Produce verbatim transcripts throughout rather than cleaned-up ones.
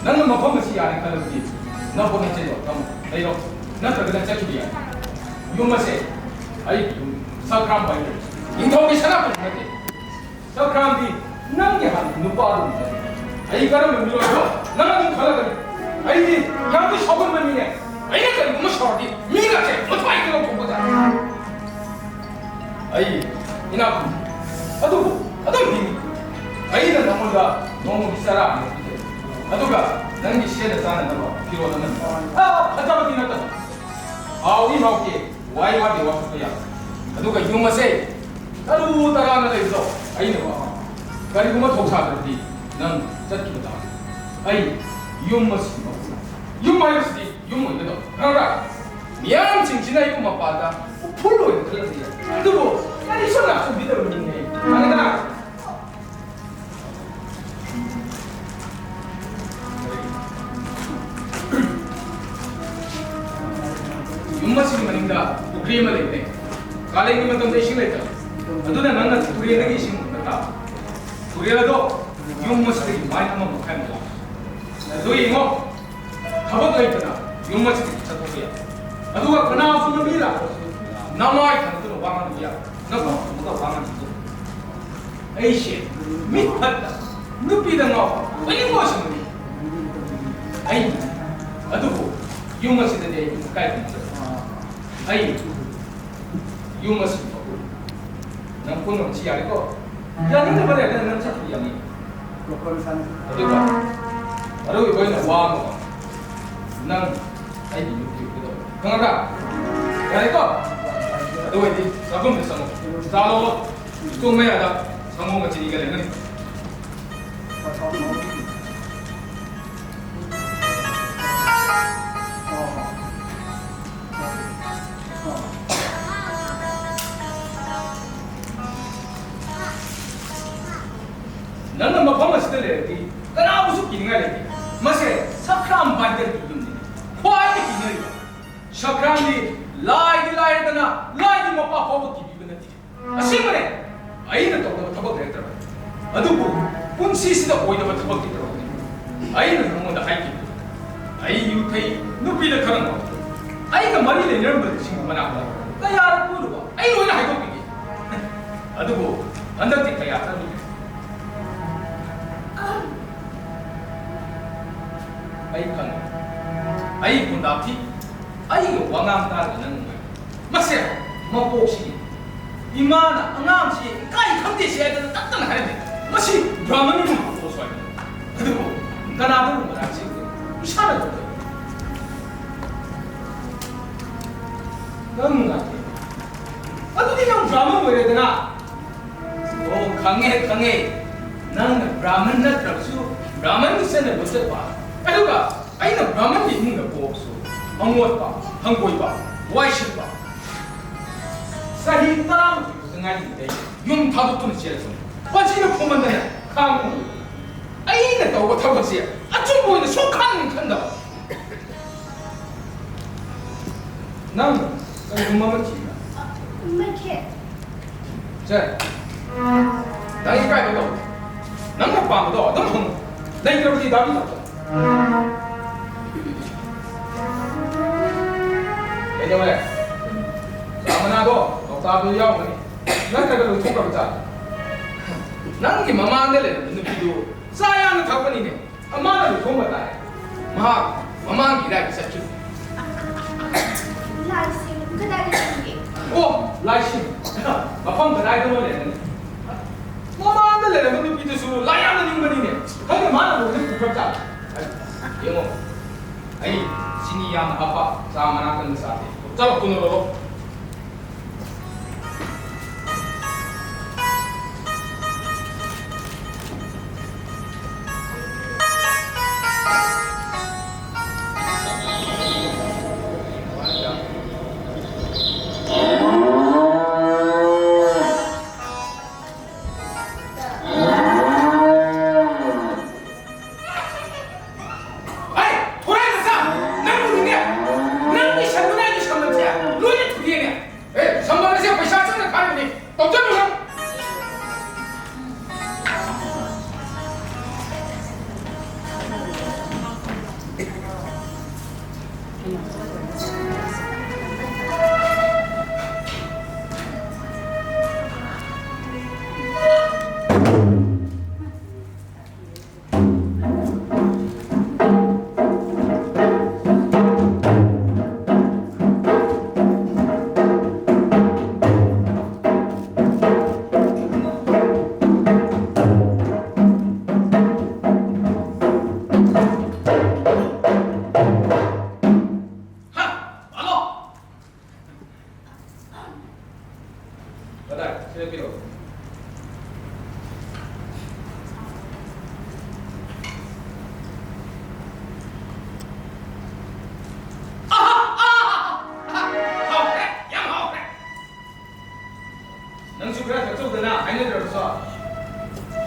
ꯅꯪꯅ ꯃꯐꯝ ꯑꯁꯤ ꯌꯥꯔꯦ ꯈꯜꯂꯕꯗꯤ ꯅꯄꯣꯠ ꯅꯆꯩꯗꯣ ꯊꯝꯃꯣ, ꯂꯩꯔꯣ, ꯅꯠꯇ꯭ꯔꯒꯅ ꯆꯠꯈꯤꯕ ꯌꯥꯏ꯫ ꯌꯨꯝ ꯑꯁꯦ ꯑꯩꯒꯤ ꯌꯨꯝ, ꯁꯛꯈ꯭ꯔꯥꯝ ꯄꯥꯏꯖꯔꯤ, ꯅꯤꯡꯊꯧꯒꯤ ꯁꯅꯥꯄꯨꯡ ꯅꯠꯇꯦ꯫ ꯁꯛꯈ꯭ꯔꯥꯝꯗꯤ ꯅꯪꯒꯤ ꯍꯥꯟꯅ ꯅꯨꯄꯥꯗꯨꯅꯤ꯫ ꯑꯩ ꯀꯔꯝꯕ ꯃꯤꯑꯣꯏꯅꯣ ꯅꯪ ꯑꯗꯨꯝ ꯈꯜꯂꯛꯀꯅꯤ꯫ ꯑꯩꯗꯤ ꯌꯥꯝꯅ ꯁꯥꯎꯒꯟꯕ ꯃꯤꯅꯦ꯫ ꯑꯩꯅ ꯀꯔꯤꯒꯨꯝꯕ ꯁꯥꯎꯔꯗꯤ ꯃꯤꯒꯁꯦ ꯃꯊ꯭ꯋꯥꯏ ꯂꯧꯊꯣꯛꯄꯗ꯫ ꯑꯩ ꯏꯅꯥꯛ ꯈꯨꯟꯕ ꯑꯗꯨꯕꯨ ꯑꯗꯨꯝ ꯍꯤꯡꯉꯤ꯫ ꯑꯩꯅ ꯅꯉꯣꯟꯗ ꯅꯣꯡꯃꯒꯤ ꯆꯔꯥ ꯑꯃ ꯄꯤꯖꯩ, ꯑꯗꯨꯒ ꯅꯪꯒꯤ ꯁꯦꯠꯅ ꯆꯥꯅꯅꯕ ꯐꯤꯔꯣꯜ ꯑꯃꯅꯤ꯫ ꯑꯥ, ꯐꯖꯕꯗꯤ ꯅꯠꯇꯕ, ꯍꯥꯎꯗꯤ ꯍꯥꯎꯇꯦ, ꯋꯥꯏ ꯋꯥꯗꯦ ꯋꯥꯊꯣꯛꯄ ꯌꯥꯕ꯫ ꯑꯗꯨꯒ ꯌꯨꯝ ꯑꯁꯦ ꯇꯔꯨ ꯇꯔꯥꯅ ꯂꯩꯕꯗꯣ ꯑꯩꯅ ꯋꯥ꯫ ꯀꯔꯤꯒꯨꯝꯕ ꯊꯧꯁꯥꯗ꯭ꯔꯗꯤ ꯅꯪ ꯆꯠꯈꯤꯕ ꯇꯥꯕꯅꯤ꯫ ꯑꯩ ꯌꯨꯝ ꯑꯁꯤ ꯃꯄꯨꯅꯤ꯫ ꯌꯨꯝ ꯍꯥꯏꯕꯁꯤꯗꯤ ꯌꯨꯝ ꯑꯣꯏꯒꯗꯧ, ꯈꯪꯕ꯭ꯔꯥ? ꯃꯤꯌꯥꯝꯁꯤꯡꯁꯤꯅ ꯑꯩꯕꯨ ꯃꯄꯥꯗ ꯎꯐꯨꯜ ꯑꯣꯏꯅ ꯈꯜꯂꯝꯕ ꯌꯥꯏ, ꯑꯗꯨꯕꯨ ꯀꯔꯤꯁꯨ ꯂꯥꯛꯆꯕꯤꯗꯕ ꯃꯤꯅꯤ ꯑꯩ꯫ ꯈꯪꯉꯦꯗꯅ? ꯌꯨꯝ ꯑꯁꯤꯒꯤ ꯃꯅꯤꯡꯗ ꯄꯨꯈ꯭ꯔꯤ ꯑꯃ ꯂꯩꯕꯅꯦ꯫ ꯀꯥꯂꯦꯟꯒꯤ ꯃꯇꯝꯗ ꯏꯁꯤꯡ ꯂꯩꯇꯕ, ꯑꯗꯨꯅ ꯅꯪꯅ ꯇꯨꯔꯦꯜꯗꯒꯤ ꯏꯁꯤꯡ ꯍꯨꯟꯕ ꯇꯥꯕ꯫ ꯇꯨꯔꯦꯜ ꯑꯗꯣ ꯌꯨꯝ ꯑꯁꯤꯗꯒꯤ ꯃꯥꯏꯜ ꯑꯃ ꯃꯈꯥꯏꯃꯨꯛ ꯂꯥꯞꯄꯤ꯫ ꯑꯗꯨ ꯌꯦꯡꯉꯣ, ꯊꯕꯛ ꯂꯩꯇꯅ ꯌꯨꯝ ꯑꯁꯤꯗꯒꯤ ꯆꯠꯊꯣꯛꯄ ꯌꯥꯏ꯫ ꯑꯗꯨꯒ ꯀꯅꯥꯒꯨꯝꯕ ꯃꯤ ꯂꯥꯛꯄꯁꯨ ꯅꯃꯥꯏ ꯊꯥꯡꯗꯨꯅ ꯋꯥ ꯉꯥꯡꯕ ꯌꯥꯏ꯫ ꯅꯐꯝ ꯊꯣꯛꯄꯗ ꯋꯥ ꯉꯥꯡꯕ ꯌꯥꯏ꯫ ꯑꯩꯁꯦ ꯃꯤꯠ ꯐꯠꯇ, ꯅꯨꯄꯤꯗ ꯉꯥꯎꯕ, ꯀꯔꯤꯒꯨꯝꯕ ꯑꯣꯏꯁꯤꯟꯕꯅꯤ꯫ ꯑꯩ, ꯑꯗꯨꯕꯨ ꯌꯨꯝ ꯑꯁꯤꯗꯗꯤ ꯑꯩ ꯏꯀꯥꯏ ꯈꯨꯝꯅꯗꯕ꯫ ꯑꯩ ꯌꯨꯝ ꯑꯁꯤ ꯅꯪ ꯄꯨꯝꯅꯃꯛꯁꯤ ꯌꯥꯔꯦꯀꯣ? ꯌꯥꯅꯤꯡꯗꯕ ꯂꯩꯔꯒꯅ ꯅꯪ ꯆꯠꯈꯤ ꯌꯥꯅꯤ꯫ ꯑꯗꯨꯒ ꯑꯔꯣꯏꯕ ꯑꯣꯏꯅ ꯋꯥ ꯑꯃ, ꯅꯪ ꯑꯩꯒꯤ ꯅꯨꯄꯤ ꯑꯣꯏꯒꯗꯕ, ꯈꯪꯉꯕ꯭ꯔꯥ? ꯌꯥꯔꯦꯀꯣ? ꯑꯗꯨ ꯑꯣꯏꯔꯗꯤ ꯆꯥꯛꯈꯨꯝꯗ ꯆꯪꯉꯣ, ꯆꯥ ꯂꯣꯜꯂꯣ꯫ ꯏꯁꯇꯣꯞ ꯃꯌꯥꯗ ꯁꯪꯒꯣꯝꯒ ꯆꯤꯅꯤꯒ ꯂꯩꯔꯝꯒꯅꯤ꯫ ꯅꯪꯅ ꯃꯐꯝ ꯑꯁꯤꯗ ꯂꯩꯔꯗꯤ ꯀꯅꯥꯕꯨꯁꯨ ꯀꯤꯅꯤꯡꯉꯥꯏ ꯂꯩꯇꯦ꯫ ꯃꯁꯦ ꯁꯛꯈ꯭ꯔꯥꯝ ꯕꯥꯏꯟꯗꯔꯒꯤ ꯌꯨꯝꯅꯤ꯫ ꯈ꯭ꯋꯥꯏꯗꯒꯤ ꯀꯤꯅꯔꯤꯕ ꯁꯛꯈ꯭ꯔꯥꯝꯗꯤ ꯂꯥꯏꯗꯤ ꯂꯥꯏꯔꯗꯅ ꯂꯥꯏꯒꯤ ꯃꯄꯥ ꯐꯥꯎꯕ ꯀꯤꯕꯤꯕ ꯅꯠꯇꯦ꯫ ꯑꯁꯦꯡꯕꯅꯦ, ꯑꯩꯅ ꯇꯧꯗꯕ ꯊꯕꯛ ꯂꯩꯔꯛꯇ꯭ꯔꯕꯅꯤ꯫ ꯑꯗꯨꯕꯨ ꯄꯨꯟꯁꯤꯁꯤꯗ ꯑꯣꯏꯗꯕ ꯊꯕꯛꯇꯤ ꯇꯧꯔꯛꯀꯅꯤ꯫ ꯑꯩꯅ ꯅꯉꯣꯟꯗ ꯍꯥꯏꯈꯤꯕꯗꯨ, ꯑꯩ ꯌꯨ ꯊꯛꯏ, ꯅꯨꯄꯤꯗ ꯈꯔ ꯉꯥꯎ꯫ ꯑꯩꯒ ꯃꯔꯤ ꯂꯩꯅꯔꯝꯕꯁꯤꯡꯒꯤ ꯃꯅꯥꯛꯇ ꯀꯌꯥꯔꯛ ꯄꯨꯔꯨꯕ ꯑꯩ ꯂꯣꯏꯅ ꯍꯥꯏꯗꯣꯛꯄꯤꯒꯦ꯫ ꯑꯗꯨꯕꯨ ꯍꯟꯗꯛꯇꯤ ꯀꯌꯥ ꯆꯠꯂꯨꯗ꯭ꯔꯦ꯫ ꯑꯩ ꯈꯪꯉꯤ, ꯑꯩ ꯒꯨꯟꯗꯥ ꯊꯤ, ꯑꯩꯒ ꯋꯥꯉꯥꯡ ꯇꯥꯗꯅ ꯅꯨꯡꯉꯥꯏ꯫ ꯃꯁꯦ ꯃꯀꯣꯛꯁꯤ, ꯏꯃꯥꯅ ꯑꯉꯥꯡꯁꯤ ꯏꯀꯥꯏ ꯈꯪꯗꯦꯁꯤ ꯍꯥꯏꯗꯅ ꯇꯠꯇꯅ ꯍꯥꯏꯔꯝꯃꯤ꯫ ꯃꯁꯤ ꯕ꯭ꯔꯥꯍꯃꯟꯒꯤ ꯃꯀꯣꯛ ꯁ꯭ꯋꯥꯏꯗ꯫ ꯑꯗꯨꯕꯨ ꯀꯅꯥꯗꯕꯨ ꯃꯔꯥꯜ ꯁꯤꯗꯦ? ꯏꯁꯥꯅ ꯇꯧꯖꯕꯅꯤ꯫ ꯅꯪ ꯅꯨꯡꯉꯥꯏꯇꯦ꯫ ꯑꯗꯨꯗꯤ ꯅꯪ ꯕ꯭ꯔꯥꯍꯃꯟ ꯑꯣꯏꯔꯦꯗꯅ꯫ ꯑꯣ, ꯈꯪꯉꯦ, ꯈꯪꯉꯦ꯫ ꯅꯪꯅ ꯕ꯭ꯔꯥꯍꯃꯟ ꯅꯠꯇ꯭ꯔꯕꯁꯨ ꯕ꯭ꯔꯥꯍꯃꯟꯒꯤ ꯆꯠꯅꯕ ꯆꯠꯄ꯫ ꯑꯗꯨꯒ ꯑꯩꯅ ꯕ꯭ꯔꯥꯍꯃꯟꯒꯤ ꯏꯃꯨꯡꯗ ꯄꯣꯛꯑꯕꯁꯨ ꯑꯃꯣꯠꯄ, ꯍꯪꯒꯣꯏꯕ, ꯋꯥꯏꯁꯤꯠꯄ꯫ ꯆꯍꯤ ꯇꯔꯥꯃꯥꯊꯣꯏ ꯈꯛꯇ ꯉꯥꯏꯔꯤꯉꯩꯗ ꯌꯨꯝ ꯊꯥꯗꯣꯛꯇꯨꯅ ꯆꯦꯜꯂꯁꯨ ꯄꯟꯁꯤꯅ ꯐꯨꯝꯃꯟꯗꯅ ꯈꯥꯡꯕ ꯉꯝꯗꯦ꯫ ꯑꯩꯅ ꯇꯧꯕ ꯊꯕꯛꯁꯦ ꯑꯆꯨꯝꯕ ꯑꯣꯏꯅ ꯁꯨꯡꯈꯟ ꯈꯟꯗꯕ꯫ ꯅꯪ ꯀꯔꯤꯒꯨꯝꯕ ꯑꯃ ꯊꯤꯕ꯭ꯔꯥ? ꯂꯩꯇꯦ꯫ ꯁꯦ, ꯅꯪ ꯏꯀꯥꯏꯕ ꯇꯧ꯫ ꯅꯪꯅ ꯄꯥꯝꯕꯗꯣ ꯑꯗꯨꯝ ꯐꯪꯉꯨ꯫ ꯂꯩꯇ꯭ꯔꯕꯗꯤ ꯗꯥꯕꯤ ꯇꯧ꯫ ꯀꯩꯗꯧꯔꯦ? ꯆꯥ ꯃꯅꯥꯗꯣ ꯀꯧꯇꯥꯗꯨ ꯌꯥꯎꯒꯅꯤ꯫ ꯅꯠꯇ꯭ꯔꯒ ꯂꯣꯏꯊꯣꯛꯈ꯭ꯔꯕ ꯖꯥꯠꯂ? ꯅꯪꯒꯤ ꯃꯃꯥꯡꯗ ꯂꯩꯔꯝꯕ ꯅꯨꯄꯤꯗꯨ ꯆꯥ ꯌꯥꯝꯅ ꯊꯛꯄꯅꯤꯅꯦ꯫ ꯃꯃꯥꯅ ꯂꯨꯈꯣꯡꯕ ꯇꯥꯏ꯫ ꯃꯍꯥꯛ ꯃꯃꯥꯡꯒꯤ ꯏꯔꯥꯏꯗ ꯆꯠꯈꯤꯕꯅꯤ꯫ ꯂꯥꯏꯁꯤꯡ ꯀꯗꯥꯏꯗ ꯊꯝꯒꯦ? ꯑꯣ, ꯂꯥꯏꯁꯤꯡ꯫ ꯃꯐꯝ ꯀꯗꯥꯏꯗꯅꯣ ꯂꯩꯔꯝꯒꯅꯤ꯫ ꯃꯃꯥꯡꯗ ꯂꯩꯔꯝꯕ ꯅꯨꯄꯤꯗꯨꯁꯨ ꯂꯥꯏ ꯌꯥꯝꯅ ꯅꯤꯡꯕꯅꯤꯅꯦ꯫ ꯈꯪꯗꯦ, ꯃꯥꯅ ꯂꯣꯏꯅ ꯄꯨꯈ꯭ꯔꯕ ꯖꯥꯠꯂ꯫ ꯌꯦꯡꯉꯣ, ꯑꯩ ꯆꯤꯅꯤ ꯌꯥꯝꯅ ꯍꯥꯞꯄ ꯆꯥ ꯃꯅꯥ ꯀꯟꯅ ꯆꯥꯗꯦ꯫ ꯆꯠꯂꯣ, ꯊꯨꯅ ꯂꯧꯔꯣ꯫ ꯍꯩ, ꯊꯣꯔꯥꯏ ꯃꯆꯥ, ꯅꯪꯕꯨꯗꯤꯅꯦ, ꯅꯪꯒꯤ ꯁꯟꯗꯨꯅ ꯑꯩꯒꯤ ꯁꯝꯕꯜꯁꯦ ꯂꯣꯏꯅ ꯊꯨꯗꯦꯛꯑꯦꯅꯦ꯫ ꯑꯦ, ꯁꯝꯕꯜ ꯑꯁꯦ ꯄꯩꯁꯥ ꯆꯪꯅ ꯊꯥꯔꯤꯕꯅꯤ, ꯇꯧꯖꯅꯨ ꯅꯪ꯫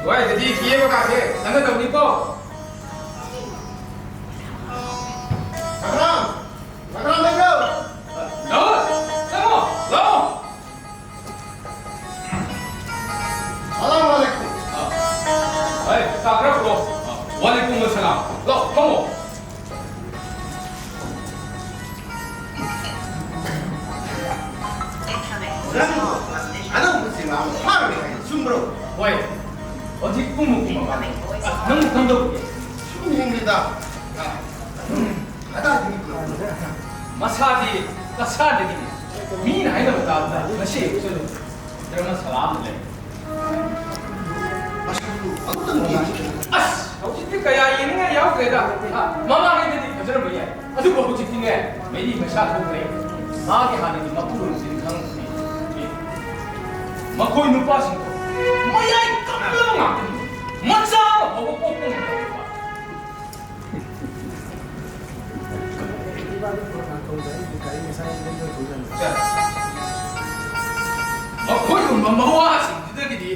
ꯁ꯭ꯋꯥꯏꯗꯗꯤ ꯀꯦꯕꯒꯥꯁꯦ ꯆꯠꯅꯗꯕꯅꯤꯀꯣ꯫ ꯁꯪꯒ꯭ꯔꯥꯝ! ꯁꯪꯒ꯭ꯔꯥꯝ ꯂꯩꯕ꯭ꯔꯣ? ꯂꯥꯛꯑꯣ! ꯆꯪꯉꯣ! ꯂꯥꯛꯑꯣ! ꯁꯂꯥꯝ ꯑꯂꯩꯀꯨꯝ꯫ ꯑ, ꯑꯩ ꯆꯥ ꯈꯔ ꯄꯨꯔꯛꯑꯣ꯫ ꯑ, ꯋꯥꯂꯩꯀꯨꯝ ꯑꯁꯂꯥꯝ꯫ ꯂꯥꯛꯑꯣ, ꯐꯝꯃꯣ꯫ ꯅꯪ ꯑꯅꯧꯕ ꯆꯦꯡ ꯑꯃ ꯐꯥꯔꯨꯔꯦ ꯍꯥꯏ, ꯆꯨꯝꯕ꯭ꯔꯣ? ꯍꯣꯏ, ꯍꯧꯖꯤꯛ ꯄꯨꯡꯃꯨꯛꯀꯤ ꯃꯃꯥꯡꯗ꯫ ꯑ, ꯅꯪ ꯈꯪꯗꯧꯕꯒꯦ? ꯁꯨꯝ ꯍꯤꯡꯂꯤꯗ꯫ ꯑ, ꯀꯗꯥꯏꯗꯒꯤ ꯄꯨꯔꯛꯄꯅꯣ? ꯃꯁꯥꯗꯤ ꯀꯁꯥꯗꯒꯤꯅꯤ꯫ ꯃꯤꯅ ꯍꯥꯏꯅꯕ ꯇꯥꯕꯗ ꯉꯁꯤ ꯑꯌꯨꯛꯁꯨ ꯙꯔꯃꯁꯥꯂꯥ ꯑꯃ ꯂꯩ꯫ ꯃꯁꯛꯇꯨ ꯑꯃꯨꯛꯇꯪ ꯌꯦꯡꯁꯤ꯫ ꯑꯁ, ꯍꯧꯖꯤꯛꯇꯤ ꯀꯌꯥ ꯌꯦꯡꯅꯤꯡꯉꯥꯏ ꯌꯥꯎꯗ꯭ꯔꯦꯗ꯫ ꯑ, ꯃꯃꯥꯡꯉꯩꯗꯗꯤ ꯐꯖꯔꯝꯕ ꯌꯥꯏ, ꯑꯗꯨꯕꯨ ꯍꯧꯖꯤꯛꯇꯤꯅꯦ, ꯃꯩꯔꯤ ꯃꯩꯁꯥ ꯊꯣꯛꯈ꯭ꯔꯦ꯫ ꯃꯥꯒꯤ ꯍꯥꯟꯅꯒꯤ ꯃꯄꯨꯔꯣꯏꯕꯁꯤꯗꯤ ꯈꯪꯗ꯭ꯔꯦ꯫ ꯃꯈꯣꯏ ꯅꯨꯄꯥꯁꯤꯡꯗꯣ ꯃꯌꯥꯏ ꯀꯝꯂꯕ ꯉꯥꯛꯇꯅꯤ꯫ ꯃꯆꯥ ꯑꯃ ꯐꯥꯎꯕ ꯄꯣꯛꯄ ꯉꯝꯗꯕ꯫ ꯃꯈꯣꯏꯒꯨꯝꯕ ꯃꯋꯥꯁꯤꯡꯗꯨꯗꯒꯤꯗꯤ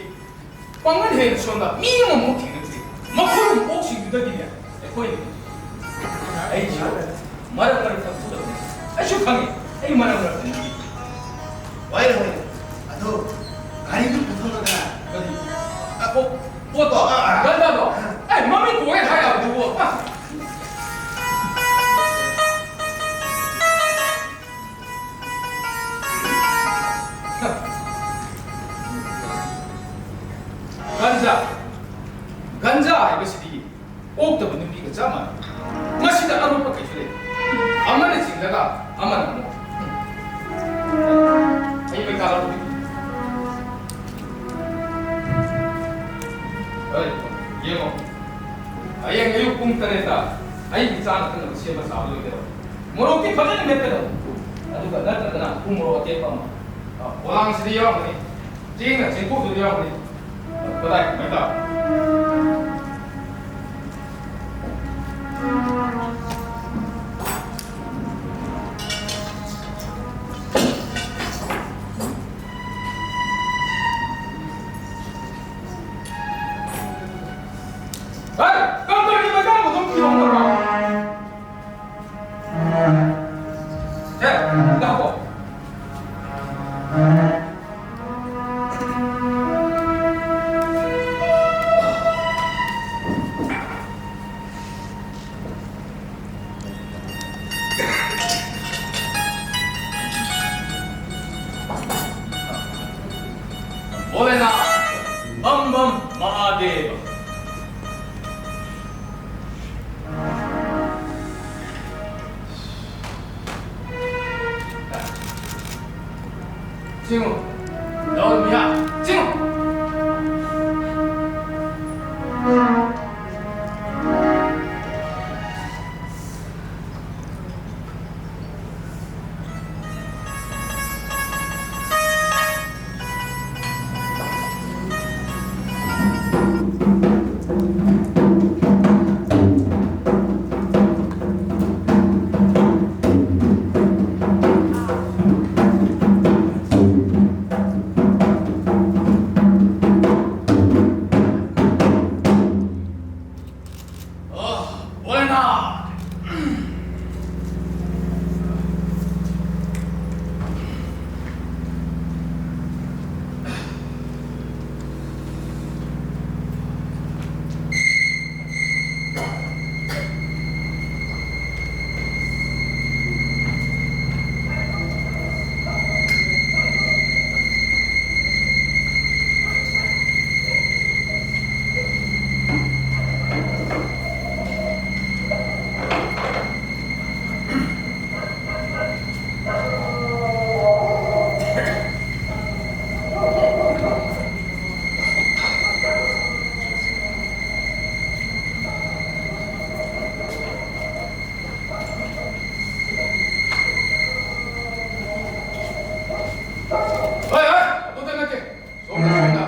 ꯄꯥꯡꯒꯜ ꯍꯦꯟꯅ ꯁꯣꯟꯕ ꯃꯤ ꯑꯃꯃꯨꯛ ꯊꯦꯡꯅꯗ꯭ꯔꯤ꯫ ꯃꯈꯣꯏꯒꯨꯝꯕ ꯑꯣꯛꯁꯤꯡꯗꯨꯗꯒꯤꯅꯦ ꯑꯩꯈꯣꯏꯅ ꯑꯩꯁꯨ ꯃꯔꯛ ꯃꯔꯛꯇ ꯐꯨꯗꯕꯅꯤ꯫ ꯑꯩꯁꯨ ꯈꯪꯉꯤ, ꯑꯩ ꯃꯔꯛ ꯃꯔꯛꯇ ꯅꯤꯡꯉꯤ꯫ ꯍꯣꯏꯅꯦ, ꯍꯣꯏꯅꯦ꯫ ꯑꯗꯣ ꯒꯥꯔꯤꯗꯨ ꯄꯨꯊꯣꯛꯂꯗꯅ꯫ ꯀꯔꯤ? ꯑ, ꯑꯣ, ꯄꯣꯠꯇꯣ, ꯑ, ꯑ, ꯒꯟꯖꯥꯗꯣ? ꯑ꯫ ꯑꯦ, ꯃꯃꯤꯡ ꯀꯣꯛꯍꯦꯛ ꯍꯥꯏ ꯌꯥꯕꯗꯨꯕꯨ꯫ ꯑ꯫ ꯒꯟꯖꯥ, ꯒꯟꯖꯥ ꯍꯥꯏꯕꯁꯤꯗꯤ ꯑꯣꯛꯇꯕ ꯅꯨꯄꯤꯒ ꯆꯞ ꯃꯥꯟꯅꯩ꯫ ꯃꯁꯤꯗ ꯑꯔꯨꯕ ꯀꯩꯁꯨ ꯂꯩꯇꯦ꯫ ꯑꯃꯅ ꯆꯤꯡꯂꯒ ꯑꯃꯅ ꯑꯃꯨꯛ꯫ ꯑꯩ ꯄꯩꯈꯥ ꯂꯧꯕꯒꯤ꯫ ꯍꯣꯏ, ꯌꯦꯡꯉꯣ꯫ ꯍꯌꯦꯡ ꯑꯌꯨꯛ ꯄꯨꯡ ꯇꯔꯦꯠꯇ ꯑꯩꯒꯤ ꯆꯥꯅ ꯊꯛꯅꯕ ꯁꯦꯝꯕ ꯁꯥꯕ ꯂꯣꯏꯒꯗꯧꯔꯦ꯫ ꯃꯣꯔꯣꯛꯇꯤ ꯐꯖꯅ ꯃꯦꯠꯀꯗꯧꯕ꯫ ꯑꯗꯨꯒ ꯅꯠꯇ꯭ꯔꯒꯅ ꯎ ꯃꯣꯔꯣꯛ ꯑꯇꯦꯛꯄ ꯑꯃ꯫ ꯑ, ꯄꯣꯂꯥꯡꯁꯤꯗ ꯌꯥꯎꯔꯝꯒꯅꯤ꯫ ꯆꯦꯡꯅ ꯆꯦꯡꯀꯣꯛꯇꯨꯗ ꯌꯥꯎꯔꯝꯒꯅꯤ꯫ ꯀꯗꯥꯏ? ꯀꯃꯥꯏ ꯇꯧ? ꯆꯤꯡꯉꯨ꯫ ꯂꯧꯔꯃꯤꯌꯥ, ꯆꯤꯡꯉꯨ꯫ ꯑꯣ, ꯚꯣꯂꯦꯅꯥꯊ! ꯍꯣꯏ, ꯍꯣꯏ, ꯑꯗꯨꯗ ꯅꯠꯇꯦ꯫ ꯁꯣꯝꯗ, ꯁꯣꯝꯗ꯫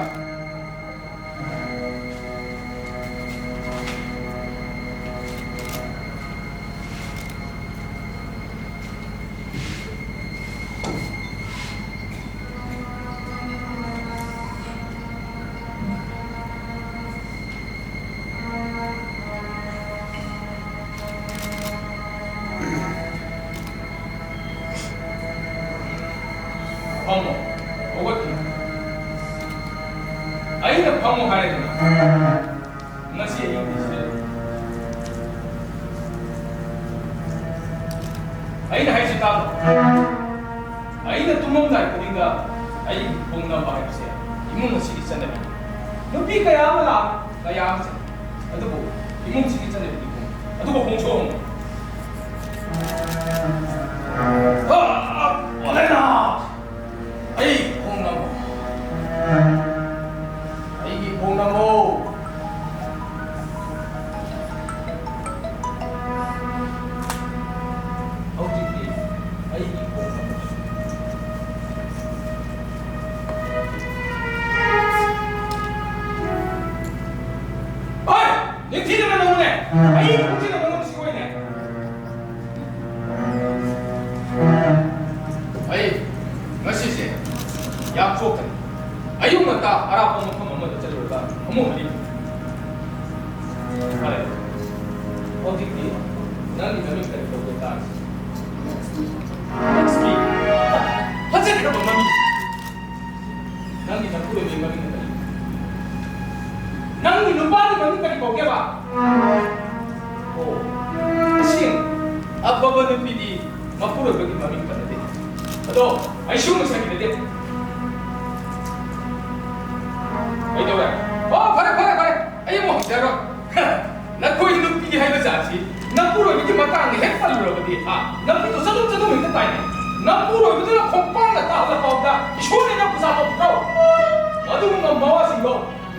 ꯐꯝꯃꯣ, ꯍꯧꯒꯠꯈꯤꯅꯨ꯫ ꯑꯩꯅ ꯐꯝꯃꯣ ꯍꯥꯏꯔꯦꯗꯅ꯫ ꯉꯁꯤ ꯑꯍꯤꯡꯗꯤ ꯁꯤꯗ ꯂꯩ꯫ ꯑꯩꯅ ꯍꯥꯏꯁꯤ ꯇꯥꯕ꯭ꯔꯣ? ꯑꯩꯅ ꯇꯨꯝꯃꯝꯗꯥꯏ ꯈꯨꯗꯤꯡꯗ ꯑꯩꯒꯤ ꯈꯣꯡ ꯅꯝꯕ ꯍꯥꯏꯕꯁꯦ ꯏꯃꯨꯡ ꯑꯁꯤꯒꯤ ꯆꯠꯅꯕꯤꯅꯤ꯫ ꯅꯨꯄꯤ ꯀꯌꯥ ꯑꯃ ꯂꯥꯛ, ꯀꯌꯥ ꯑꯃ ꯆꯠ꯫ ꯑꯗꯨꯕꯨ ꯏꯃꯨꯡꯁꯤꯒꯤ ꯆꯠꯅꯕꯤꯗꯤ ꯈꯣꯡ-, ꯑꯗꯨꯕꯨ ꯈꯣꯡꯁꯣꯝ꯫ ꯑ, ꯑ, ꯑꯣꯂꯦꯅꯥ! ꯑꯩ ꯅꯪꯒꯤ ꯃꯃꯤꯡ ꯀꯔꯤ ꯀꯧꯒꯦ ꯇꯥꯁꯤ? ꯂꯛꯁꯃꯤ꯫ ꯐꯖꯈ꯭ꯔꯕ ꯃꯃꯤꯡ꯫ ꯅꯪꯒꯤ ꯅꯄꯨꯔꯣꯏꯕꯒꯤ ꯃꯃꯤꯡ ꯀꯔꯤ? ꯅꯪꯒꯤ ꯅꯨꯄꯥꯒꯤ ꯃꯃꯤꯡ ꯀꯔꯤ ꯀꯧꯒꯦꯕ? ꯑꯣ, ꯑꯁꯦꯡ ꯑꯐꯕ ꯅꯨꯄꯤꯗꯤ ꯃꯄꯨꯔꯣꯏꯕꯒꯤ ꯃꯃꯤꯡ ꯄꯟꯅꯗꯦ꯫ ꯑꯗꯣ ꯑꯩꯁꯨ ꯅꯨꯡꯁꯤꯅꯗꯦ꯫ ꯀꯩꯗꯧꯔꯦ? ꯑꯣ, ꯐꯔꯦ, ꯐꯔꯦ, ꯐꯔꯦ꯫ ꯑꯩ ꯑꯃꯨꯛ ꯍꯪꯖꯔꯣꯏ꯫ ꯅꯈꯣꯏ ꯅꯨꯄꯤ ꯍꯥꯏꯕ ꯖꯥꯠꯁꯤ ꯅꯄꯨꯔꯣꯏꯕꯒꯤ ꯃꯇꯥꯡꯗ ꯍꯦꯛ ꯄꯜꯂꯨꯔꯕꯗꯤ, ꯍꯥ? ꯅꯃꯤꯠꯇꯨ ꯆꯗꯨꯝ ꯆꯗꯨꯝ ꯍꯦꯛꯇ ꯇꯥꯏꯅꯦ꯫ ꯅꯄꯨꯔꯣꯏꯕꯗꯨꯅ ꯈꯣꯡꯄꯥꯛꯅ ꯇꯥꯍꯜꯂ ꯐꯥꯎꯗ ꯏꯁꯣꯔꯅ ꯅꯪꯕꯨ ꯆꯥꯊꯣꯛꯄ꯭ꯔꯣ? ꯑꯗꯨꯒꯨꯝꯕ ꯃꯋꯥꯁꯤꯡꯗꯣ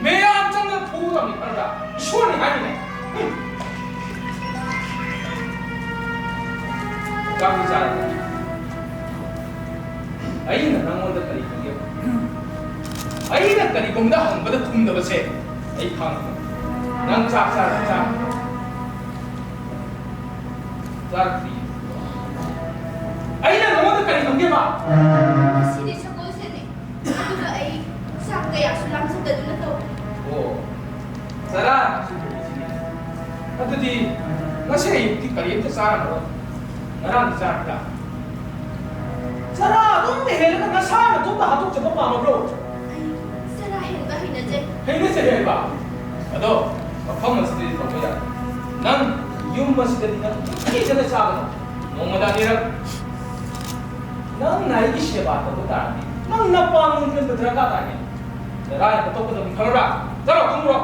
ꯃꯌꯥꯝ ꯆꯪꯗꯅ ꯐꯨꯒꯗꯕꯅꯤ ꯈꯪꯕ꯭ꯔꯥ? ꯏꯁꯣꯔꯅꯤ ꯍꯥꯏꯔꯤꯅꯦ꯫ ꯍꯨꯝ꯫ ꯆꯥꯛꯇꯤ ꯆꯥꯔꯕꯣ? ꯑꯩꯅ ꯅꯪꯉꯣꯟꯗ ꯀꯔꯤ ꯍꯪꯒꯦꯕ? ꯑꯩꯅ ꯀꯔꯤꯒꯨꯝꯕꯗ ꯍꯪꯕꯗ ꯈꯨꯝꯗꯕꯁꯦ ꯑꯩ ꯈꯪꯉꯤ꯫ ꯅꯪ ꯆꯥꯛ ꯆꯥꯔꯕ? ꯆꯥ-, ꯆꯥꯔꯛꯇ꯭ꯔꯤ꯫ ꯑꯩꯅ ꯅꯪꯉꯣꯟꯗ ꯀꯔꯤ ꯍꯪꯒꯦꯕ? ꯉꯁꯤꯗꯤ ꯁꯒꯣꯜꯁꯦꯟꯅꯦ꯫ ꯑꯗꯨꯒ ꯑꯩ ꯆꯥꯛ ꯀꯌꯥꯁꯨ ꯂꯥꯝꯖꯗꯗꯨꯅ ꯇꯧꯔꯤ꯫ ꯑꯣ, ꯆꯔꯥ ꯅꯛꯁꯤꯜꯂꯛꯏꯁꯤꯅꯦ꯫ ꯑꯗꯨꯗꯤ ꯉꯁꯤ ꯑꯌꯨꯛꯇꯤ ꯀꯔꯤꯝꯇ ꯆꯥꯔꯝꯃꯔꯣꯏ? ꯉꯔꯥꯡꯗꯤ ꯆꯥꯔꯕ꯭ꯔꯥ? ꯆꯔꯥ ꯑꯗꯨꯝ ꯍꯦꯜꯂꯒ ꯅꯁꯥ ꯅꯇꯣꯝꯇ ꯍꯥꯠꯇꯣꯛꯆꯕ ꯄꯥꯝꯃꯕ꯭ꯔꯣ? ꯑꯩ ꯆꯔꯥ ꯍꯦꯟꯕ ꯍꯩꯅꯖꯩ꯫ ꯍꯩꯅꯖꯩ ꯍꯥꯏꯕ? ꯑꯗꯣ ꯃꯐꯝ ꯑꯁꯤꯗꯗꯤ ꯇꯧꯕ ꯌꯥꯗꯦ꯫ ꯅꯪ ꯌꯨꯝ ꯑꯁꯤꯗꯗꯤ ꯅꯪ ꯅꯤꯡꯊꯤꯖꯅ ꯆꯥꯒꯗꯕ꯫ ꯅꯣꯡꯃꯗ ꯑꯅꯤꯔꯛ꯫ ꯅꯪꯅ ꯑꯩꯒꯤ ꯁꯦꯕꯥ ꯇꯧꯕ ꯇꯥꯔꯗꯤ ꯅꯪ ꯅꯄꯥꯡꯒꯜ ꯀꯟꯕ ꯗꯔꯀꯥꯔ ꯇꯥꯏꯅꯦ꯫ ꯅꯔꯥꯏ ꯍꯦꯛꯇ ꯇꯣꯛꯀꯗꯕꯅꯤ, ꯈꯪꯉꯕ꯭ꯔꯥ? ꯆꯠꯂꯣ, ꯇꯨꯝꯃꯨꯔꯣ꯫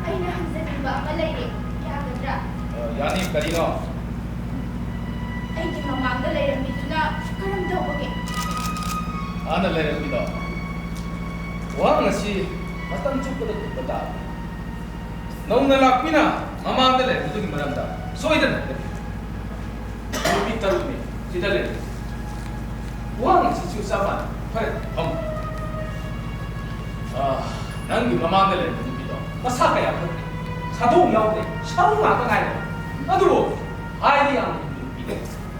ꯑꯩꯅ ꯍꯪꯖꯅꯤꯡꯕ ꯑꯃ ꯂꯩꯔꯦ, ꯌꯥꯒꯗ꯭ꯔꯥ? ꯑ, ꯌꯥꯅꯤ, ꯀꯔꯤꯅꯣ? ꯑꯩꯒꯤ ꯃꯃꯥꯡꯗ ꯂꯩꯔꯝꯃꯤꯗꯨꯅ ꯀꯔꯝ ꯇꯧꯕꯒꯦ? ꯍꯥꯟꯅ ꯂꯩꯔꯝꯃꯤꯗꯣ? ꯋꯥꯍꯪ ꯑꯁꯤ ꯃꯇꯝ ꯆꯨꯞꯄꯗ ꯈꯨꯝꯕ ꯇꯥꯕꯅꯤ꯫ ꯅꯧꯅ ꯂꯥꯛꯄꯤꯅ ꯃꯃꯥꯡꯗ ꯂꯩꯔꯝꯕꯗꯨꯒꯤ ꯃꯔꯝꯗ ꯁꯣꯏꯗꯅ ꯍꯥꯏꯔꯛꯀꯦ꯫ ꯅꯨꯄꯤ ꯇꯔꯨꯛꯅꯤ ꯁꯤꯗ ꯂꯩꯔꯤꯁꯦ꯫ ꯋꯥꯍꯪ ꯑꯁꯤꯁꯨ ꯆꯞ ꯃꯥꯟꯅꯩ꯫ ꯐꯔꯦ, ꯐꯝꯃꯨ꯫ ꯑꯥ, ꯅꯪꯒꯤ ꯃꯃꯥꯡꯗ ꯂꯩꯔꯤꯕ ꯅꯨꯄꯤꯗꯣ ꯃꯁꯥ ꯀꯌꯥ ꯐꯠꯇꯦ, ꯁꯥꯗꯣꯡ ꯌꯥꯎꯗꯦ, ꯁꯔꯨ ꯉꯥꯛꯇ ꯉꯥꯏꯔꯦ꯫ ꯑꯗꯨꯕꯨ ꯍꯥꯏꯕ ꯌꯥꯝꯅ ꯏꯟꯕ ꯅꯨꯄꯤꯅꯤ꯫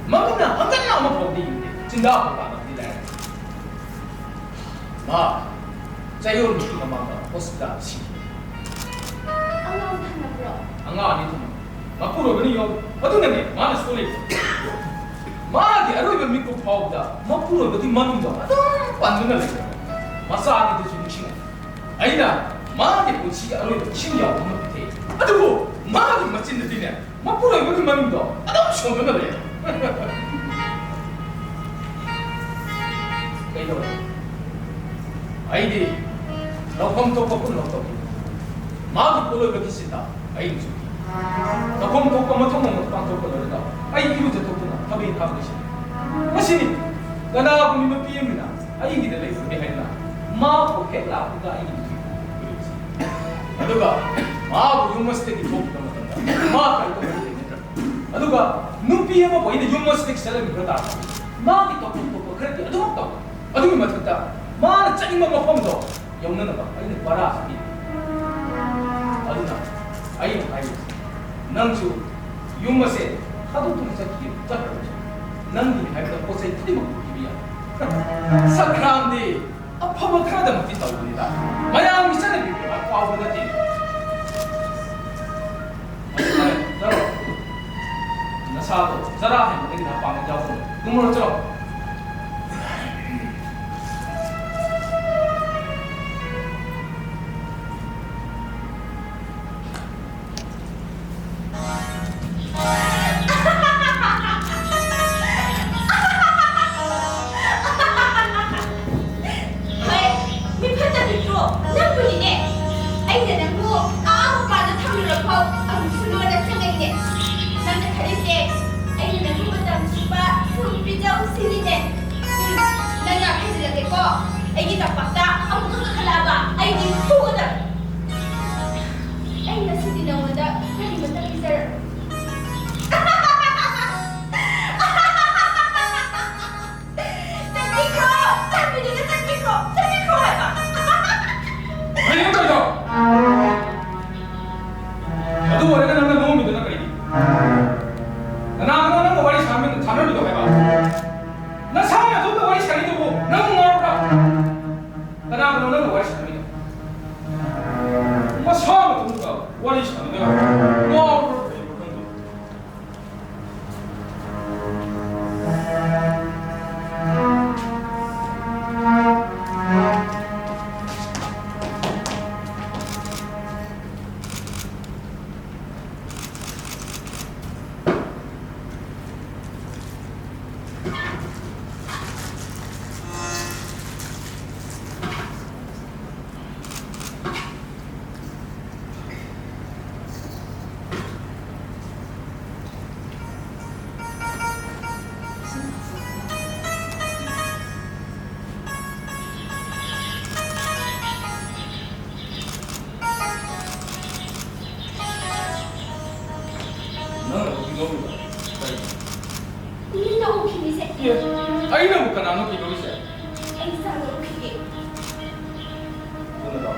ꯃꯃꯤꯠꯅ ꯍꯪꯒꯠꯅ ꯑꯃ ꯐꯥꯎꯗꯤ ꯌꯦꯡꯗꯦ꯫ ꯆꯤꯟꯗꯥ ꯐꯥꯎ ꯇꯥꯗꯕꯗꯤ ꯂꯥꯏꯔꯗꯅ꯫ ꯃꯥ ꯆꯌꯣꯜꯃꯨꯛꯀꯤ ꯃꯃꯥꯡꯗ ꯍꯣꯁꯄꯤꯇꯥꯜꯗ ꯁꯤꯈꯤ꯫ ꯑꯉꯥꯡ ꯊꯝꯃꯕ꯭ꯔꯣ? ꯑꯉꯥꯡ ꯑꯅꯤ ꯊꯝꯃꯤ꯫ ꯃꯄꯨꯔꯣꯏꯕꯅ ꯌꯣꯛ-, ꯑꯗꯨꯅꯅꯦ ꯃꯥꯅ ꯁꯣꯜꯂꯤꯗꯣ꯫ ꯃꯥꯒꯤ ꯑꯔꯣꯏꯕ ꯃꯤꯀꯨꯞ ꯐꯥꯎꯕꯗ ꯃꯄꯨꯔꯣꯏꯕꯒꯤ ꯃꯃꯤꯡꯗꯣ ꯑꯗꯨꯝ ꯄꯟꯗꯨꯅ ꯂꯩꯔꯦ꯫ ꯃꯆꯥ ꯑꯅꯤꯗꯨꯁꯨ ꯅꯤꯡꯁꯤꯡꯉꯦ꯫ ꯑꯩꯅ ꯃꯥꯒꯤ ꯄꯨꯟꯁꯤꯒꯤ ꯑꯔꯣꯏꯕ ꯏꯁꯤꯡ ꯌꯥꯎꯕ ꯑꯃ ꯄꯤꯊꯛꯏ꯫ ꯑꯗꯨꯕꯨ ꯃꯥꯒꯤ ꯃꯆꯤꯟꯗꯗꯤꯅꯦ, ꯃꯄꯨꯔꯣꯏꯕꯒꯤ ꯃꯃꯤꯡꯗꯣ ꯑꯗꯨꯝ ꯁꯣꯟꯗꯨꯅ ꯂꯩꯔꯦ꯫ ꯀꯩꯗꯧꯔꯦ? ꯑꯩꯗꯤ ꯂꯧꯐꯝ ꯊꯣꯛꯄ ꯄꯨꯝꯅꯃꯛ ꯇꯧꯈꯤ꯫ ꯃꯥꯒꯤ ꯄꯣꯠꯂꯣꯏꯕꯒꯤ ꯁꯤꯟꯊꯥ ꯑꯩꯅꯁꯨ ꯄꯤ꯫ ꯂꯧꯐꯝ ꯊꯣꯛꯄ ꯃꯊꯧ ꯃꯉꯝ ꯄꯥꯡꯊꯣꯛꯄ ꯂꯣꯏꯔꯒ ꯑꯩ ꯏꯔꯨꯖꯊꯣꯛꯇꯨꯅ ꯊꯕꯛ ꯏꯪꯈꯥꯡ ꯂꯣꯏꯁꯤꯜꯂꯤ꯫ ꯃꯁꯤꯅꯤ ꯀꯅꯥꯒꯨꯝꯕꯤ ꯅꯨꯄꯤ ꯑꯃꯅ ꯑꯩꯒꯤꯗ ꯂꯩꯕꯅꯤ ꯍꯥꯏꯗꯨꯅ ꯃꯥꯕꯨ ꯍꯦꯛ ꯂꯥꯛꯄꯒ ꯑꯩꯒꯤ ꯅꯨꯄꯤ ꯄꯨꯔꯛꯏꯁꯤ꯫ ꯑꯗꯨꯒ ꯃꯥꯕꯨ ꯌꯨꯝ ꯑꯁꯤꯗꯒꯤ ꯊꯣꯛꯈꯤꯕ ꯃꯇꯝꯗ ꯃꯥ ꯀꯔꯤꯒꯨꯝꯕ ꯂꯩꯅꯗ꯭ꯔꯕ꯫ ꯑꯗꯨꯒ ꯅꯨꯄꯤ ꯑꯃꯕꯨ ꯑꯩꯅ ꯌꯨꯝ ꯑꯁꯤꯗꯒꯤ ꯆꯠꯍꯟꯈ꯭ꯔ ꯇꯥꯔꯒꯗꯤ ꯃꯥꯒꯤ ꯇꯧꯐꯝ ꯊꯣꯛꯄ ꯈꯔꯗꯤ ꯑꯗꯨꯃꯛ ꯇꯧ꯫ ꯑꯗꯨꯒꯤ ꯃꯊꯛꯇ ꯃꯥꯅ ꯆꯠꯅꯤꯡꯕ ꯃꯐꯝꯗꯣ ꯌꯧꯅꯅꯕ ꯑꯩꯅ ꯚꯔꯥꯁꯨ ꯄꯤ꯫ ꯑꯗꯨꯅ ꯑꯩꯅ ꯍꯥꯏꯔꯤꯁꯦ, ꯅꯪꯁꯨ ꯌꯨꯝ ꯑꯁꯦ ꯊꯥꯗꯣꯛꯇꯨꯅ ꯆꯠꯈꯤ-, ꯆꯠꯈ꯭ꯔꯕꯁꯨ ꯅꯪꯒꯤꯅꯤ ꯍꯥꯏꯕꯗ ꯄꯣꯠ ꯆꯩ ꯈꯨꯗꯤꯡꯃꯛ ꯄꯤꯕ ꯌꯥꯏ꯫ ꯁꯈ꯭ꯔꯥꯝꯗꯤ ꯑꯐꯕ ꯈꯔꯗꯃꯛꯇꯤ ꯇꯧꯕꯅꯤꯗ꯫ ꯃꯌꯥꯝꯒꯤ ꯆꯠꯅꯕꯤ ꯐꯥꯎꯕ ꯅꯠꯇꯦ꯫ ꯆꯠꯂꯣ꯫ ꯅꯁꯥꯗꯣ ꯆꯔꯥ ꯍꯦꯟꯕꯗꯒꯤ ꯅꯄꯥꯡꯒꯜ ꯌꯥꯎꯗꯅ ꯇꯨꯝꯃꯨꯔꯣ, ꯆꯠꯂꯣ꯫ ꯍꯣꯏ, ꯃꯤ ꯐꯠꯇꯕꯤꯗ꯭ꯔꯣ? ꯅꯪꯕꯨꯅꯤꯅꯦ꯫ ꯑꯩꯅ ꯅꯪꯕꯨ ꯑꯥ ꯃꯄꯥꯟꯗ ꯊꯝꯂꯨꯔꯐꯥꯎ ꯑꯃꯨꯛꯁꯨ ꯂꯣꯟꯅ ꯆꯪꯉꯛꯏꯅꯦ꯫ ꯅꯪꯅ ꯈꯜꯂꯤꯁꯦ ꯑꯩꯅ ꯅꯪꯕꯨ ꯃꯇꯝ ꯆꯨꯞꯄ ꯁꯨꯝ ꯄꯤꯖꯧ ꯁꯤꯅꯤꯅꯦ꯫ ꯎꯝ, ꯅꯪ ꯌꯥꯝ ꯍꯦꯟꯖꯤꯜꯂꯛꯀꯦꯀꯣ꯫ ꯑꯩꯒꯤ ꯇꯝꯄꯥꯛꯇ ꯑꯃꯨꯛꯀ ꯀꯥꯈꯠꯂꯛꯑꯕ ꯑꯩꯗꯤ ꯐꯨꯒꯗꯕ꯫ ꯑꯩ ꯉꯁꯤꯗꯤ ꯅꯉꯣꯟꯗ ꯀꯔꯤꯃꯇ ꯄꯤꯖꯔꯔꯣꯏ꯫ ꯆꯠꯄꯤꯈ꯭ꯔꯣ! ꯆꯥꯟꯕꯤꯗꯨꯅ ꯆꯠꯄꯤꯈ꯭ꯔꯣ! ꯆꯠꯄꯤꯈ꯭ꯔꯣ ꯍꯥꯏꯕ! ꯀꯩꯅꯣ ꯇꯧꯔꯤꯗꯣ? ꯑꯗꯨ ꯑꯣꯏꯔꯒ ꯅꯪꯅ ꯅꯣꯡꯃꯤꯗꯨꯅ ꯀꯔꯤꯒꯤ? ꯀꯅꯥꯒꯅꯣ ꯅꯪꯒ ꯋꯥꯔꯤ ꯁꯥꯟꯅ-, ꯁꯥꯟꯅ-, ꯂꯧꯈꯤꯅꯤꯁꯦ꯫ ꯑꯦ, ꯑꯩꯅꯕꯨ ꯀꯅꯥꯅꯣ ꯀꯤꯗꯧꯔꯤꯁꯦ? ꯑꯩ ꯏꯆꯥ ꯂꯧꯈꯤꯒꯦ꯫ ꯑꯗꯨꯅꯔꯣ?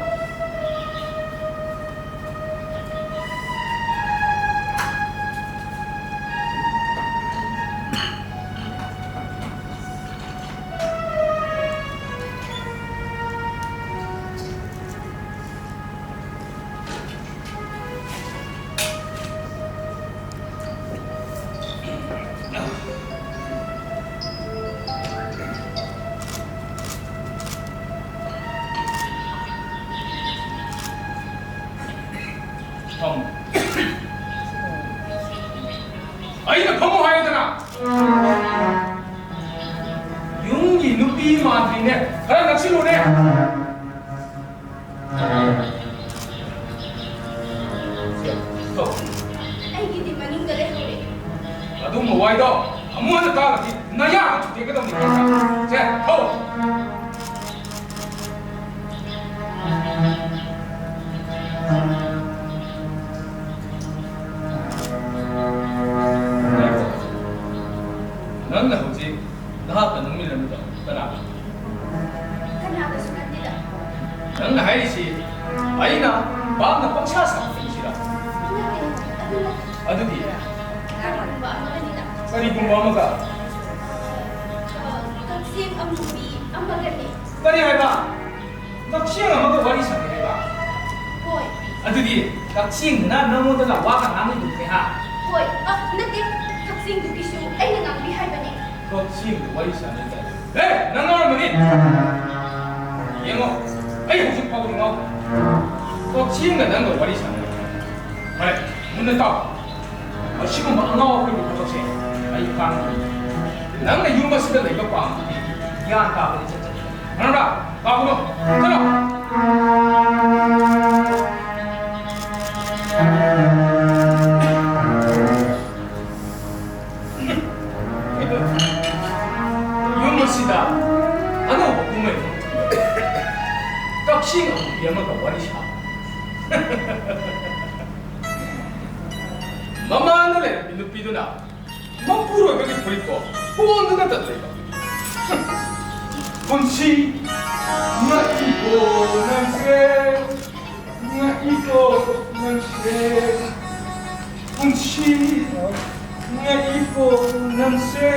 ꯐꯝꯃꯨ꯫ ꯑꯩꯅ ꯐꯝꯃꯨ ꯍꯥꯏꯔꯗꯅ꯫ ꯌꯨꯝꯒꯤ ꯅꯨꯄꯤ ꯃꯥꯟꯗ꯭ꯔꯤꯅꯦ꯫ ꯈꯔ ꯅꯛꯁꯤꯜꯂꯨꯅꯦ꯫ ꯁꯦ, ꯊꯧ꯫ ꯑꯩꯒꯤꯗꯤ ꯃꯅꯤꯡꯗ ꯂꯩꯍꯧꯔꯦ꯫ ꯑꯗꯨꯒꯨꯝꯕ ꯋꯥꯏꯗꯣ ꯑꯃꯨꯛ ꯍꯟꯅ ꯇꯥꯔꯗꯤ ꯅꯌꯥꯗ ꯊꯨꯗꯦꯛꯀꯗꯧꯅꯤ꯫ ꯁꯦ, ꯊꯧ꯫ ꯅꯪꯅ ꯍꯧꯖꯤꯛ ꯅꯍꯥꯛꯀ ꯅꯣꯛꯃꯤꯟꯅꯔꯝꯃꯤꯗꯣ ꯀꯅꯥꯒ? ꯀꯅꯥꯒꯁꯨ ꯅꯠꯇꯦꯗ꯫ ꯅꯪꯅ ꯍꯥꯏꯔꯤꯁꯤ ꯑꯩꯅ ꯚꯥꯞꯅ ꯄꯪꯁꯥ ꯁꯥꯕ ꯃꯤꯁꯤꯔ? ꯅꯠꯇꯦ, ꯑꯗꯨ ꯅꯠꯇꯦ꯫ ꯑꯗꯨꯗꯤ? ꯀꯔꯤꯒꯨꯝꯕ ꯑꯃꯒꯅꯤꯗ꯫ ꯀꯔꯤꯒꯨꯝꯕ ꯑꯃꯒ? ꯑ, ꯀꯛꯆꯦꯡ ꯑꯃꯨꯕꯤ ꯑꯃꯒꯅꯤ꯫ ꯀꯔꯤ ꯍꯥꯏꯕ? ꯀꯛꯆꯦꯡ ꯑꯃꯒ ꯋꯥꯔꯤ ꯁꯥꯟꯅꯩ ꯍꯥꯏꯕ? ꯍꯣꯏ꯫ ꯑꯗꯨꯗꯤ ꯀꯛꯆꯦꯡꯗꯨꯅ ꯅꯪꯉꯣꯟꯗꯒ ꯋꯥꯒ ꯉꯥꯡꯉꯤꯗꯨꯗꯤ, ꯍꯥ? ꯍꯣꯏ꯫ ꯑ, ꯅꯠꯇꯦ, ꯀꯛꯆꯦꯡꯗꯨꯒꯤꯁꯨ ꯑꯩꯅ ꯉꯥꯡꯕꯤ ꯍꯥꯏꯕꯅꯦ꯫ ꯀꯛꯆꯦꯡꯗꯨ ꯋꯥꯔꯤ ꯁꯥꯟꯅꯩ ꯀꯥꯏꯅ꯫ ꯍꯦ, ꯅꯪ ꯉꯥꯡꯔꯝꯃꯅꯤ꯫ ꯌꯦꯡꯉꯣ, ꯑꯩ ꯍꯧꯖꯤꯛ ꯐꯥꯎꯕ ꯉꯥꯎꯔꯤ꯫ ꯀꯛꯆꯦꯡꯒ ꯅꯪꯒ ꯋꯥꯔꯤ ꯁꯥꯟꯅꯩ꯫ ꯐꯔꯦ, ꯃꯨꯟꯅ ꯇꯥꯎ꯫ ꯑꯁꯤꯒꯨꯝꯕ ꯑꯉꯥꯎ ꯑꯐꯩꯒꯤ ꯊꯕꯛꯁꯦ ꯑꯩ ꯈꯥꯡꯉꯔꯣꯏ꯫ ꯅꯪꯅ ꯌꯨꯝ ꯑꯁꯤꯗ ꯂꯩꯕ ꯄꯥꯝꯃꯗꯤ ꯒ꯭ꯌꯥꯟ ꯇꯥꯕꯗꯤ ꯆꯠꯆꯅꯤ꯫ ꯈꯪꯉꯕ꯭ꯔꯥ? ꯇꯥꯎꯒꯅꯨ꯫ ꯆꯠꯂꯣ꯫ ꯌꯨꯝ ꯑꯁꯤꯗ ꯑꯅꯧꯕ ꯀꯨꯝꯍꯩ ꯑꯃ ꯄꯨꯊꯣꯛꯂꯦ꯫ ꯀꯛꯆꯦꯡ ꯑꯃꯨꯕꯤ ꯑꯃꯒ ꯋꯥꯔꯤ ꯁꯥꯕ꯫ ꯃꯃꯥꯡꯗ ꯂꯩꯔꯝꯃꯤ ꯅꯨꯄꯤꯗꯨꯅ ꯃꯄꯨꯔꯣꯏꯕꯒꯤ ꯐꯨꯔꯤꯠꯇꯣ ꯀꯣꯟꯗꯨꯅꯇ ꯂꯩꯕ꯫ ꯄꯨꯟꯁꯤ ꯉꯛꯏꯀꯣ ꯅꯪꯁꯦ, ꯉꯛꯏꯀꯣ ꯅꯪꯁꯦ꯫ ꯄꯨꯟꯁꯤ ꯉꯛꯏꯀꯣ ꯅꯪꯁꯦ,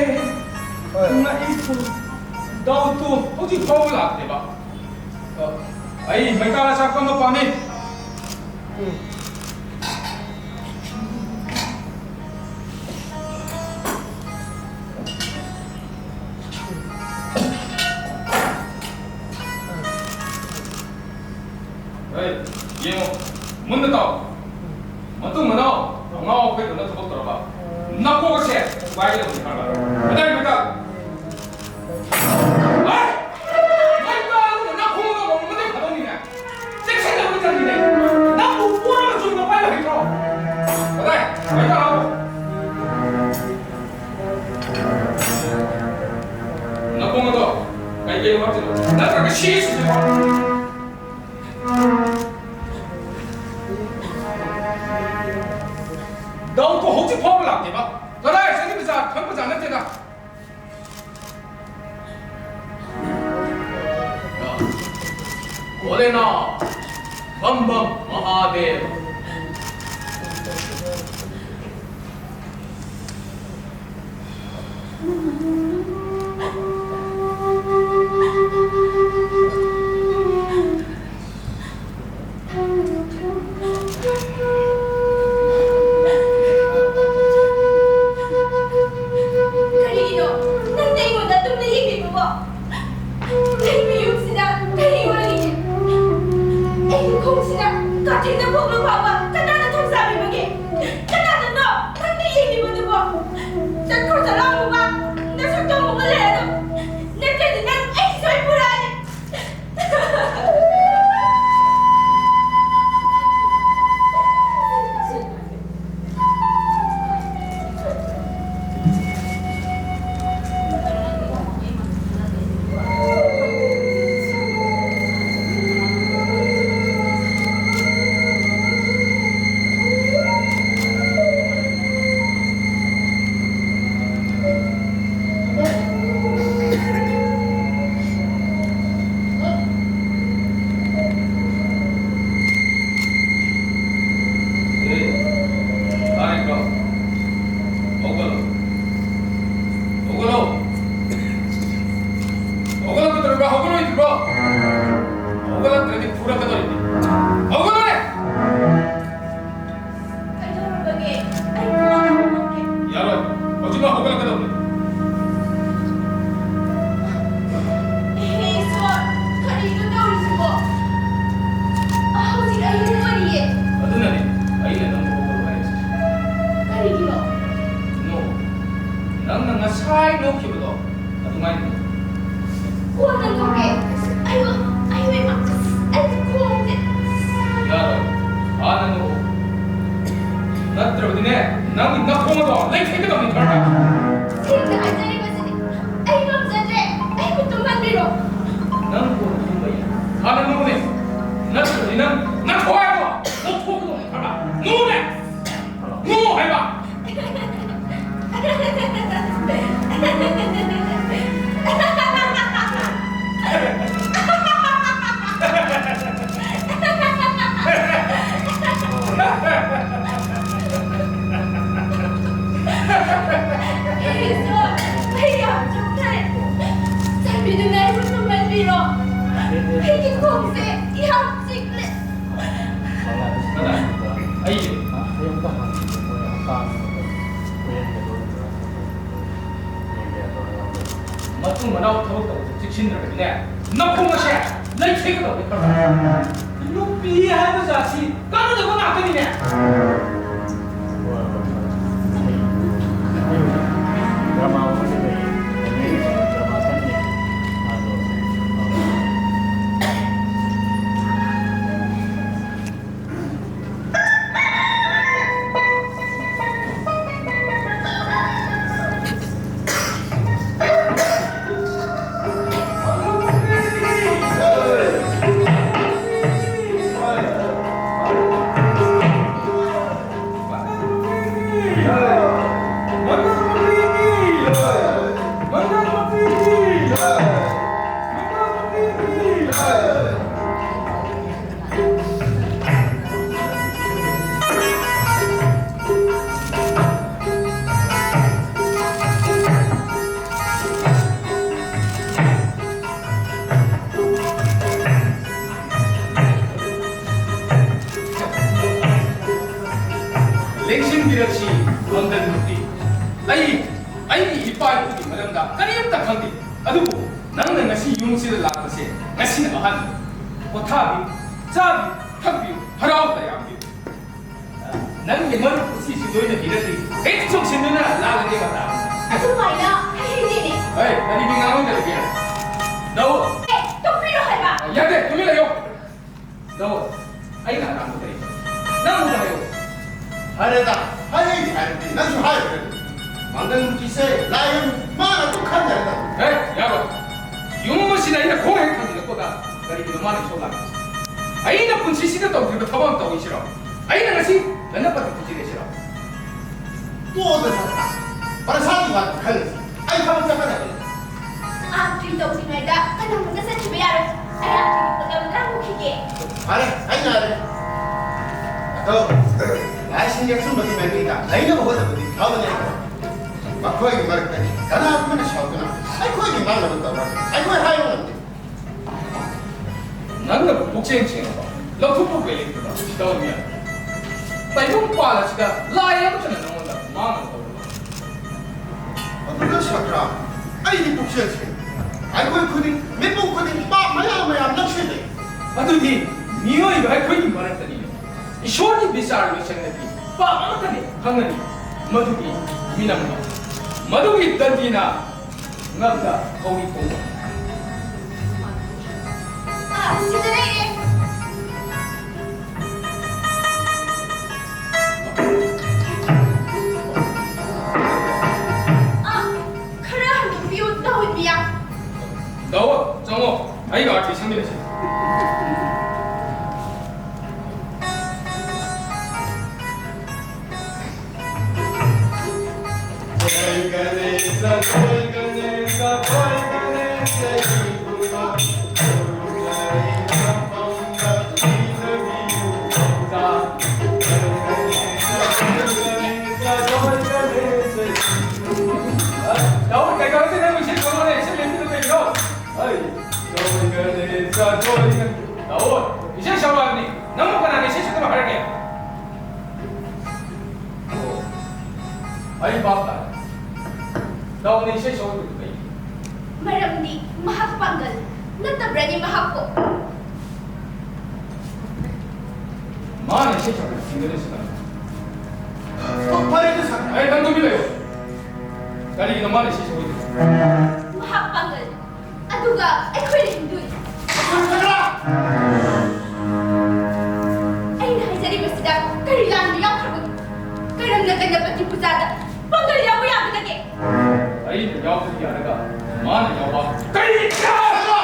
ꯍꯣꯏ꯫ ꯉꯛꯏꯀꯣ꯫ ꯗꯥꯎꯇꯣ ꯍꯧꯖꯤꯛ ꯐꯥꯎꯕ ꯂꯥꯛꯇꯦꯕ꯫ ꯑ, ꯑꯩ ꯃꯩꯇꯥ ꯆꯥꯛꯄ ꯑꯃ ꯄꯥꯝꯃꯤ꯫ ꯎꯝ꯫ ꯑꯩ, ꯌꯦꯡꯉꯣ, ꯃꯨꯟꯅ ꯇꯥꯎ꯫ ꯃꯇꯨꯡ ꯃꯅꯥꯎ ꯉꯥꯎ ꯐꯩꯗꯧꯅ ꯊꯕꯛ ꯇꯧꯔꯕ ꯅꯀꯣꯛ ꯑꯁꯦ ꯊꯨꯒꯥꯏꯒꯗꯧꯕꯅꯤ, ꯈꯪꯉꯕ? ꯀꯗꯥꯏ ꯃꯩꯇꯥ? ꯍꯩ! ꯃꯩꯇꯥ ꯑꯗꯨꯅ ꯅꯈꯣꯡꯗꯣ ꯃꯇꯦꯛ ꯐꯗꯧꯅꯤꯅꯦ꯫ ꯆꯦꯛꯁꯤꯟꯗꯕ ꯆꯪꯉꯤꯅꯦ꯫ ꯅꯪꯕꯨ ꯄꯣꯔꯒ ꯆꯨꯝꯅ ꯄꯥꯏꯕ ꯍꯩꯇ꯭ꯔꯣ? ꯀꯗꯥꯏ? ꯃꯩꯇꯥ ꯂꯥꯛꯑꯣ꯫ ꯅꯈꯣꯡ ꯑꯗꯣ ꯀꯩ ꯀꯩꯅꯣ ꯍꯥꯞꯆꯤꯜꯂꯣ꯫ ꯅꯠꯇ꯭ꯔꯒ ꯁꯤ ꯁꯤꯖꯤꯜꯂꯣ꯫ ꯗꯥꯎꯗꯣ ꯍꯧꯖꯤꯛ ꯐꯥꯎꯕ ꯂꯥꯛꯇꯦꯕ꯫ ꯀꯗꯥꯏ ꯆꯠꯈꯤꯕꯖꯥꯠ ꯈꯪꯕꯖꯥꯠ ꯅꯠꯇꯦꯗ꯫ ꯚꯣꯂꯦꯅꯥꯊ, ꯕꯝ ꯕꯝ ꯃꯍꯥꯗꯦꯕ꯫ ꯀꯔꯤꯒꯤꯅꯣ ꯅꯪꯅ ꯑꯩꯉꯣꯟꯗ ꯑꯗꯨꯝꯅ ꯌꯦꯡꯂꯤꯕꯕꯣ? ꯑꯩꯒꯤ ꯌꯨꯝꯁꯤꯗ ꯀꯔꯤ ꯑꯣꯏꯔꯤꯒꯦ? ꯑꯩꯒꯤ ꯈꯣꯡꯁꯤꯗ ꯀꯥꯆꯤꯟꯗ ꯈꯣꯡꯅ ꯐꯥꯎꯕ ꯀꯅꯥꯅ ꯊꯣꯡꯖꯥꯕꯤꯕꯒꯦ? ꯀꯅꯥꯅꯅꯣ ꯅꯪꯅ ꯌꯦꯡꯂꯤꯕꯗꯨꯕꯣ? ꯆꯠꯈ꯭ꯔꯣ, ꯆꯠꯂꯣ, ꯑꯃꯨꯕ꯫ ꯅꯁꯛꯇꯣ ꯑꯃꯨꯛ ꯎꯠꯂꯔꯅꯨ꯫ ꯅꯠꯇ꯭ꯔꯗꯤ ꯅꯪ ꯑꯩ ꯁꯣꯏ ꯄꯨꯔꯛꯑꯅꯤ꯫ ꯅꯣꯛꯈꯤꯕꯗꯣ ꯑꯗꯨꯃꯥꯏꯅ ꯅꯣꯛ꯫ ꯀꯣꯟꯅ ꯅꯣꯛꯀꯦ꯫ ꯑꯩ, ꯑꯩ, ꯑꯩ, ꯑꯩ ꯈꯣꯡꯁꯦ꯫ ꯌꯥꯔꯣꯏ꯫ ꯍꯥꯟꯅ ꯅꯣꯛꯎ꯫ ꯅꯠꯇ꯭ꯔꯕꯗꯤꯅꯦ, ꯅꯪꯒꯤ ꯅꯈꯣꯡ ꯑꯗꯣ ꯂꯩꯊꯦꯛꯀꯗꯕꯅꯤ, ꯈꯪꯕ꯭ꯔꯥ? ꯁꯦꯡꯅ ꯍꯥꯏꯖꯔꯤꯕꯁꯤꯗꯤ ꯑꯩ ꯉꯝꯖꯗ꯭ꯔꯦ꯫ ꯑꯩꯕꯨ ꯇꯨꯝꯍꯟꯕꯤꯔꯣ꯫ ꯅꯪ ꯀꯣꯟꯅ ꯇꯨꯝꯕ ꯌꯥꯏ꯫ ꯍꯥꯟꯅ ꯅꯣꯛꯎꯅꯦ꯫ ꯅꯠꯇ꯭ꯔꯕꯗꯤ ꯅꯪ ꯅꯈꯣꯡ ꯑꯗꯣ ꯂꯧꯊꯣꯛꯀꯗꯕꯅꯤ, ꯈꯪꯕ꯭ꯔꯥ? ꯅꯣꯛꯎꯅꯦ꯫ ꯅꯣꯛꯎ ꯍꯥꯏꯕ꯫ ꯏꯁꯣꯔ, ꯑꯩ ꯌꯥꯝ ꯆꯣꯛꯊꯔꯦ꯫ ꯆꯥꯟꯕꯤꯗꯨꯅ ꯑꯩꯕꯨ ꯇꯨꯝꯍꯟꯕꯤꯔꯣ꯫ ꯑꯩꯒꯤ ꯈꯣꯡꯁꯦ ꯌꯥꯝ ꯆꯤꯛꯂꯦ꯫ ꯀꯅꯥ? ꯑꯩ? ꯃꯇꯨꯡ ꯃꯅꯥꯎ ꯊꯕꯛ ꯇꯧꯕꯁꯦ ꯆꯦꯛꯁꯤꯟꯗ꯭ꯔꯕꯗꯤꯅꯦ, ꯅꯈꯣꯡ ꯑꯁꯦ ꯂꯩꯊꯦꯛꯀꯗꯧꯕꯅꯤ, ꯈꯪꯕ꯭ꯔꯥ? ꯅꯨꯄꯤ ꯍꯥꯏꯕ ꯖꯥꯠꯁꯤ ꯀꯥꯟꯅꯗꯕ ꯉꯥꯛꯇꯅꯤꯅꯦ꯫ ꯂꯦꯡꯁꯤꯟꯕꯤꯔꯛꯁꯤ, ꯂꯣꯟꯗꯟ ꯅꯨꯄꯤ꯫ ꯑꯩ, ꯑꯩꯒꯤ ꯏꯄꯥ ꯏꯄꯨꯒꯤ ꯃꯔꯝꯗ ꯀꯔꯤꯝꯇ ꯈꯪꯗꯦ꯫ ꯑꯗꯨꯕꯨ ꯅꯪꯅ ꯉꯁꯤ ꯌꯨꯝꯁꯤꯗ ꯂꯥꯛꯄꯁꯦ ꯉꯁꯤꯅ ꯑꯍꯥꯟꯕꯅꯤ꯫ ꯄꯣꯊꯥꯕꯤꯌꯨ, ꯆꯥꯕꯤꯌꯨ, ꯊꯛꯄꯤꯌꯨ, ꯍꯔꯥꯎ ꯇꯌꯥꯝꯕꯤꯌꯨ꯫ ꯅꯪꯒꯤ ꯃꯔꯨꯞ ꯑꯁꯤꯁꯨ ꯂꯣꯏꯅꯕꯤꯔꯗꯤ ꯍꯦꯛ ꯆꯣꯡꯁꯤꯟꯗꯨꯅ ꯂꯥꯛꯂꯒꯦ, ꯃꯇꯥ꯫ ꯑꯗꯨꯃꯥꯏꯅ ꯀꯔꯤꯒꯤꯅꯣ ꯃꯥꯅ ꯏꯁꯧ ꯂꯥꯡꯉꯤꯁꯦ? ꯑꯩꯅ ꯄꯨꯟꯁꯤꯁꯤꯗ ꯇꯧꯗ꯭ꯔꯤꯕ ꯊꯕꯛ ꯑꯃ ꯇꯧꯔꯤꯁꯤꯔꯣ? ꯑꯩꯅ ꯉꯁꯤ ꯂꯟꯅ ꯄꯠꯇ ꯄꯨꯁꯤꯜꯂꯤꯁꯤꯔꯣ? ꯇꯣꯛꯑꯣꯗ ꯁꯥꯇ꯭ꯔ, ꯄꯔꯁꯥꯒꯤ ꯋꯥꯗ ꯈꯜꯂꯁꯤ꯫ ꯑꯩ ꯊꯕꯛ ꯆꯠꯀꯗꯕꯅꯤ꯫ ꯑꯥꯔꯇꯤ ꯇꯧꯗ꯭ꯔꯤꯉꯩꯗ ꯀꯅꯥꯃꯠꯇ ꯆꯠꯈꯤꯕ ꯌꯥꯔꯣꯏ꯫ ꯑꯩ ꯑꯥꯔꯇꯤꯒꯤ ꯄꯣꯠꯂꯝ ꯂꯥꯡꯉꯨꯈꯤꯒꯦ꯫ ꯐꯔꯦ, ꯑꯩ ꯉꯥꯏꯔꯦ꯫ ꯑꯗꯣ, ꯂꯥꯏꯁꯤꯡꯒꯤ ꯑꯆꯨꯝꯕꯒꯤ ꯃꯥꯏꯀꯩꯗ ꯂꯩꯅꯕ ꯍꯣꯠꯅꯕꯗꯤ ꯐꯕꯅꯦ꯫ ꯃꯈꯣꯏꯒꯤ ꯃꯔꯛꯇꯒꯤ ꯀꯅꯥꯒꯨꯝꯕꯅ ꯁꯥꯎꯗꯨꯅ ꯑꯩꯈꯣꯏꯒꯤ ꯃꯥꯡꯅꯕ ꯇꯧꯔꯒ ꯑꯩꯈꯣꯏ ꯍꯥꯏꯕ ꯉꯝꯗꯦ꯫ ꯅꯪꯅ ꯄꯨꯛꯆꯦꯟ ꯁꯦꯡꯅꯕ ꯂꯧꯊꯣꯛꯄ ꯀꯩ ꯂꯩꯇꯕ ꯁꯤꯗ ꯑꯣꯏꯕ ꯌꯥꯏ꯫ ꯇꯥꯏꯕꯪ ꯄꯥꯜ ꯑꯁꯤꯗ ꯂꯥꯏ ꯑꯃꯠꯇꯅ ꯅꯪꯉꯣꯟꯗ ꯃꯥꯡꯅꯕ ꯇꯧꯔꯣꯏ꯫ ꯑꯗꯨꯅ ꯁꯥꯇ꯭ꯔ, ꯑꯩꯗꯤ ꯄꯨꯛꯆꯦꯜ ꯁꯦꯡꯉꯤ꯫ ꯑꯩꯈꯣꯏ ꯈꯨꯗꯤꯡ, ꯃꯤꯄꯨꯝ ꯈꯨꯗꯤꯡ ꯄꯥꯞ ꯃꯌꯥꯝ ꯃꯌꯥꯝ ꯅꯛꯁꯤꯜꯂꯤ꯫ ꯑꯗꯨꯗꯤ ꯃꯤꯑꯣꯏꯕ ꯑꯩꯈꯣꯏꯒꯤ ꯃꯔꯛꯇꯅꯤ꯫ ꯏꯁꯣꯔꯒꯤ ꯕꯤꯆꯥꯔ ꯂꯣꯏꯁꯪꯗꯗꯤ ꯄꯥꯞ ꯑꯃꯠꯇꯅꯤ ꯈꯪꯅꯔꯤ꯫ ꯃꯗꯨꯒꯤ ꯃꯤꯅꯝꯅ, ꯃꯗꯨꯒꯤ ꯗꯟꯗꯤꯅ ꯉꯛꯇ ꯍꯧꯏ ꯈꯣꯡꯕ꯫ ꯑꯥ, ꯁꯤꯗ ꯂꯩꯔꯦ꯫ ꯑꯥ, ꯈꯔ ꯍꯟꯗꯣꯛꯄꯤꯌꯨ, ꯗꯥ ꯋꯤꯟꯃꯤꯌꯥ꯫ ꯗꯥꯋꯣ, ꯆꯪꯉꯣ꯫ ꯑꯩꯒ ꯑꯥꯔꯇꯤ ꯁꯪꯃꯤꯟꯅꯁꯤ꯫ ꯗꯥꯎꯗ, ꯀꯩꯗꯧꯔꯒꯦ ꯅꯪꯕꯨ ꯏꯁꯩ ꯁꯛꯂꯣꯅꯦ? ꯏꯁꯩ ꯂꯦꯞꯄꯤꯗꯨ ꯀꯩꯒꯤꯅꯣ? ꯍꯩ, ꯖꯣꯏ ꯒꯅꯦꯁ, ꯖꯣꯏ ꯒꯅꯦꯁ꯫ ꯗꯥꯎꯗ, ꯏꯁꯩ ꯁꯛꯂꯣ ꯍꯥꯏꯕꯅꯤ꯫ ꯅꯪꯕꯨ ꯀꯅꯥꯅ ꯏꯁꯩ ꯁꯛꯀꯅꯣ ꯍꯥꯏꯔꯒꯦ? ꯑꯣ, ꯑꯩ ꯚꯥꯞ ꯇꯥꯔꯦ꯫ ꯗꯥꯎꯗ ꯏꯁꯩ ꯁꯛꯂꯣ ꯍꯥꯏꯕꯗꯨ ꯀꯩꯒꯤꯅꯣ? ꯃꯔꯝꯗꯤ ꯃꯍꯥꯛ ꯄꯥꯡꯒꯜ ꯅꯠꯇꯕ꯭ꯔꯅꯤ ꯃꯍꯥꯛꯄꯨ? ꯃꯥꯅ ꯏꯁꯩ ꯁꯛꯄ ꯁꯤꯡꯒꯔ ꯑꯁꯤ ꯀꯅꯥꯅꯣ? ꯑꯣ, ꯐꯔꯦꯅꯦ ꯁꯥꯔ꯫ ꯑꯩ ꯅꯪ ꯇꯨꯃꯤꯟ ꯂꯩꯌꯨ꯫ ꯀꯔꯤꯒꯤꯅꯣ ꯃꯥꯅ ꯏꯁꯩ ꯁꯛꯑꯣꯏꯗ꯭ꯔꯤꯁꯦ? ꯃꯍꯥꯛ ꯄꯥꯡꯒꯜ, ꯑꯗꯨꯒ ꯑꯩꯈꯣꯏꯅ ꯍꯤꯟꯗꯨꯅꯤ꯫ ꯁꯥꯇ꯭ꯔ! ꯑꯩꯅ ꯍꯥꯏꯖꯔꯤꯕꯁꯤꯗ ꯀꯔꯤ ꯂꯥꯟꯕ ꯌꯥꯎꯈ꯭ꯔꯕꯒꯦ? ꯀꯔꯝꯅ ꯒꯅꯄꯇꯤ ꯄꯨꯖꯥꯗ ꯄꯥꯡꯒꯜ ꯌꯥꯎꯕ ꯌꯥꯒꯗꯒꯦ? ꯑꯩꯅ ꯌꯥꯎꯕꯗꯤ ꯌꯥꯔꯒ ꯃꯥꯅ ꯌꯥꯎꯕ ꯀꯔꯤ ꯌꯥꯔꯒ?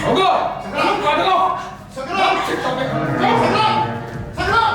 ꯍꯧꯒꯠꯂꯣ! ꯁꯀ꯭ꯔꯥꯝ! ꯀꯥꯗꯂꯣ! ꯁꯀ꯭ꯔꯥꯝ! ꯅꯪ ꯁꯤ ꯇꯧꯒꯦ! ꯁꯀ꯭ꯔꯥꯝ! ꯁꯀ꯭ꯔꯥꯝ!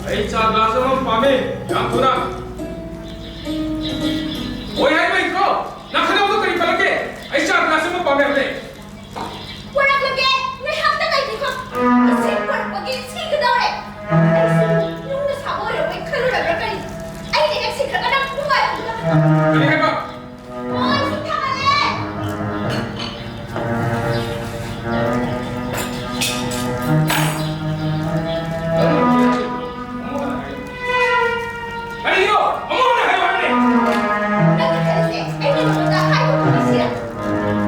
ꯑꯩ ꯆꯥ ꯒ꯭ꯂꯥꯁ ꯑꯃ ꯄꯥꯝꯃꯦ, ꯌꯥꯝ ꯊꯨꯅ꯫ ꯍꯣꯏ ꯍꯥꯏꯕ ꯍꯩꯇ꯭ꯔꯣ? ꯅꯪ ꯈꯟꯅꯕꯗꯣ ꯀꯔꯤ ꯄꯜꯂꯛꯀꯦ? ꯑꯩ ꯆꯥ ꯒ꯭ꯂꯥꯁ ꯑꯃ ꯄꯥꯝꯃꯦ ꯍꯥꯏꯕꯅꯦ꯫ ꯄꯨꯔꯛꯂꯒꯦ, ꯉꯥꯏꯍꯥꯛꯇ ꯉꯥꯏꯕꯤꯈꯣ꯫ ꯏꯁꯤꯡ ꯄꯨꯔꯛꯄꯒꯤ ꯁꯤꯒꯗꯧꯔꯦ꯫ ꯑꯩꯁꯨ ꯅꯨꯡꯅ ꯁꯥꯕ ꯑꯣꯏꯔꯝꯃꯣꯏ ꯈꯜꯂꯨꯔꯕ꯭ꯔꯥ ꯀꯔꯤꯅꯣ? ꯑꯩꯅ ꯍꯦꯛ ꯁꯤꯈ꯭ꯔꯒ ꯅꯪ ꯅꯨꯡꯉꯥꯏꯔꯝꯒꯗꯕ꯫ ꯀꯔꯤ ꯍꯥꯏꯕ? ꯍꯣꯏ, ꯁꯤ ꯊꯝꯃꯒꯦ꯫ ꯀꯔꯤꯅꯣ? ꯑꯃꯨꯛ ꯍꯟꯅ ꯍꯥꯏꯌꯨ꯫ ꯅꯪꯅ ꯈꯜꯂꯤꯁꯦ ꯑꯩꯅ ꯅꯉꯣꯟꯗ ꯍꯥꯏꯕ ꯈꯨꯝꯕꯁꯤꯔ?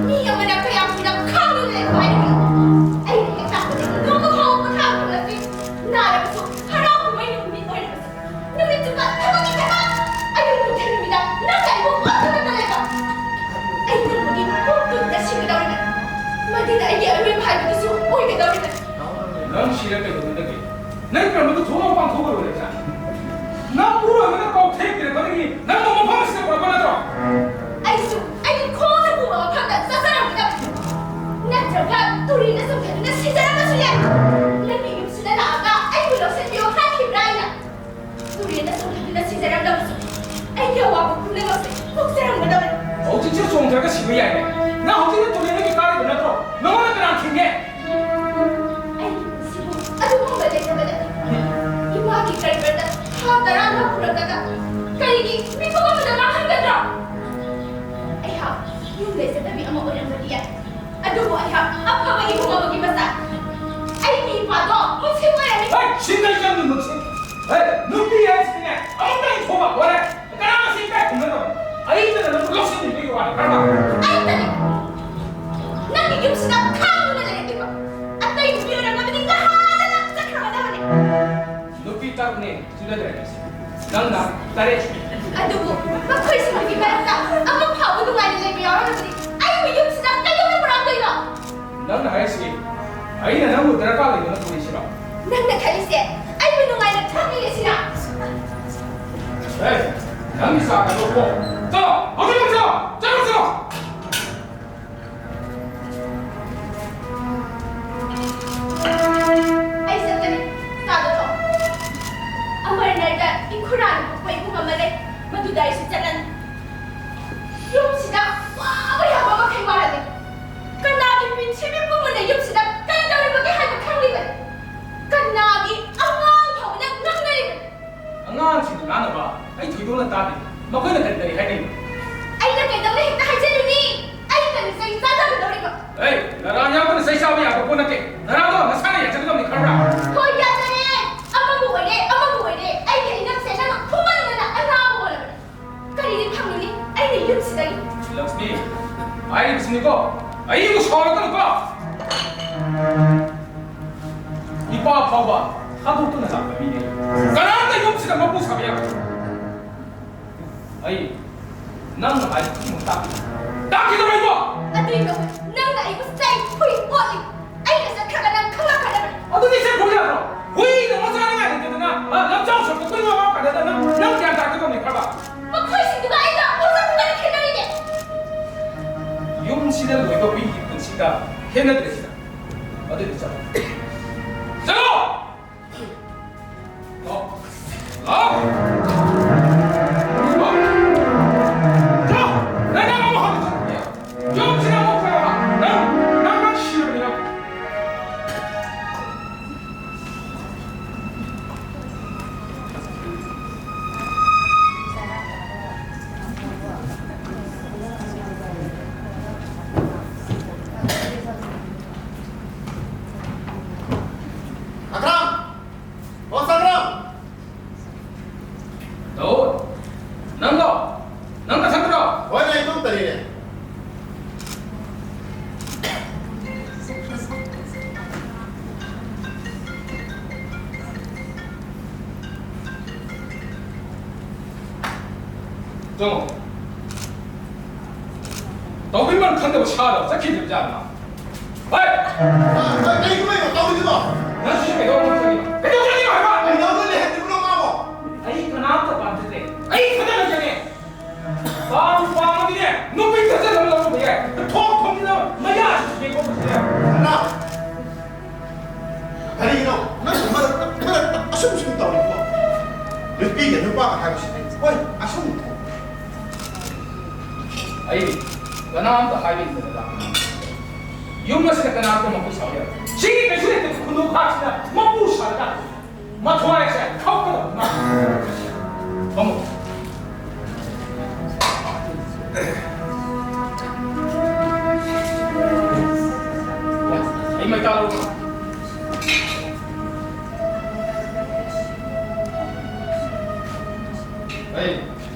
ꯃꯤ ꯑꯃꯅ ꯀꯌꯥꯝ ꯀꯨꯏꯅ ꯈꯥꯡꯗꯨꯅ ꯂꯩꯈꯣ ꯍꯥꯏꯔꯤꯕꯅꯣ? ꯑꯩꯅ ꯍꯦꯛ ꯂꯥꯛꯄꯗꯒꯤ ꯅꯣꯡꯃ ꯐꯥꯎꯕ ꯄꯣꯊꯥꯕ ꯐꯪꯂꯛꯇꯦ꯫ ꯅꯥꯔꯕꯁꯨ, ꯍꯔꯥꯎ ꯀꯨꯝꯍꯩ ꯅꯨꯃꯤꯠ ꯑꯣꯏꯔꯕꯁꯨ, ꯅꯨꯃꯤꯠ ꯆꯨꯞꯄ ꯊꯕꯛꯀꯤ ꯊꯕꯛ! ꯑꯌꯨꯛ ꯅꯨꯡꯊꯤꯜ ꯅꯨꯃꯤꯗꯥꯡ ꯅꯪꯅ ꯑꯩꯕꯨ ꯋꯥꯈꯜꯗ ꯂꯩꯕ꯫ ꯑꯩ ꯅꯪꯕꯨꯒꯤ ꯄꯣꯛꯇꯨꯗ ꯁꯤꯒꯗꯧꯔꯤꯕꯅꯤ꯫ ꯃꯗꯨꯗ ꯑꯩꯒꯤ ꯑꯔꯣꯏꯕ ꯍꯥꯏꯕꯗꯨꯁꯨ ꯑꯣꯏꯒꯗꯧꯔꯤꯕꯅꯤ꯫ ꯅꯪ ꯁꯤꯔ ꯀꯩꯗꯧꯅꯗꯒꯦ? ꯅꯪ ꯀꯔꯝꯕꯗ ꯊꯣꯛꯂ ꯃꯄꯥꯟ ꯊꯣꯛꯑꯔꯣꯏꯗ꯭ꯔꯥ? ꯅꯪ ꯄꯨꯔꯣꯏꯕꯅ ꯄꯥꯎ ꯊꯦꯡꯕꯤꯔꯛꯄꯗꯒꯤ ꯅꯪꯕꯨ ꯃꯐꯝ ꯑꯁꯤꯗ ꯄꯨꯔꯛꯄ ꯅꯠꯇ꯭ꯔꯣ? ꯑꯩꯁꯨ ꯑꯩꯒꯤ ꯈꯣꯡꯅ ꯄꯨꯕ ꯃꯐꯝꯗ ꯆꯠꯆꯔꯝꯒꯗꯕꯅꯤ꯫ ꯅꯠꯇ꯭ꯔꯒ ꯇꯨꯔꯦꯜꯗ ꯆꯣꯡꯊꯗꯨꯅ ꯁꯤꯖꯔꯝꯕꯁꯨ ꯌꯥꯏ꯫ ꯅꯪꯒꯤ ꯌꯨꯝꯁꯤꯗ ꯂꯥꯛꯑꯒ ꯑꯩꯕꯨ ꯂꯧꯁꯤꯟꯕꯤꯌꯨ ꯍꯥꯏꯈꯤꯕ꯭ꯔꯥ ꯑꯩꯅ? ꯇꯨꯔꯦꯜꯗ ꯆꯣꯡꯊꯗꯨꯅ ꯁꯤꯖꯔꯝꯂꯕꯁꯨ ꯑꯩꯒꯤ ꯑꯋꯥꯕ ꯄꯨꯝꯅꯃꯛꯁꯦ ꯀꯣꯛꯆꯔꯝꯒꯗꯕꯅꯤ꯫ ꯍꯧꯖꯤꯛꯁꯨ ꯆꯣꯡꯊꯔꯒ ꯁꯤꯕ ꯌꯥꯏꯅꯦ꯫ ꯅꯪ ꯍꯧꯖꯤꯛꯅ ꯇꯨꯔꯦꯜꯗꯒꯤ ꯀꯥꯔꯤꯕ ꯅꯠꯇ꯭ꯔꯣ? ꯅꯉꯣꯟꯗ ꯀꯅꯥ ꯊꯤꯡꯉꯦ? ꯑꯩꯒꯤ ꯄꯨꯟꯁꯤꯕꯨ ꯑꯗꯨꯒꯨꯝꯕ ꯂꯩꯇꯕ ꯅꯠꯇꯦ꯫ ꯏꯃꯥꯒꯤ ꯀꯔꯕꯥꯔꯗ ꯊꯥ ꯇꯔꯥ ꯂꯧꯈ꯭ꯔꯒ ꯀꯔꯤꯒꯤ ꯃꯤꯀꯨꯞ ꯑꯃꯗ ꯃꯥꯡꯍꯟꯒꯗ꯭ꯔꯣ? ꯑꯗꯨꯕꯨ ꯑꯩꯍꯥꯛ ꯑꯐꯕ ꯏꯃꯨꯡ ꯑꯃꯒꯤ ꯃꯆꯥ꯫ ꯑꯩꯒꯤ ꯏꯄꯥꯗꯣ ꯃꯨꯁꯂꯤꯝ ꯑꯣꯏꯔꯝꯃꯤ꯫ ꯍꯦ, ꯁꯤꯡꯒꯩ ꯆꯪꯅꯨ ꯃꯨꯁꯂꯤꯝ꯫ ꯍꯦ, ꯅꯨꯄꯤ ꯍꯥꯏꯁꯤꯅꯦ ꯑꯃꯨꯛꯇꯪ ꯊꯣꯛꯂꯛ ꯂꯣꯏꯔꯦ꯫ ꯀꯅꯥ ꯃꯁꯤꯡ ꯀꯥꯏ ꯈꯨꯝꯅꯗꯕꯅꯣ? ꯑꯩꯇꯅ ꯅꯪꯕꯨ ꯂꯧꯁꯤꯟꯕꯤꯕꯒꯤ ꯋꯥꯅꯤ, ꯈꯪꯉꯕ? ꯑꯩꯇꯅꯤ꯫ ꯅꯪꯒꯤ ꯌꯨꯝꯁꯤꯗ ꯈꯥꯡꯗꯨꯅ ꯂꯩꯔꯛꯂꯤꯕ ꯑꯇꯩ ꯅꯨꯄꯤ ꯑꯣꯏꯔꯝꯂꯕꯗꯤ ꯅꯍꯥꯟꯅ ꯅꯪ ꯆꯠꯈ꯭ꯔꯒꯗꯕꯅꯤ꯫ ꯅꯨꯄꯤ ꯇꯔꯨꯛꯅꯦ ꯁꯤꯗ ꯂꯩꯔꯝꯃꯤꯁꯦ꯫ ꯅꯪꯅ ꯇꯔꯦꯠ꯫ ꯑꯗꯨꯕꯨ ꯃꯈꯣꯏꯁꯤꯡꯗꯨꯒꯤ ꯃꯔꯛꯇ ꯑꯃ ꯐꯥꯎꯕ ꯅꯨꯡꯉꯥꯏꯅ ꯂꯩꯕ ꯌꯥꯎꯔꯝꯂꯕꯗꯤ ꯑꯩꯕꯨ ꯌꯨꯝꯁꯤꯗ ꯀꯩꯗꯧꯅ ꯄꯨꯔꯛꯇꯣꯏꯅꯣ? ꯅꯪꯅ ꯍꯥꯏꯔꯤꯁꯤ ꯑꯩꯅ ꯅꯪꯕꯨ ꯗꯔꯀꯥꯔ ꯂꯩꯗꯅ ꯄꯨꯔꯤꯁꯤꯔꯣ? ꯅꯪꯅ ꯈꯜꯂꯤꯁꯦ ꯑꯩꯕꯨ ꯅꯨꯡꯉꯥꯏꯅ ꯊꯝꯂꯤꯁꯤꯔ? ꯑꯦ, ꯅꯪꯒꯤ ꯆꯥ ꯊꯛꯂꯣꯀꯣ꯫ ꯆꯠꯂꯣ, ꯍꯧꯖꯤꯛꯃꯛ ꯆꯠꯂꯣ, ꯆꯠꯂꯣ, ꯆꯠꯂꯣ꯫ ꯑꯩ ꯆꯠꯀꯅꯤ꯫ ꯆꯥꯗꯣ ꯊꯛꯑꯣ꯫ ꯑꯃꯔꯅꯔꯗ ꯏꯈꯨꯔꯥꯅ ꯄꯣꯛꯄ ꯏꯕꯨꯡ ꯑꯃ ꯂꯩ꯫ ꯃꯗꯨꯗ ꯑꯩꯁꯨ ꯆꯠꯂꯅꯤ꯫ ꯌꯨꯝꯁꯤꯗ ꯋꯥꯕ ꯌꯥꯕ ꯃꯈꯩ ꯋꯥꯔꯝꯃꯤ꯫ ꯀꯅꯥꯒꯤ ꯄ꯭ꯔꯤꯊꯤꯕꯤ ꯄꯨꯝꯕꯅ ꯌꯨꯝꯁꯤꯗ ꯀꯔꯤ ꯇꯧꯔꯤꯕꯒꯦ ꯍꯥꯏꯕ ꯈꯪꯂꯤꯕꯅꯤ? ꯀꯅꯥꯒꯤ ꯑꯉꯥꯡ ꯐꯥꯎꯕꯅ ꯉꯥꯡꯅꯔꯤꯕꯅꯤ? ꯑꯉꯥꯡꯁꯤꯡꯅ ꯉꯥꯡꯅꯕ ꯑꯩ ꯊꯣꯏꯗꯣꯛꯅ ꯇꯥꯗꯦ꯫ ꯃꯈꯣꯏꯅ ꯀꯔꯤ ꯀꯔꯤ ꯍꯥꯏꯅꯩ? ꯑꯩꯅ ꯀꯩꯗꯧꯅ ꯍꯦꯛꯇ ꯍꯥꯏꯖꯤꯜꯂꯨꯅꯤ? ꯑꯩ ꯀꯔꯤ ꯆꯩ ꯆꯥꯖꯒꯗꯧꯔꯤꯕ? ꯑꯦ, ꯅꯔꯥ ꯌꯥꯎꯗꯅ ꯆꯩ ꯆꯥꯕ ꯌꯥꯕ ꯄꯣꯠ ꯅꯠꯇꯦ꯫ ꯅꯔꯥꯗꯣ ꯅꯁꯥꯅ ꯌꯥꯖꯒꯗꯕꯅꯤ, ꯈꯪꯕ꯭ꯔꯥ? ꯍꯣꯏ, ꯌꯥꯖꯔꯦ꯫ ꯑꯃꯕꯨ ꯑꯣꯏꯔꯦ, ꯑꯃꯕꯨ ꯑꯣꯏꯔꯦ, ꯑꯩꯒꯤ ꯏꯅꯝꯁꯦ ꯅꯪꯅ ꯐꯨꯃꯟꯗꯅ ꯑꯅꯥꯕ ꯑꯣꯜꯂꯕꯅꯤ꯫ ꯀꯔꯤꯗꯤ ꯐꯪꯂꯨꯅꯤ ꯑꯩꯅ ꯌꯨꯝꯁꯤꯗꯒꯤ? ꯂꯛꯁꯃꯤ, ꯍꯥꯏꯔꯤꯕꯁꯤꯅꯤꯀꯣ, ꯑꯩꯕꯨ ꯁꯥꯎꯔꯛꯀꯅꯨꯀꯣ꯫ ꯏꯄꯥ ꯐꯥꯎꯕ ꯊꯥꯗꯣꯛꯇꯨꯅ ꯂꯥꯛꯄ ꯃꯤꯅꯦ꯫ ꯀꯅꯥꯝꯇ ꯌꯨꯝꯁꯤꯗ ꯃꯄꯨ ꯁꯥꯕ ꯌꯥꯔꯣꯏ꯫ ꯑꯩ ꯅꯪꯅ ꯍꯥꯏꯕ ꯈꯨꯗꯤꯡꯃꯛ ꯇꯥꯛꯈꯤ-, ꯇꯥꯛꯈꯤꯗꯧꯔꯤꯕꯣ? ꯑꯗꯨꯏꯗꯣ ꯅꯪꯅ ꯑꯩꯕꯨ ꯆꯩ, ꯍꯨꯏ ꯑꯣꯜꯂꯤ꯫ ꯑꯩꯅ ꯆꯠꯈ꯭ꯔꯒ ꯅꯪ ꯈꯪꯂꯛꯀꯗꯕꯅꯤ꯫ ꯑꯗꯨꯗꯤ ꯆꯠꯈ꯭ꯔꯣ ꯌꯥꯗ꯭ꯔꯣ? ꯍꯨꯏꯗꯧꯅ ꯆꯥꯅꯤꯡꯉꯥꯏ ꯂꯩꯇꯗꯅ, ꯑ, ꯂꯝꯖꯥꯎ ꯁꯣꯔꯣꯛꯇ ꯀꯣꯏꯕ ꯃꯄꯥꯟꯗ ꯅꯪ, ꯅꯪ ꯒ꯭ꯌꯥꯟ ꯇꯥꯔꯛꯀꯗꯕꯅꯤ, ꯈꯪꯉꯕ? ꯃꯈꯣꯏꯁꯤꯡꯗꯨꯒ ꯑꯩꯒ ꯄꯣꯛꯆꯕ ꯀꯔꯤ ꯈꯦꯠꯅꯔꯤꯒꯦ? ꯌꯨꯝꯁꯤꯗ ꯂꯣꯏꯕ ꯍꯨꯏꯒꯤ ꯄꯨꯟꯁꯤꯒ ꯈꯦꯠꯅꯗ꯭ꯔꯦ ꯁꯤꯗ꯫ ꯑꯗꯨꯗꯤ ꯆꯠꯂꯣ꯫ ꯆꯠꯂꯣ! ꯂꯥꯛꯑꯣ! ꯂꯥꯛꯑꯣ! ꯆꯠꯂꯣ! ꯅꯪ, ꯅꯪ ꯑꯃꯨꯛ ꯍꯟꯅ ꯆꯠꯂꯨ! ꯌꯨꯝꯁꯤꯗ ꯑꯃꯨꯛ ꯆꯠꯂꯕ ꯅꯪ, ꯅꯪ, ꯅꯪ ꯁꯤꯔꯕꯅꯤ ꯅꯪ! ꯆꯪꯉꯣ꯫ ꯇꯧꯕꯤꯃꯜ ꯈꯪꯗꯕ ꯁꯥꯗꯣ ꯆꯠꯈꯤꯗ꯭ꯔꯤꯕ ꯖꯥꯠꯂꯣ? ꯍꯣꯏ! ꯀꯩꯒꯤꯅꯣ ꯇꯧꯔꯤꯗꯨꯕꯣ? ꯅꯪ ꯁꯤꯁꯦ ꯀꯩꯗꯧꯔꯕꯅꯣ ꯈꯪꯉꯤꯕ? ꯀꯩꯗꯧꯖꯔꯤꯅꯣ ꯍꯥꯏꯕ? ꯀꯩꯗꯧꯔꯒ ꯂꯩꯍꯟꯗ꯭ꯔꯤꯕꯅꯣ ꯃꯥꯕꯣ? ꯑꯩ ꯀꯅꯥꯝꯇ ꯄꯥꯝꯖꯗꯦ꯫ ꯑꯩ ꯈꯛꯇ ꯂꯩꯖꯒꯦ꯫ ꯄꯥꯝꯕꯨ ꯄꯥꯝꯃꯗꯤꯅꯦ, ꯅꯨꯄꯤ ꯊꯥꯖꯅꯕ ꯂꯧꯔꯨꯕ ꯌꯥꯏ꯫ ꯊꯣꯛ ꯊꯣꯛꯅꯤꯡꯅꯕ ꯃꯌꯥꯁꯤ ꯁꯤꯒꯦ ꯈꯣꯠꯄꯁꯤꯗ꯫ ꯀꯅꯥ? ꯀꯔꯤꯒꯤꯅꯣ ꯅꯪꯅ ꯃꯔꯛꯇ, ꯃꯔꯛꯇ ꯑꯁꯨꯝ ꯁꯨꯝ ꯇꯧꯔꯤꯕꯣ? ꯅꯨꯄꯤꯒ ꯅꯨꯄꯥꯒ ꯍꯥꯏꯕꯁꯤꯗꯤ, ꯍꯣꯏ, ꯑꯁꯨꯝ ꯑꯩ ꯀꯅꯥꯝꯇ ꯍꯥꯏꯕ ꯏꯟꯗꯕ ꯂꯥꯛꯄꯅꯤ꯫ ꯌꯨꯝ ꯑꯁꯤꯗ ꯀꯅꯥꯝꯇ ꯃꯄꯨ ꯁꯥꯕ ꯌꯥꯔꯣꯏ꯫ ꯁꯤꯒꯤ ꯀꯩꯁꯨ ꯂꯩꯇꯕ ꯈꯨꯟꯗꯣꯛ ꯈꯥꯛꯁꯤꯗ ꯃꯄꯨ ꯁꯥꯔꯒ ꯃꯊ꯭ꯋꯥꯏꯁꯦ ꯊꯣꯛꯀꯗꯕ ꯉꯥꯛꯇ꯫ ꯐꯝꯃꯣ꯫ ꯑꯩ ꯃꯩ ꯇꯥꯔꯨꯕ꯭ꯔꯣ? ꯑꯩ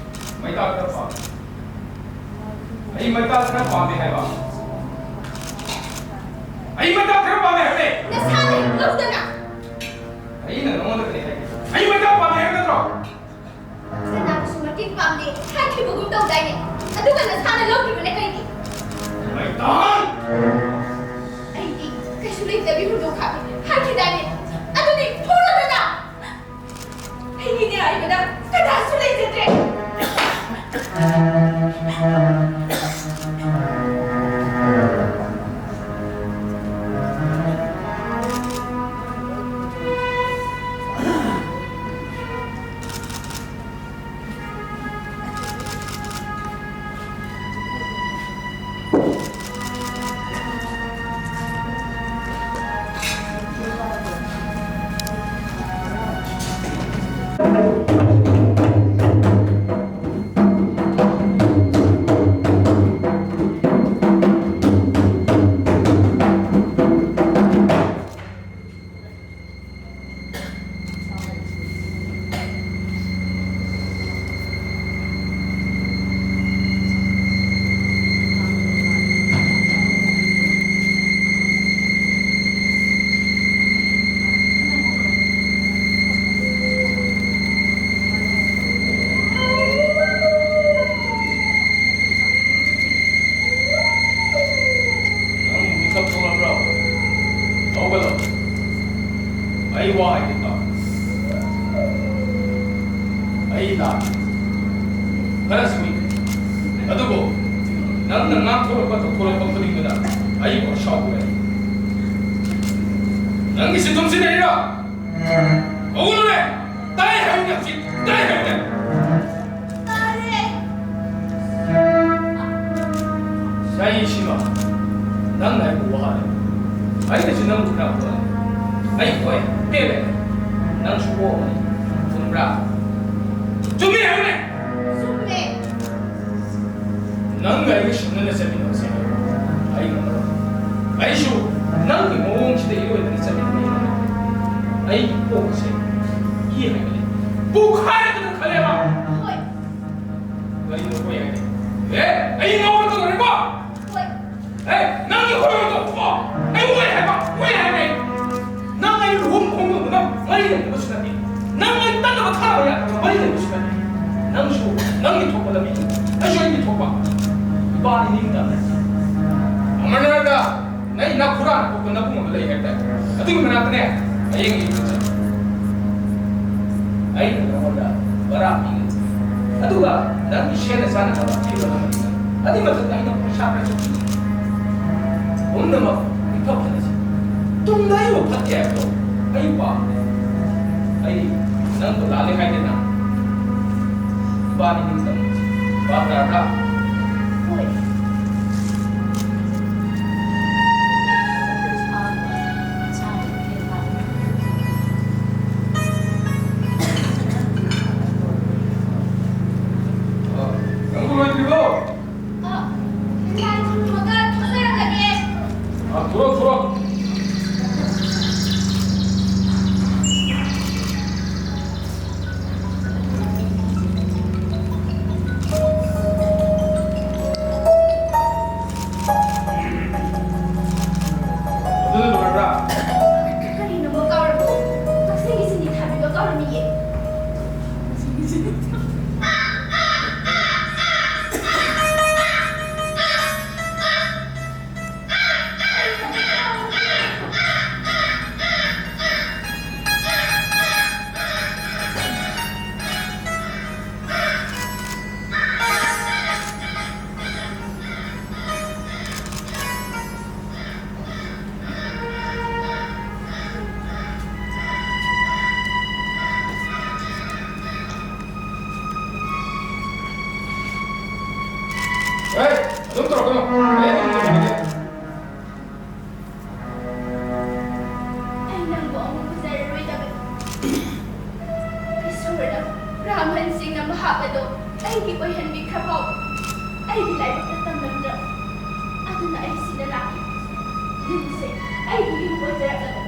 ꯃꯩ ꯇꯥ ꯈꯔ ꯄꯥꯝꯃꯦ꯫ ꯑꯩ ꯃꯩ ꯇꯥ ꯈꯔ ꯄꯥꯝꯃꯦ ꯍꯥꯏꯕ꯫ ꯑꯩ ꯃꯩ ꯇꯥ ꯈꯔ ꯄꯥꯝꯃꯦ ꯍꯥꯏꯕꯅꯦ꯫ ꯅꯁꯥꯅ ꯍꯦꯛ ꯂꯧꯗꯅ꯫ ꯑꯩꯅ ꯅꯉꯣꯟꯗ ꯀꯔꯤ ꯍꯥꯏꯒꯦ? ꯑꯩ ꯃꯩ ꯇꯥ ꯄꯥꯝꯃꯦ ꯍꯥꯏꯕ ꯅꯠꯇ꯭ꯔꯣ? ꯁꯅꯥꯕꯨꯁꯨ ꯃꯇꯦꯡ ꯄꯥꯡꯗꯦ ꯍꯥꯏꯈꯤꯕꯒꯨꯝ ꯇꯧꯗꯥꯏꯅꯦ? ꯑꯗꯨꯒ ꯅꯁꯥꯅ ꯂꯧꯈꯤꯕꯅ ꯀꯩꯒꯤ? ꯃꯩꯇꯥꯟ! ꯑꯩꯗꯤ ꯀꯩꯁꯨ ꯂꯩꯇꯕꯤ ꯍꯨꯟꯗꯣꯛꯈ꯭ꯔꯕꯤ ꯍꯥꯏꯈꯤꯗꯥꯏꯅꯦ? ꯑꯗꯨꯗꯤ ꯐꯨꯔꯗꯅ! ꯑꯩꯒꯤꯅꯦ ꯍꯥꯏꯕꯗ ꯀꯅꯥꯁꯨ ꯂꯩꯖꯗ꯭ꯔꯦ꯫ ꯑꯩ ꯋꯥ ꯍꯥꯏꯒꯦ ꯇꯥꯎ꯫ ꯑꯩ ꯂꯥꯜꯂꯦ꯫ ꯈꯔ ꯁꯣꯏꯈ꯭ꯔꯦ꯫ ꯑꯗꯨꯕꯨ ꯅꯪꯅ ꯉꯥꯡꯊꯣꯔꯛꯄ ꯇꯧꯊꯣꯔꯛꯄ ꯈꯨꯗꯤꯡꯗꯨꯗ ꯑꯩꯕꯨ ꯑꯁꯥꯎꯕ ꯌꯥꯏ꯫ ꯅꯪꯒꯤ ꯁꯤꯟꯊꯨꯝꯁꯤ ꯂꯩꯔꯤꯔꯣ? ꯍꯧꯒꯠꯂꯨꯅꯦ! ꯇꯥꯏ ꯍꯥꯏꯕꯅꯦ ꯍꯧꯖꯤꯛ! ꯇꯥꯏ ꯍꯥꯏꯕꯅꯦ! ꯇꯥꯔꯦ꯫ ꯆꯍꯤꯁꯤꯃ ꯅꯪꯅ ꯑꯩꯕꯨ ꯋꯥꯍꯜꯂꯦ꯫ ꯑꯩꯅꯁꯨ ꯅꯪꯕꯨ ꯈꯔ ꯋꯥꯍꯜꯂꯦ꯫ ꯑꯩ ꯍꯣꯏ ꯄꯦꯜꯂꯦ꯫ ꯅꯪꯁꯨ ꯑꯣꯛꯑꯃꯅꯤ꯫ ꯆꯨꯝꯕ꯭ꯔꯥ? ꯆꯨꯝꯃꯤ ꯍꯥꯏꯕꯅꯦ꯫ ꯆꯨꯝꯃꯦ꯫ ꯅꯪꯒ ꯑꯩꯒ ꯁꯨꯡꯅꯅ ꯆꯠꯃꯤꯟꯅꯕꯁꯦ ꯑꯩ ꯉꯝꯃꯔꯣꯏ꯫ ꯑꯩꯁꯨ ꯅꯪꯒꯤ ꯃꯑꯣꯡꯁꯤꯗ ꯏꯔꯣꯏꯗꯅ ꯆꯠꯃꯤꯟꯅꯕ ꯉꯝꯃꯔꯣꯏ꯫ ꯑꯩꯒꯤ ꯀꯣꯛꯁꯦ ꯏ ꯍꯥꯏꯕꯅꯦ꯫ ꯄꯣꯛꯈꯥꯏꯔꯒꯅ ꯈꯜꯂꯦꯕ꯫ ꯍꯣꯏ꯫ ꯀꯔꯤꯅꯣ ꯍꯣꯏ ꯍꯥꯏꯗꯤ? ꯑꯦ, ꯑꯩ ꯉꯥꯎꯔꯛꯀꯗꯧꯔꯦꯀꯣ? ꯍꯣꯏ꯫ ꯑꯦ, ꯅꯪꯒꯤ ꯍꯣꯏ ꯍꯣꯏꯗꯣ, ꯑꯣ, ꯑꯩ ꯍꯣꯏ ꯍꯥꯏꯕ, ꯍꯣꯏ ꯍꯥꯏꯕ ꯑꯩ꯫ ꯅꯪ ꯑꯩ ꯂꯨꯍꯣꯡ ꯈꯣꯡꯗꯣꯡꯕꯒ ꯃꯔꯤ ꯂꯩꯅꯕꯁꯨ ꯅꯠꯇꯦ꯫ ꯅꯪ ꯑꯩ ꯇꯠꯅꯕ ꯊꯥꯕ ꯌꯥꯗꯕ ꯃꯔꯤ ꯂꯩꯅꯕꯁꯨ ꯅꯠꯇꯦ꯫ ꯅꯪꯁꯨ ꯅꯪꯒꯤ ꯊꯣꯛꯄ ꯂꯝꯕꯤ, ꯑꯩꯁꯨ ꯑꯩꯒꯤ ꯊꯣꯛꯄ꯫ ꯏꯕꯥꯅꯤ ꯅꯤꯡꯇꯝꯅꯁꯤ꯫ ꯑꯃꯔꯅꯥꯊꯇ ꯅꯪ ꯅꯈꯨꯔꯥ ꯅꯈꯣꯛꯄ ꯅꯕꯨꯡ ꯑꯃ ꯂꯩ ꯍꯥꯏꯕꯗꯥꯏ? ꯑꯗꯨꯒꯤ ꯃꯅꯥꯛꯇꯅꯦ ꯍꯌꯦꯡ ꯌꯦꯡꯕ ꯆꯠꯂꯨ꯫ ꯑꯩꯅ ꯅꯉꯣꯟꯗ ꯕꯔꯥ ꯄꯤꯒꯅꯤ꯫ ꯑꯗꯨꯒ ꯅꯪꯒꯤ ꯁꯦꯠꯅ ꯆꯥꯅꯅꯕ ꯐꯤꯔꯣꯜ ꯑꯃ ꯄꯤꯒꯅꯤ꯫ ꯑꯗꯨꯒꯤ ꯃꯊꯛꯇ ꯑꯩꯅ ꯄꯩꯁꯥ ꯈꯔꯁꯨ ꯄꯤꯒꯅꯤ꯫ ꯄꯨꯝꯅꯃꯛ ꯏꯐ ꯐꯅꯁꯤ꯫ ꯇꯨꯡꯗ ꯑꯩꯕꯨ ꯐꯠꯇꯦ ꯍꯥꯏꯕꯗꯣ ꯑꯩ ꯄꯥꯝꯗꯦ꯫ ꯑꯩ ꯅꯪꯕꯨ ꯂꯥꯜꯂꯦ ꯍꯥꯏꯗꯅ ꯏꯕꯥꯅꯤ ꯅꯤꯡꯇꯝꯅꯁꯤ꯫ ꯚꯥꯞ ꯇꯥꯔꯕ꯭ꯔꯥ? ꯍꯣꯏ꯫ ꯑ, ꯅꯪꯕꯨ ꯂꯣꯏꯗ꯭ꯔꯤꯕꯣ? ꯑ, ꯂꯥꯏ ꯈꯨꯔꯨꯝꯃꯒ ꯊꯣꯛꯆꯔꯛꯂꯒꯦ꯫ ꯑ, ꯊꯣꯔꯛꯑꯣ, ꯊꯣꯔꯛꯑꯣ꯫ ꯑꯗꯨꯅ ꯂꯣꯏꯔꯕ꯭ꯔꯥ? ꯀꯔꯤꯅꯣ ꯀꯥꯎꯔꯕꯣ? ꯀꯛꯆꯤꯡꯒꯤ ꯆꯤꯅꯤ ꯊꯥꯕꯤꯕ ꯀꯥꯎꯔꯝꯃꯤꯌꯦ꯫ ꯑꯩꯕꯨ ꯌꯨꯝ ꯑꯣꯟꯖꯔꯛꯂꯒ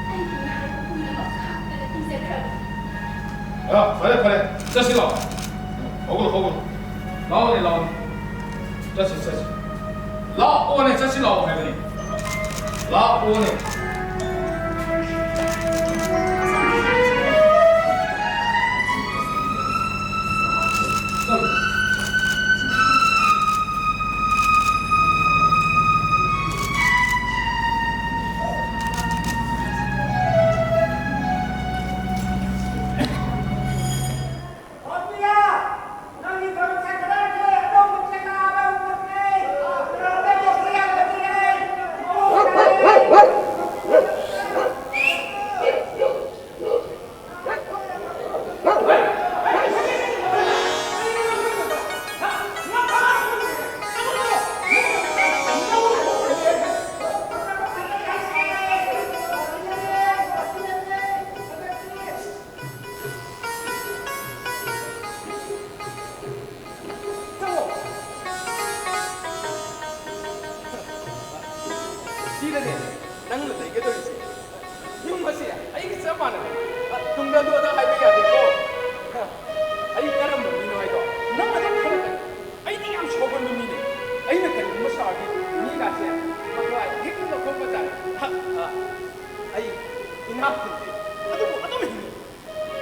ꯑꯩꯒꯤ ꯍꯥꯏꯕ ꯄꯨꯝꯅꯃꯛ ꯍꯥꯞꯇꯅ ꯄꯤꯖꯈ꯭ꯔꯕꯅꯤ꯫ ꯑ, ꯐꯔꯦ, ꯐꯔꯦ꯫ ꯆꯠꯁꯤ ꯂꯥꯛꯑꯣ꯫ ꯍꯧꯒꯠꯂꯣ, ꯍꯧꯒꯠꯂꯣ꯫ ꯂꯥꯛꯑꯣꯅꯦ, ꯂꯥꯛꯑꯣꯅꯦ꯫ ꯆꯠꯁꯤ, ꯆꯠꯁꯤ꯫ ꯂꯥꯛꯑꯣꯅꯦ, ꯆꯠꯁꯤ ꯂꯥꯛꯑꯣ ꯍꯥꯏꯕꯅꯤ꯫ ꯂꯥꯛꯑꯣꯅꯦ꯫ ꯁꯤꯗꯅꯦ ꯅꯪꯅ ꯂꯩꯒꯗꯧꯔꯤꯁꯦ꯫ ꯌꯨꯝ ꯑꯁꯤ ꯑꯩꯒ ꯆꯞ ꯃꯥꯟꯅꯩ꯫ ꯑ, ꯇꯨꯡꯗ ꯑꯗꯨ ꯑꯗꯥ ꯍꯥꯏꯕ ꯌꯥꯗꯦꯀꯣ꯫ ꯑ, ꯑꯩ ꯀꯔꯝꯕ ꯃꯤꯅꯣ ꯍꯥꯏꯗꯣ ꯅꯪ ꯑꯗꯨꯝ ꯈꯪꯉꯛꯀꯅꯤ꯫ ꯑꯩꯗꯤ ꯌꯥꯝ ꯁꯥꯎꯒꯟꯕ ꯃꯤꯅꯦ꯫ ꯑꯩꯅ ꯀꯔꯤꯒꯨꯝꯕ ꯁꯥꯎꯔꯗꯤ ꯃꯤꯒꯥꯁꯦ ꯃꯊ꯭ꯋꯥꯏ ꯍꯦꯛꯇ ꯂꯧꯊꯣꯛꯄ ꯖꯥꯠꯅꯤ꯫ ꯑ, ꯑ, ꯑꯩ ꯏꯅꯥꯛ ꯈꯨꯟꯗꯦ, ꯑꯗꯨꯕꯨ ꯑꯗꯨꯝ ꯍꯤꯡꯉꯤ꯫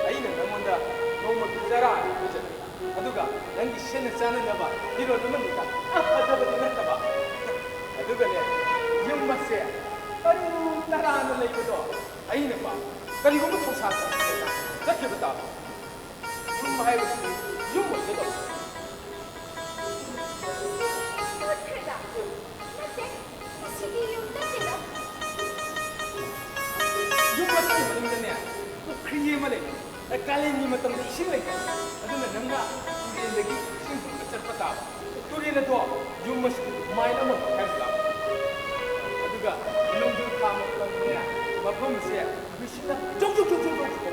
ꯑꯩꯅ ꯅꯪꯉꯣꯟꯗ ꯅꯣꯡꯃꯒꯤ ꯆꯔꯥ ꯑꯅꯤ ꯄꯤꯖꯒꯦ, ꯑꯗꯨꯒ ꯅꯪꯒꯤ ꯁꯦꯠꯅ ꯆꯥꯅꯅꯕ ꯐꯤꯔꯣꯜ ꯑꯃꯅꯤꯒ꯫ ꯑ, ꯐꯖꯕꯗꯤ ꯅꯠꯇꯕ꯫ ꯑꯗꯨꯒꯅꯦ, ꯌꯨꯝ ꯑꯁꯦ ꯇꯔꯨ ꯇꯔꯥꯅ ꯂꯩꯕꯗꯣ ꯑꯩꯅ ꯄꯥꯝꯕ꯫ ꯀꯔꯤꯒꯨꯝꯕ ꯊꯧꯁꯥꯗ ꯆꯠꯈꯤꯕ ꯇꯥꯕ꯫ ꯌꯨꯝ ꯍꯥꯏꯕꯁꯤꯗꯤ ꯌꯨꯝ ꯑꯣꯏꯒꯗꯧꯕ꯫ ꯃꯨꯠꯈ꯭ꯔꯦꯗ꯫ ꯅꯠꯇꯦ, ꯃꯁꯤꯗꯤ ꯌꯨꯝ ꯅꯠꯇꯦꯗ꯫ ꯌꯨꯝ ꯑꯁꯤꯒꯤ ꯃꯅꯤꯡꯗꯅꯦ, ꯄꯨꯈ꯭ꯔꯤ ꯑꯃ ꯂꯩ꯫ ꯀꯥꯂꯦꯟꯒꯤ ꯃꯇꯝꯗ ꯏꯁꯤꯡ ꯂꯩꯇꯦ꯫ ꯑꯗꯨꯅ ꯅꯪꯅ ꯇꯨꯔꯦꯟꯗꯒꯤ ꯏꯁꯤꯡ ꯄꯨꯔꯒ ꯆꯠꯄ ꯇꯥꯕ꯫ ꯇꯨꯔꯦꯜ ꯑꯗꯣ ꯌꯨꯝ ꯑꯁꯤꯗꯒꯤ ꯃꯥꯏꯜ ꯑꯃ ꯃꯈꯥꯏꯃꯨꯛ ꯂꯥꯞꯄꯦ꯫ ꯑꯗꯨꯒ ꯅꯣꯡꯖꯨ ꯊꯥ ꯃꯇꯝꯗꯅꯦ, ꯃꯐꯝꯁꯦ ꯅꯨꯡꯁꯤꯠꯅ ꯖꯧ ꯖꯧ ꯖꯧ ꯖꯧ ꯖꯧ ꯁꯤꯠꯂꯦ꯫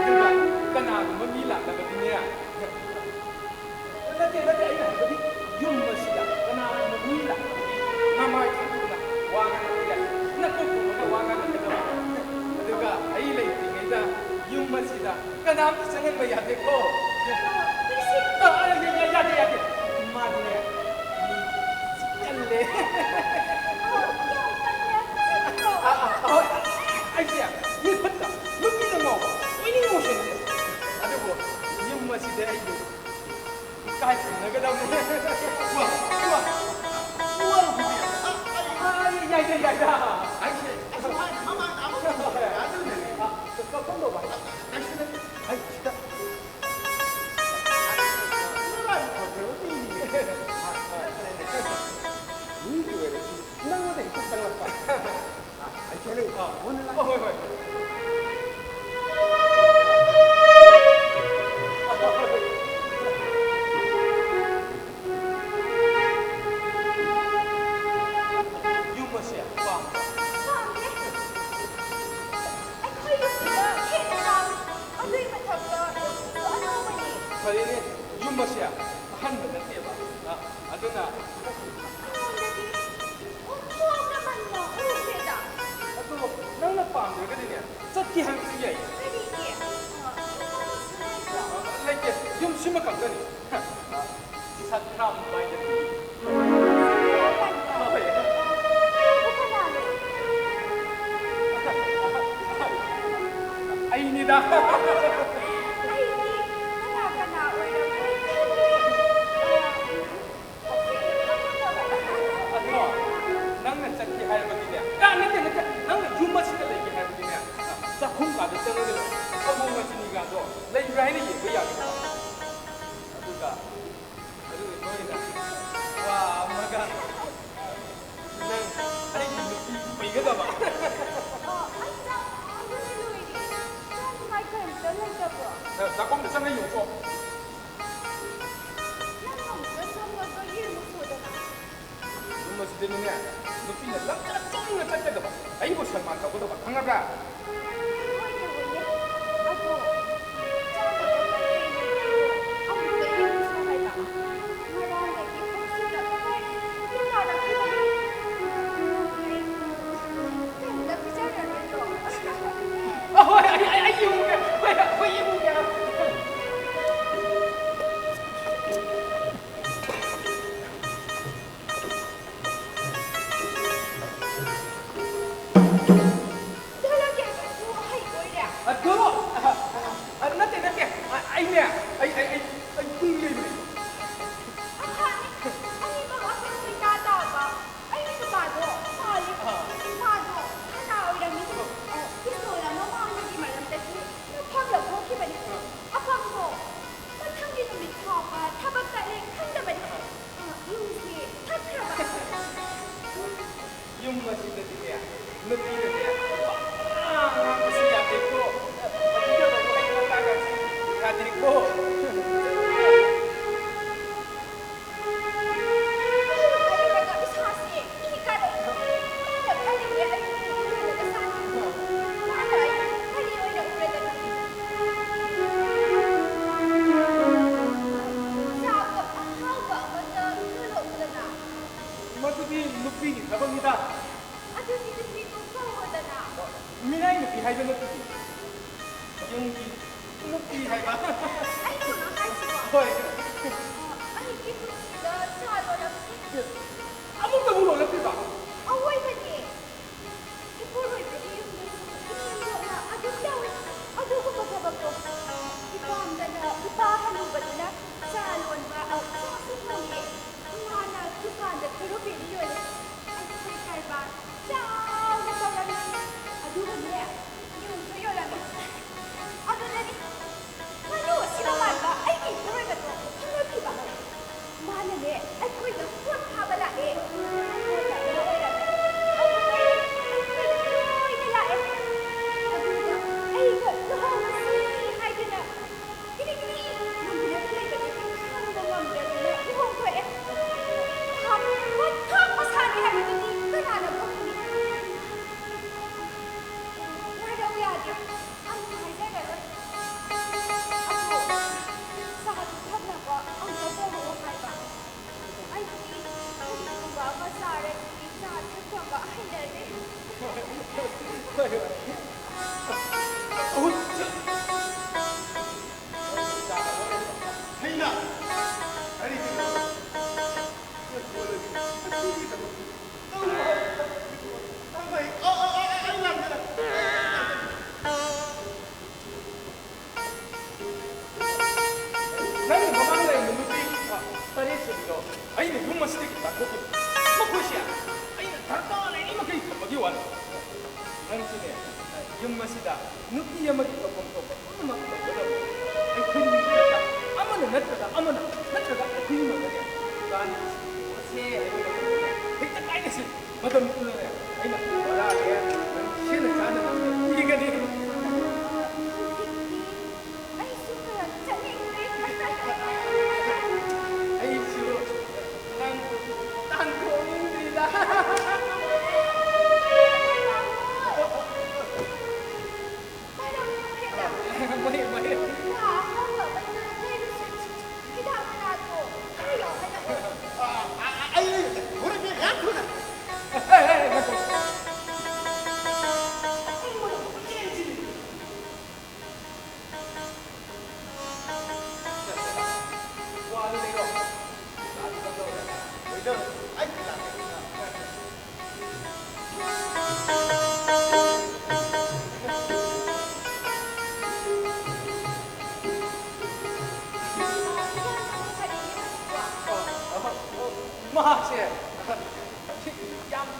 ꯑꯗꯨꯒ ꯀꯅꯥꯒꯨꯝꯕ ꯃꯤ ꯂꯥꯛꯂꯕꯗꯤꯅꯦ, ꯅꯠꯇꯦ, ꯅꯠꯇꯦ, ꯑꯩꯅ ꯍꯥꯏꯕꯗꯤ ꯌꯨꯝ ꯑꯁꯤꯗ ꯀꯅꯥꯒꯨꯝꯕ ꯃꯤ ꯂꯥꯛꯂꯕꯗꯤ ꯅꯃꯥꯏ ꯊꯥꯡꯗꯣꯛꯇꯨꯅ ꯋꯥ ꯀꯅꯥꯝꯇ ꯆꯪꯍꯟꯕ ꯌꯥꯗꯦꯀꯣ꯫ ꯑ, ꯑ, ꯌꯥ-, ꯌꯥ-, ꯌꯥꯗꯦ, ꯌꯥꯗꯦ꯫ ꯃꯥꯗꯤꯅꯦ, ꯃꯤ ꯀꯜꯂꯦ꯫ ꯑ, ꯑ, ꯍꯣꯏ, ꯑꯩꯁꯦ ꯃꯤ ꯐꯠꯇ, ꯅꯨꯄꯤꯗ ꯉꯥꯎꯕ, ꯀꯣꯏꯅꯤꯡ ꯉꯥꯎꯁꯤꯜꯂꯦ꯫ ꯑꯗꯨꯕꯨ ꯌꯨꯝ ꯑꯁꯤꯗ ꯑꯩꯕꯨ ꯏꯀꯥꯏ ꯈꯨꯝꯅꯒꯗꯕꯅꯤ꯫ ꯋꯥ, ꯋꯥ, ꯋꯥ, ꯌꯥꯏꯗ, ꯌꯥꯏꯗ꯫ ꯑꯩꯁꯦ ꯑꯁꯨꯃꯥꯏꯅ ꯃꯃꯥꯡꯗ ꯑꯃꯨꯛ ꯇꯧꯈ꯭ꯔꯦ, ꯑꯗꯨꯅꯅꯦ꯫ ꯑ, ꯀ-, ꯀ-, ꯀꯝꯗꯧꯕ ꯍꯥꯏꯅꯣ? ꯀꯩꯁꯨ ꯅꯠꯇꯦ꯫ ꯑꯩ ꯁꯤꯗ ꯃꯔꯥꯏꯕꯛ ꯐꯈ꯭ꯔꯕ ꯃꯤꯅꯤꯅꯦ꯫ ꯃꯤꯒꯤ ꯑꯣꯏꯔꯗꯤ ꯅꯪꯉꯣꯟꯗ ꯍꯦꯛꯇ ꯆꯪꯂꯛꯄ꯫ ꯑ, ꯑꯩ ꯊꯣꯛꯂꯛꯏ꯫ ꯑ, ꯍꯣꯏ, ꯍꯣꯏ, ꯍꯣꯏ꯫ ꯌꯨꯝ ꯑꯁꯦ ꯄꯥꯝꯕ꯭ꯔꯥ? ꯄꯥꯝꯗꯦ꯫ ꯑꯩꯈꯣꯏ ꯌꯨꯝꯗꯨꯗ ꯍꯦꯟꯅ ꯄꯥꯝꯃꯤ꯫ ꯑꯗꯨꯏ ꯃꯊꯛꯇ ꯌꯨꯝꯗꯨꯁꯨ ꯑꯅꯧꯕꯅꯤ꯫ ꯐꯔꯦꯅꯦ, ꯌꯨꯝ ꯑꯁꯦ ꯑꯍꯟꯕ ꯅꯠꯇꯦꯕ꯫ ꯑ, ꯑꯗꯨꯅ ꯑꯩꯉꯣꯟꯗꯗꯤ ꯑꯣꯟꯊꯣꯛꯅ ꯃꯟꯅ ꯎꯈ꯭ꯔꯦꯗ꯫ ꯑꯗꯣ ꯅꯪꯅ ꯄꯥꯝꯗ꯭ꯔꯒꯗꯤꯅꯦ, ꯆꯠꯀꯦ ꯍꯥꯏꯕꯁꯨ ꯌꯥꯏ꯫ ꯀꯔꯤꯒꯤ? ꯑ, ꯑꯩꯉꯣꯟꯗꯁꯨ ꯂꯩꯕ꯭ꯔꯣ? ꯑ, ꯂꯩꯇꯦ, ꯌꯨꯝꯁꯤꯃ ꯈꯛꯇꯅꯤ꯫ ꯁꯛꯈ꯭ꯔꯥꯝ ꯍꯥꯏꯅ ꯄꯤ꯫ ꯍꯣꯏ꯫ ꯑꯩꯅꯤꯗ꯫ ꯑꯩꯗꯤ ꯀꯅꯥ ꯀꯅꯥ ꯑꯣꯏꯔꯝꯗꯣꯏ ꯈꯜꯂꯨꯔꯦ꯫ ꯑꯗꯣ, ꯅꯪꯅ ꯆꯠꯀꯦ ꯍꯥꯏꯔꯕꯗꯤꯅꯦ, ꯑ, ꯅꯠꯇꯦ, ꯅꯠꯇꯦ, ꯅꯪꯅ ꯌꯨꯝ ꯑꯁꯤꯗ ꯂꯩꯒꯦ ꯍꯥꯏꯔꯕꯗꯤꯅꯦ, ꯆꯥꯛꯈꯨꯝ ꯀꯥꯗ ꯆꯪꯉꯒꯅꯦ, ꯁꯪꯒꯣꯝꯒ ꯆꯤꯅꯤꯒꯗꯣ ꯂꯩꯕ꯭ꯔꯥ ꯍꯥꯏꯅ ꯌꯦꯡꯕ ꯌꯥꯒꯗ꯭ꯔꯣ? ꯑꯗꯨꯒ ꯑꯗꯨꯒꯤ ꯃꯣꯏꯅ ꯋꯥ ꯑꯃꯒ ꯅꯪ ꯑꯩꯒꯤ ꯅꯨꯄꯤ ꯑꯣꯏꯒꯗꯕ꯫ ꯑꯣ, ꯑꯩ ꯆꯥꯛ ꯂꯥꯝꯕꯅ ꯂꯣꯏꯔꯦ꯫ ꯆꯥꯅꯤꯡꯉꯥꯏ ꯀꯔꯤꯝꯇ ꯂꯩꯇꯕ꯭ꯔꯣ? ꯅꯪ ꯆꯥꯛꯈꯨꯝꯗ ꯆꯪꯉ ꯌꯦꯡꯉꯨꯆꯣ꯫ ꯅꯪ ꯑꯃꯨꯛꯇ ꯆꯪꯉꯒ ꯌꯦꯡꯉꯨꯆꯣꯗꯅ꯫ ꯌꯨꯝ ꯑꯁꯤꯗꯅꯤꯅꯦ, ꯅꯨꯄꯤꯅ ꯂꯝꯆꯠ ꯆꯨꯝꯅ ꯆꯠꯀꯗꯕ, ꯑꯩꯕꯨ ꯁꯟꯃꯥꯟ ꯇꯧꯒꯗꯕ, ꯈꯪꯉꯕ꯭ꯔꯥ? ꯍꯣꯏꯅꯦ, ꯍꯣꯏꯅꯦ꯫ ꯑꯗꯣ, ꯆꯥꯅꯕ ꯀꯩꯀꯩ ꯂꯩꯒꯦꯗꯣ ꯑꯃꯨꯛꯇ ꯌꯦꯡꯉꯨꯁꯦ ꯍꯥꯏꯕ꯫ ꯉꯔꯥꯡꯗꯒꯤ ꯄꯨꯛꯁꯤꯗ ꯀꯔꯤꯝꯇ ꯆꯥꯔꯛꯇ꯭ꯔꯤꯕꯅꯤ꯫ ꯅꯪꯗꯤ ꯀꯩꯝꯇ ꯄꯤꯖꯔꯔꯣꯏꯗ꯭ꯔꯣ? ꯑꯍꯣꯏ, ꯑꯩ, ꯑꯩ, ꯑꯩ ꯌꯦꯡꯉꯨꯒꯦ꯫ ꯍꯣꯏ, ꯍꯣꯏ, ꯌꯦꯡꯉꯨꯒꯦ꯫ ꯅꯨꯄꯤꯅꯅꯦ ꯄꯪꯉꯥꯡ ꯉꯥꯡꯕꯁꯤ ꯌꯥꯗꯦꯀꯣ꯫ ꯍꯧꯖꯤꯛꯇ ꯇꯧꯕ ꯑꯩ ꯃꯇꯥꯡ ꯑꯁꯤ ꯌꯥꯗꯦꯀꯣ꯫ ꯍꯥꯏꯔꯨꯔꯒ ꯏꯁꯥꯁꯦ ꯏ ꯀꯥꯔꯛꯏ꯫ ꯃꯤꯅ ꯈꯜꯂꯤꯅꯦ ꯑꯩꯕꯨ ꯏꯔꯣꯏꯅꯒ ꯁꯥꯟꯅꯩ꯫ ꯃꯥꯅ ꯑꯩꯕꯨ ꯀꯔꯤ ꯑꯣꯏꯅ ꯎꯔꯒꯅꯤ? ꯆꯥꯕ ꯑꯍꯥꯎꯕ ꯑꯃꯇ ꯂꯣꯜꯂꯛꯎꯗꯅ꯫ ꯃꯗꯨꯗꯤ ꯅꯨꯄꯤꯒꯤ ꯊꯕꯛꯅꯤꯗ꯫ ꯑꯗꯨꯗꯤ ꯅꯨꯄꯤꯗꯨ ꯀꯧꯔꯣꯗꯅ꯫ ꯃꯤꯅꯥꯏ ꯅꯨꯄꯤ ꯍꯥꯏꯕ ꯅꯠꯇꯦ꯫ ꯌꯨꯝꯒꯤ ꯅꯨꯄꯤ ꯍꯥꯏꯕ꯫ ꯑꯩꯕꯨꯔꯣ ꯍꯥꯏꯁꯤꯕꯣ? ꯍꯣꯏ꯫ ꯑꯩꯒꯤ ꯄꯨꯟꯁꯤꯗ ꯆꯥ ꯂꯣꯜꯂꯛꯇ꯭ꯔꯤ꯫ ꯑꯃꯨꯛꯇꯕꯨ ꯂꯣꯜꯂꯛꯇ꯭ꯔꯤꯕ? ꯑꯋꯣꯏꯕꯅꯦ꯫ ꯏꯄꯨꯔꯣꯏꯕꯒꯤ ꯌꯨꯝꯗꯁꯨ ꯏꯅꯦꯝꯕꯣꯛꯅ ꯑꯗꯨꯝ ꯇꯧꯏ꯫ ꯑꯗꯨꯒꯨꯝꯕ ꯊꯕꯛꯇꯣ꯫ ꯏꯄꯥꯝꯗꯅ ꯏꯄꯥ ꯍꯅꯨꯕꯗꯨꯅ ꯆꯥ ꯂꯣꯟꯕ, ꯆꯥꯁꯨ ꯊꯣꯡꯉꯦ꯫ ꯃꯥꯅ ꯗꯨꯀꯥꯟꯗ ꯈꯦꯔꯨꯕꯦꯟ ꯌꯣꯜꯂꯦ꯫ ꯑꯩꯈꯣꯏ ꯀꯔꯕꯥꯔ ꯆꯥꯎꯅ ꯇꯧꯔꯝꯃꯤ꯫ ꯑꯗꯨꯒꯅꯦ, ꯌꯨꯝꯁꯨ ꯌꯣꯜꯂꯝꯃꯤ꯫ ꯑꯗꯨꯗꯗꯤ ꯉꯥꯅꯨ ꯑꯁꯤꯅ ꯃꯥꯟꯕ ꯑꯩꯒꯤ ꯏꯄꯨꯔꯣꯏꯕꯗꯣ ꯈꯪꯅꯈꯤꯕ꯫ ꯃꯥꯅꯅꯦ, ꯑꯩꯈꯣꯏꯗ ꯄꯣꯠ ꯊꯥꯕ ꯂꯥꯛꯑꯦ꯫ ꯄꯣꯠ ꯊꯥꯕ ꯑꯣꯏꯔꯝꯃꯦ꯫ ꯑꯗꯨꯗꯒꯤ ꯑꯩꯈꯣꯏ ꯂꯣꯏꯅ ꯂꯥꯛꯑꯦ꯫ ꯑꯗꯨꯒ ꯑꯩꯒ ꯂꯨꯍꯣꯡꯉꯁꯤ ꯍꯥꯏꯗꯅ ꯀꯤꯔꯤ ꯀꯤꯔꯤ ꯅꯝꯗꯨꯅ ꯂꯩꯕꯗꯒꯤ ꯈꯥꯡꯕ ꯉꯝꯗ꯭ꯔꯗꯅ ꯂꯨꯍꯣꯡꯊꯣꯛꯑꯦ꯫ ꯊꯥ ꯀꯨꯟꯊ꯭ꯔꯥ ꯃꯁꯥꯅꯤ ꯍꯥꯏꯕꯗꯨꯗꯤ ꯀꯅꯥꯅ ꯈꯪꯒꯅꯤ? ꯉꯥꯏꯔꯧ ꯌꯥꯗꯦ꯫ ꯑꯃꯨꯛ ꯍꯥꯏꯖꯔꯔꯣꯏ꯫ ꯑꯗꯣ ꯆꯥꯗꯨ ꯊꯛꯅꯕ ꯑꯝꯇ ꯄꯣꯔꯛꯑꯣ ꯍꯥꯏꯕ꯫ ꯑꯩꯗꯤ ꯀꯔꯤꯒꯨꯝꯕ ꯑꯃ ꯆꯥꯔꯗꯤ ꯆꯥ ꯊꯛꯇꯕ ꯍꯩꯅꯗꯦ꯫ ꯍꯩꯅ ꯀꯔꯤꯒꯤꯅꯣ? ꯅꯪꯒꯤ ꯃꯃꯥꯡ ꯂꯩꯔꯝꯕ ꯅꯨꯄꯤ, ꯑ, ꯇꯔꯦꯠ ꯁꯨꯕꯤꯗꯣ ꯑꯩꯅ ꯌꯨꯝ ꯑꯁꯤꯗꯒꯤ ꯇꯥꯟꯊꯣꯛꯈꯤꯕ꯫ ꯃꯈꯣꯏꯁꯦ ꯑꯩꯅ ꯗꯔꯀꯥꯔ ꯂꯩꯔꯤ ꯃꯈꯩ ꯊꯝꯕꯒꯤ ꯋꯥꯅꯤ꯫ ꯅꯪꯁꯨꯅꯦ, ꯌꯨꯝ ꯑꯁꯤꯗ ꯅꯨꯄꯤ ꯑꯃꯒꯤ ꯇꯧꯐꯝ ꯊꯣꯛꯄ ꯄꯨꯝꯅꯃꯛ ꯇꯧꯒꯗꯕꯅꯤ꯫ ꯑꯩꯈꯣꯏ ꯃꯤ ꯈꯔ ꯑꯃꯅ ꯅꯠꯇ꯭ꯔꯒ ꯑꯃꯅ, ꯅꯠꯇ꯭ꯔꯒ ꯑꯩꯈꯣꯏ ꯑꯃꯅꯅꯦ ꯀꯥꯟꯅꯕꯁꯦ ꯍꯥꯏꯕ ꯃꯇꯝꯗꯅꯦ ꯍꯦꯛꯇ ꯀꯥꯏꯅꯁꯤ꯫ ꯃꯇꯝꯗꯨꯗꯅꯦ ꯑꯩꯅ ꯕꯔꯥ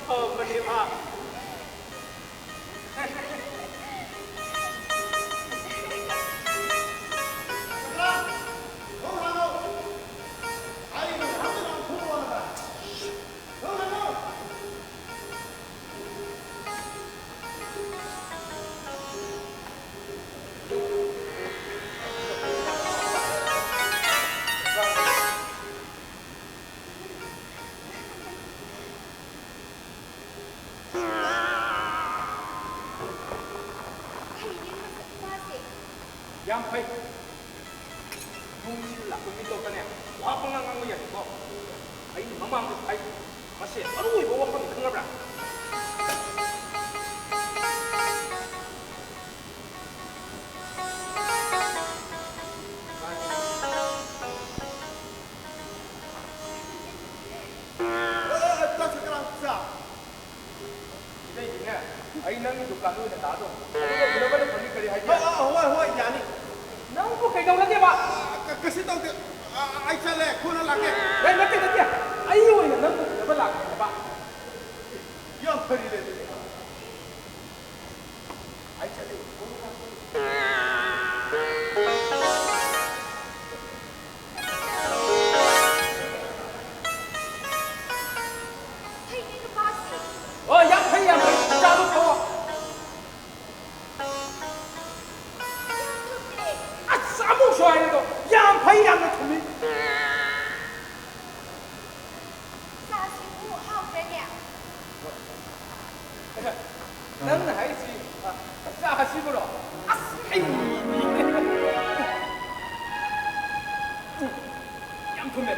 ꯐꯕꯅꯦꯕ꯫ ꯐꯩꯅꯦ ꯃꯁꯛ ꯃꯥꯁꯦ꯫ ꯌꯥꯝ ꯐꯩ꯫ ꯅꯨꯡꯁꯤꯅ ꯂꯥꯛꯄ ꯃꯤꯇꯣꯞꯇꯅꯦ ꯋꯥ ꯄꯉꯥꯡ ꯉꯥꯡꯕ ꯌꯥꯗꯦꯀꯣ꯫ ꯑꯩꯅ ꯃꯃꯥꯡꯗ ꯍꯥꯏ, ꯃꯁꯦ ꯃꯔꯨ ꯑꯣꯏꯕ ꯋꯥꯐꯝꯅꯤ, ꯈꯪꯉꯕ꯭ꯔꯥ? ꯁꯤꯗꯩꯗꯤꯅꯦ, ꯑꯩ ꯅꯪꯒꯤ ꯗꯨꯀꯥꯟꯗ ꯑꯣꯏꯅ ꯂꯥꯛꯑꯗꯧꯅꯤ꯫ ꯑꯗꯨꯒ ꯎꯅꯕꯅ ꯐꯅꯤ, ꯀꯔꯤ ꯍꯥꯏꯒꯦ? ꯑ, ꯑ, ꯍꯣꯏ, ꯍꯣꯏ, ꯌꯥꯅꯤ꯫ ꯅꯪꯕꯨ ꯀꯩꯗꯧꯔꯒꯦꯕ? ꯑ, ꯀ-, ꯀꯩꯁꯨ ꯇꯧꯗꯦ꯫ ꯑ, ꯑꯩ ꯆꯠꯂꯦ, ꯀꯣꯟꯅ ꯂꯥꯛꯀꯦ꯫ ꯑꯦ, ꯅꯠꯇꯦ, ꯅꯠꯇꯦ꯫ ꯑꯩ ꯑꯣꯏꯅ ꯅꯪꯕꯨ ꯎꯅꯕ ꯂꯥꯛꯀꯦ ꯍꯥꯏꯕ꯫ ꯌꯥꯝ ꯐꯔꯤꯅꯦ ꯑꯗꯨꯗꯤ꯫ ꯑꯩ ꯆꯠꯂꯦ꯫ ꯐꯩꯅꯦ ꯅꯨꯄꯥꯁꯤ꯫ ꯑꯣ, ꯌꯥꯝ ꯐꯩ, ꯌꯥꯝ ꯐꯩ꯫ ꯆꯥꯕ ꯐꯥꯎ꯫ ꯌꯥꯝ ꯊꯨꯝꯃꯦ꯫ ꯑꯁ, ꯑꯃꯨꯛꯁꯨ ꯍꯥꯏꯔꯦꯗꯣ꯫ ꯌꯥꯝ ꯐꯩ, ꯌꯥꯝꯅ ꯊꯨꯝꯃꯤ꯫ ꯆꯥꯁꯤꯕꯨ ꯍꯥꯎꯕ꯭ꯔꯅꯦ? ꯅꯪꯅ ꯍꯥꯏꯁꯤ, ꯑ, ꯆꯥ ꯑꯁꯤꯕꯨꯔꯣ? ꯑꯁ, ꯑꯩ ꯌꯥꯝ ꯊꯨꯝꯃꯦ꯫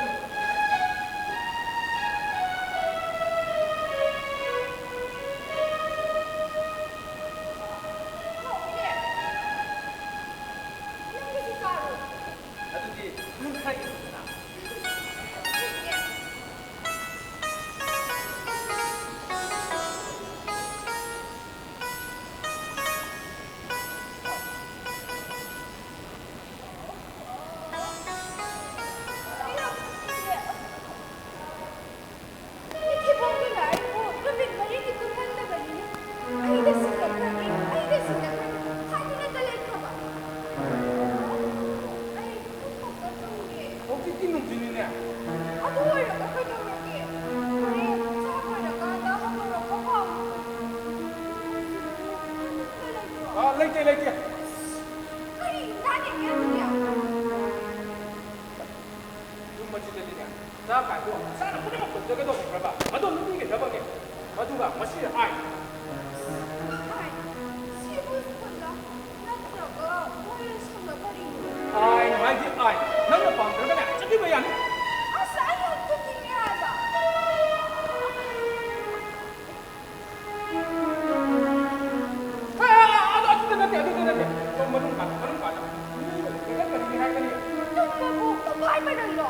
ꯍꯥꯎꯏꯅꯦ꯫ ꯅꯪꯒꯤꯁꯨ ꯆꯥꯔꯣ꯫ ꯑꯗꯨꯗꯤ ꯅꯪ ꯈꯔ ꯌꯦꯡꯉꯨꯗꯅ꯫ ꯌꯦꯡꯒꯦ꯫ ꯂꯩꯇꯦ, ꯂꯩꯇꯦ꯫ ꯀꯔꯤ ꯏꯟꯖꯥꯡ ꯂꯩꯒꯦ ꯑꯗꯨꯗꯤ? ꯌꯨꯝ ꯃꯆꯤꯟꯗꯗꯤꯅꯦ, ꯉꯥ ꯀꯥꯏꯕ ꯏꯁꯥꯅ ꯄꯨꯝꯅꯃꯛ ꯇꯧꯖꯒꯗꯧꯕꯅꯦꯕ꯫ ꯃꯗꯨ ꯅꯨꯄꯤꯒꯤ ꯊꯕꯛꯅꯦ꯫ ꯃꯗꯨꯒ ꯃꯁꯤꯅ ꯑꯥꯏ꯫ ꯑꯥꯏ? ꯁꯤꯕꯨ ꯁ꯭ꯀꯨꯜꯂ? ꯅꯠꯇ꯭ꯔꯒ ꯃꯣꯏ ꯁ꯭ꯀꯨꯜꯗ ꯀꯔꯤꯅꯣ? ꯑꯥꯏꯅ ꯍꯥꯏꯗꯤ ꯑꯥꯏ꯫ ꯅꯪꯅ ꯄꯥꯝꯗ꯭ꯔꯒꯅꯦ, ꯆꯠꯈꯤꯕ ꯌꯥꯅꯤ꯫ ꯑꯁ, ꯑꯩ ꯌꯥꯝ ꯇꯨꯝꯅꯤꯡꯉꯦ ꯍꯥꯏꯕ꯫ ꯑ, ꯑ, ꯑ, ꯑꯗꯨꯗ ꯅꯠꯇꯦ, ꯑꯗꯨꯗ ꯅꯠꯇꯦ꯫ ꯁꯣꯝ ꯃꯅꯨꯡ ꯀꯥꯗ, ꯃꯅꯨꯡ ꯀꯥꯗ꯫ ꯃꯤ ꯂꯩꯔꯒ ꯀꯔꯤꯅꯤ ꯍꯥꯏꯒꯅꯤ? ꯇꯨꯝꯕꯕꯨ ꯇꯨꯝꯍꯥꯏꯕ ꯅꯪꯂꯣ?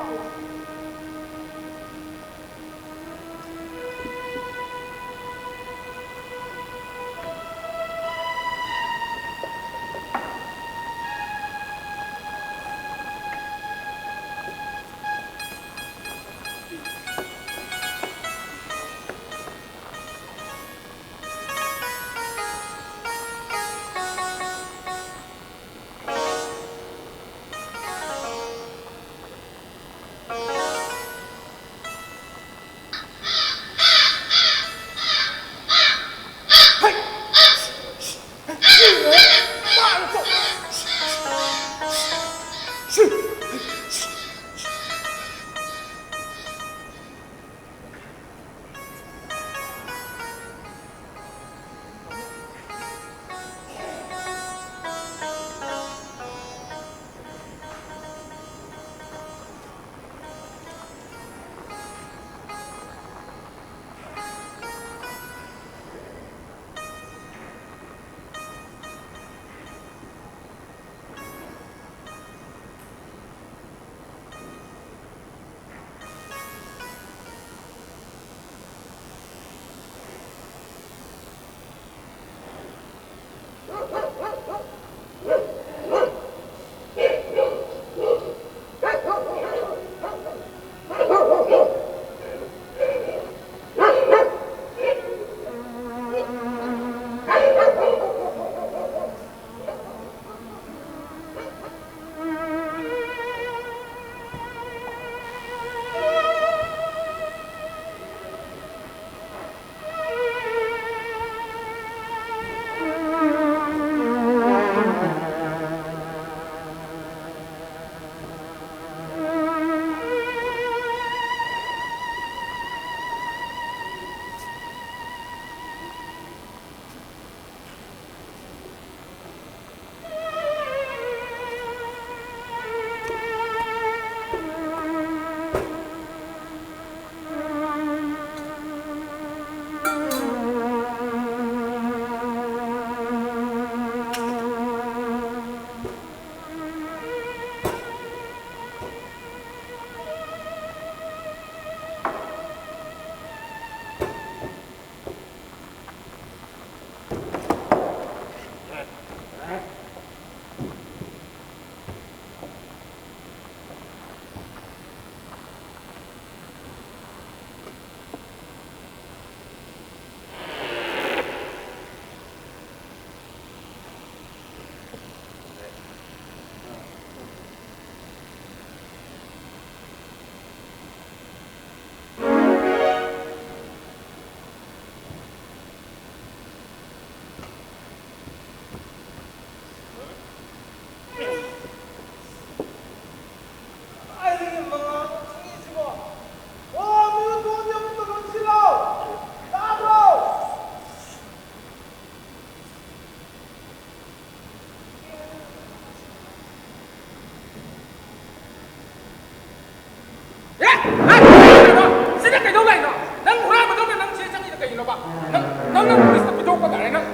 ꯅꯪ, ꯅꯪ, ꯅꯪ ꯄꯨꯂꯤꯁꯇ ꯄꯤꯊꯣꯛꯄ ꯇꯥꯔꯦ ꯅꯪ꯫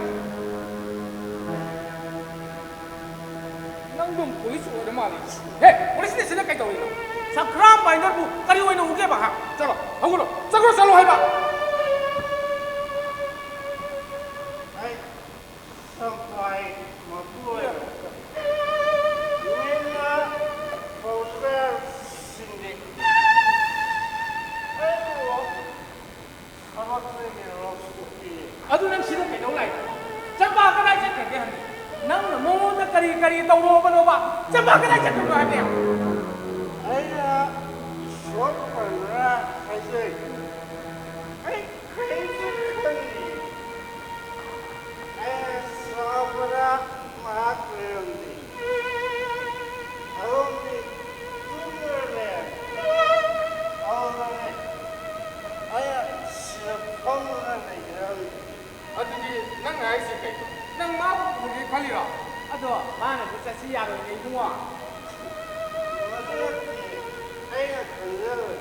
ꯅꯪ ꯑꯗꯨꯝ ꯄꯨꯂꯤꯁ ꯑꯣꯏꯔ ꯃꯥꯜꯂꯦ꯫ ꯍꯦ, ꯄꯨꯂꯤꯁ ꯁ꯭ꯇꯦꯁꯟꯗ ꯀꯩꯗꯧꯔꯤꯅꯣ? ꯁꯝ ꯈ꯭ꯔꯥꯝ ꯕꯥꯏꯟꯗꯔꯕꯨ ꯀꯔꯤ ꯑꯣꯏꯅ ꯎꯒꯦꯕ, ꯍꯥ? ꯆꯠꯂꯣ, ꯍꯧꯒꯠꯂꯣ, ꯆꯠꯈ꯭ꯔꯣ, ꯆꯠꯂꯣ ꯍꯥꯏꯕ꯫ ꯑꯩ ꯁꯝꯐꯥꯏ ꯃꯄꯨ ꯑꯣꯏꯔꯦ꯫ ꯅꯣꯏꯅ ꯄꯥꯎꯆꯦꯁꯤꯡꯗꯤ ꯑꯩꯕꯨ ꯊꯕꯛꯇꯒꯤ ꯂꯧꯊꯣꯛꯄꯤ꯫ ꯑꯗꯨ ꯅꯪ ꯁꯤꯗ ꯀꯩꯗꯧ ꯂꯥꯛꯏ? ꯆꯝꯄꯥ ꯀꯗꯥꯏ ꯆꯠꯈ꯭ꯔꯒꯦ ꯍꯥꯏꯕꯅꯤ? ꯅꯪꯅ ꯃꯉꯣꯟꯗ ꯀꯔꯤ ꯀꯔꯤ ꯇꯧꯔꯨꯕꯅꯣꯕ? ꯆꯝꯄꯥ ꯀꯗꯥꯏ ꯆꯠꯈ꯭ꯔꯤꯅꯣ ꯍꯥꯏꯕꯅꯤ? ꯑꯩꯅ ꯁꯣꯞ ꯄꯟꯕ꯭ꯔꯥ ꯍꯥꯏꯖꯩ꯫ ꯑꯩ ꯀꯔꯤꯝꯇ ꯈꯪꯗꯦ꯫ ꯑꯩꯅ ꯁꯥꯎꯕꯗ ꯃꯍꯥꯛ ꯂꯩꯔꯝꯗꯦ꯫ ꯑꯗꯣꯝꯗꯤ ꯇꯨꯝꯗꯨꯅ ꯂꯩꯔꯝꯃꯤ꯫ ꯑꯗꯨꯅꯅꯦ ꯑꯩꯅ ꯁꯤꯗ ꯐꯝꯗꯨꯅ ꯂꯩꯖꯔꯝꯃꯤ꯫ ꯑꯗꯨꯗꯤ ꯅꯪꯅ ꯍꯥꯏꯁꯦ ꯀꯩꯅꯣ? ꯅꯪ ꯃꯥꯕꯨ ꯄꯨꯒꯦ ꯈꯜꯂꯤꯔꯣ? ꯑꯗꯣ ꯃꯥꯅꯁꯨ ꯆꯠꯁꯤ ꯌꯥꯔꯣꯏꯅꯦ ꯏꯕꯨꯡꯉꯣ꯫ ꯃꯗꯨ ꯅꯠꯇꯦ, ꯑꯩꯅ ꯈꯟꯖꯕꯗꯤ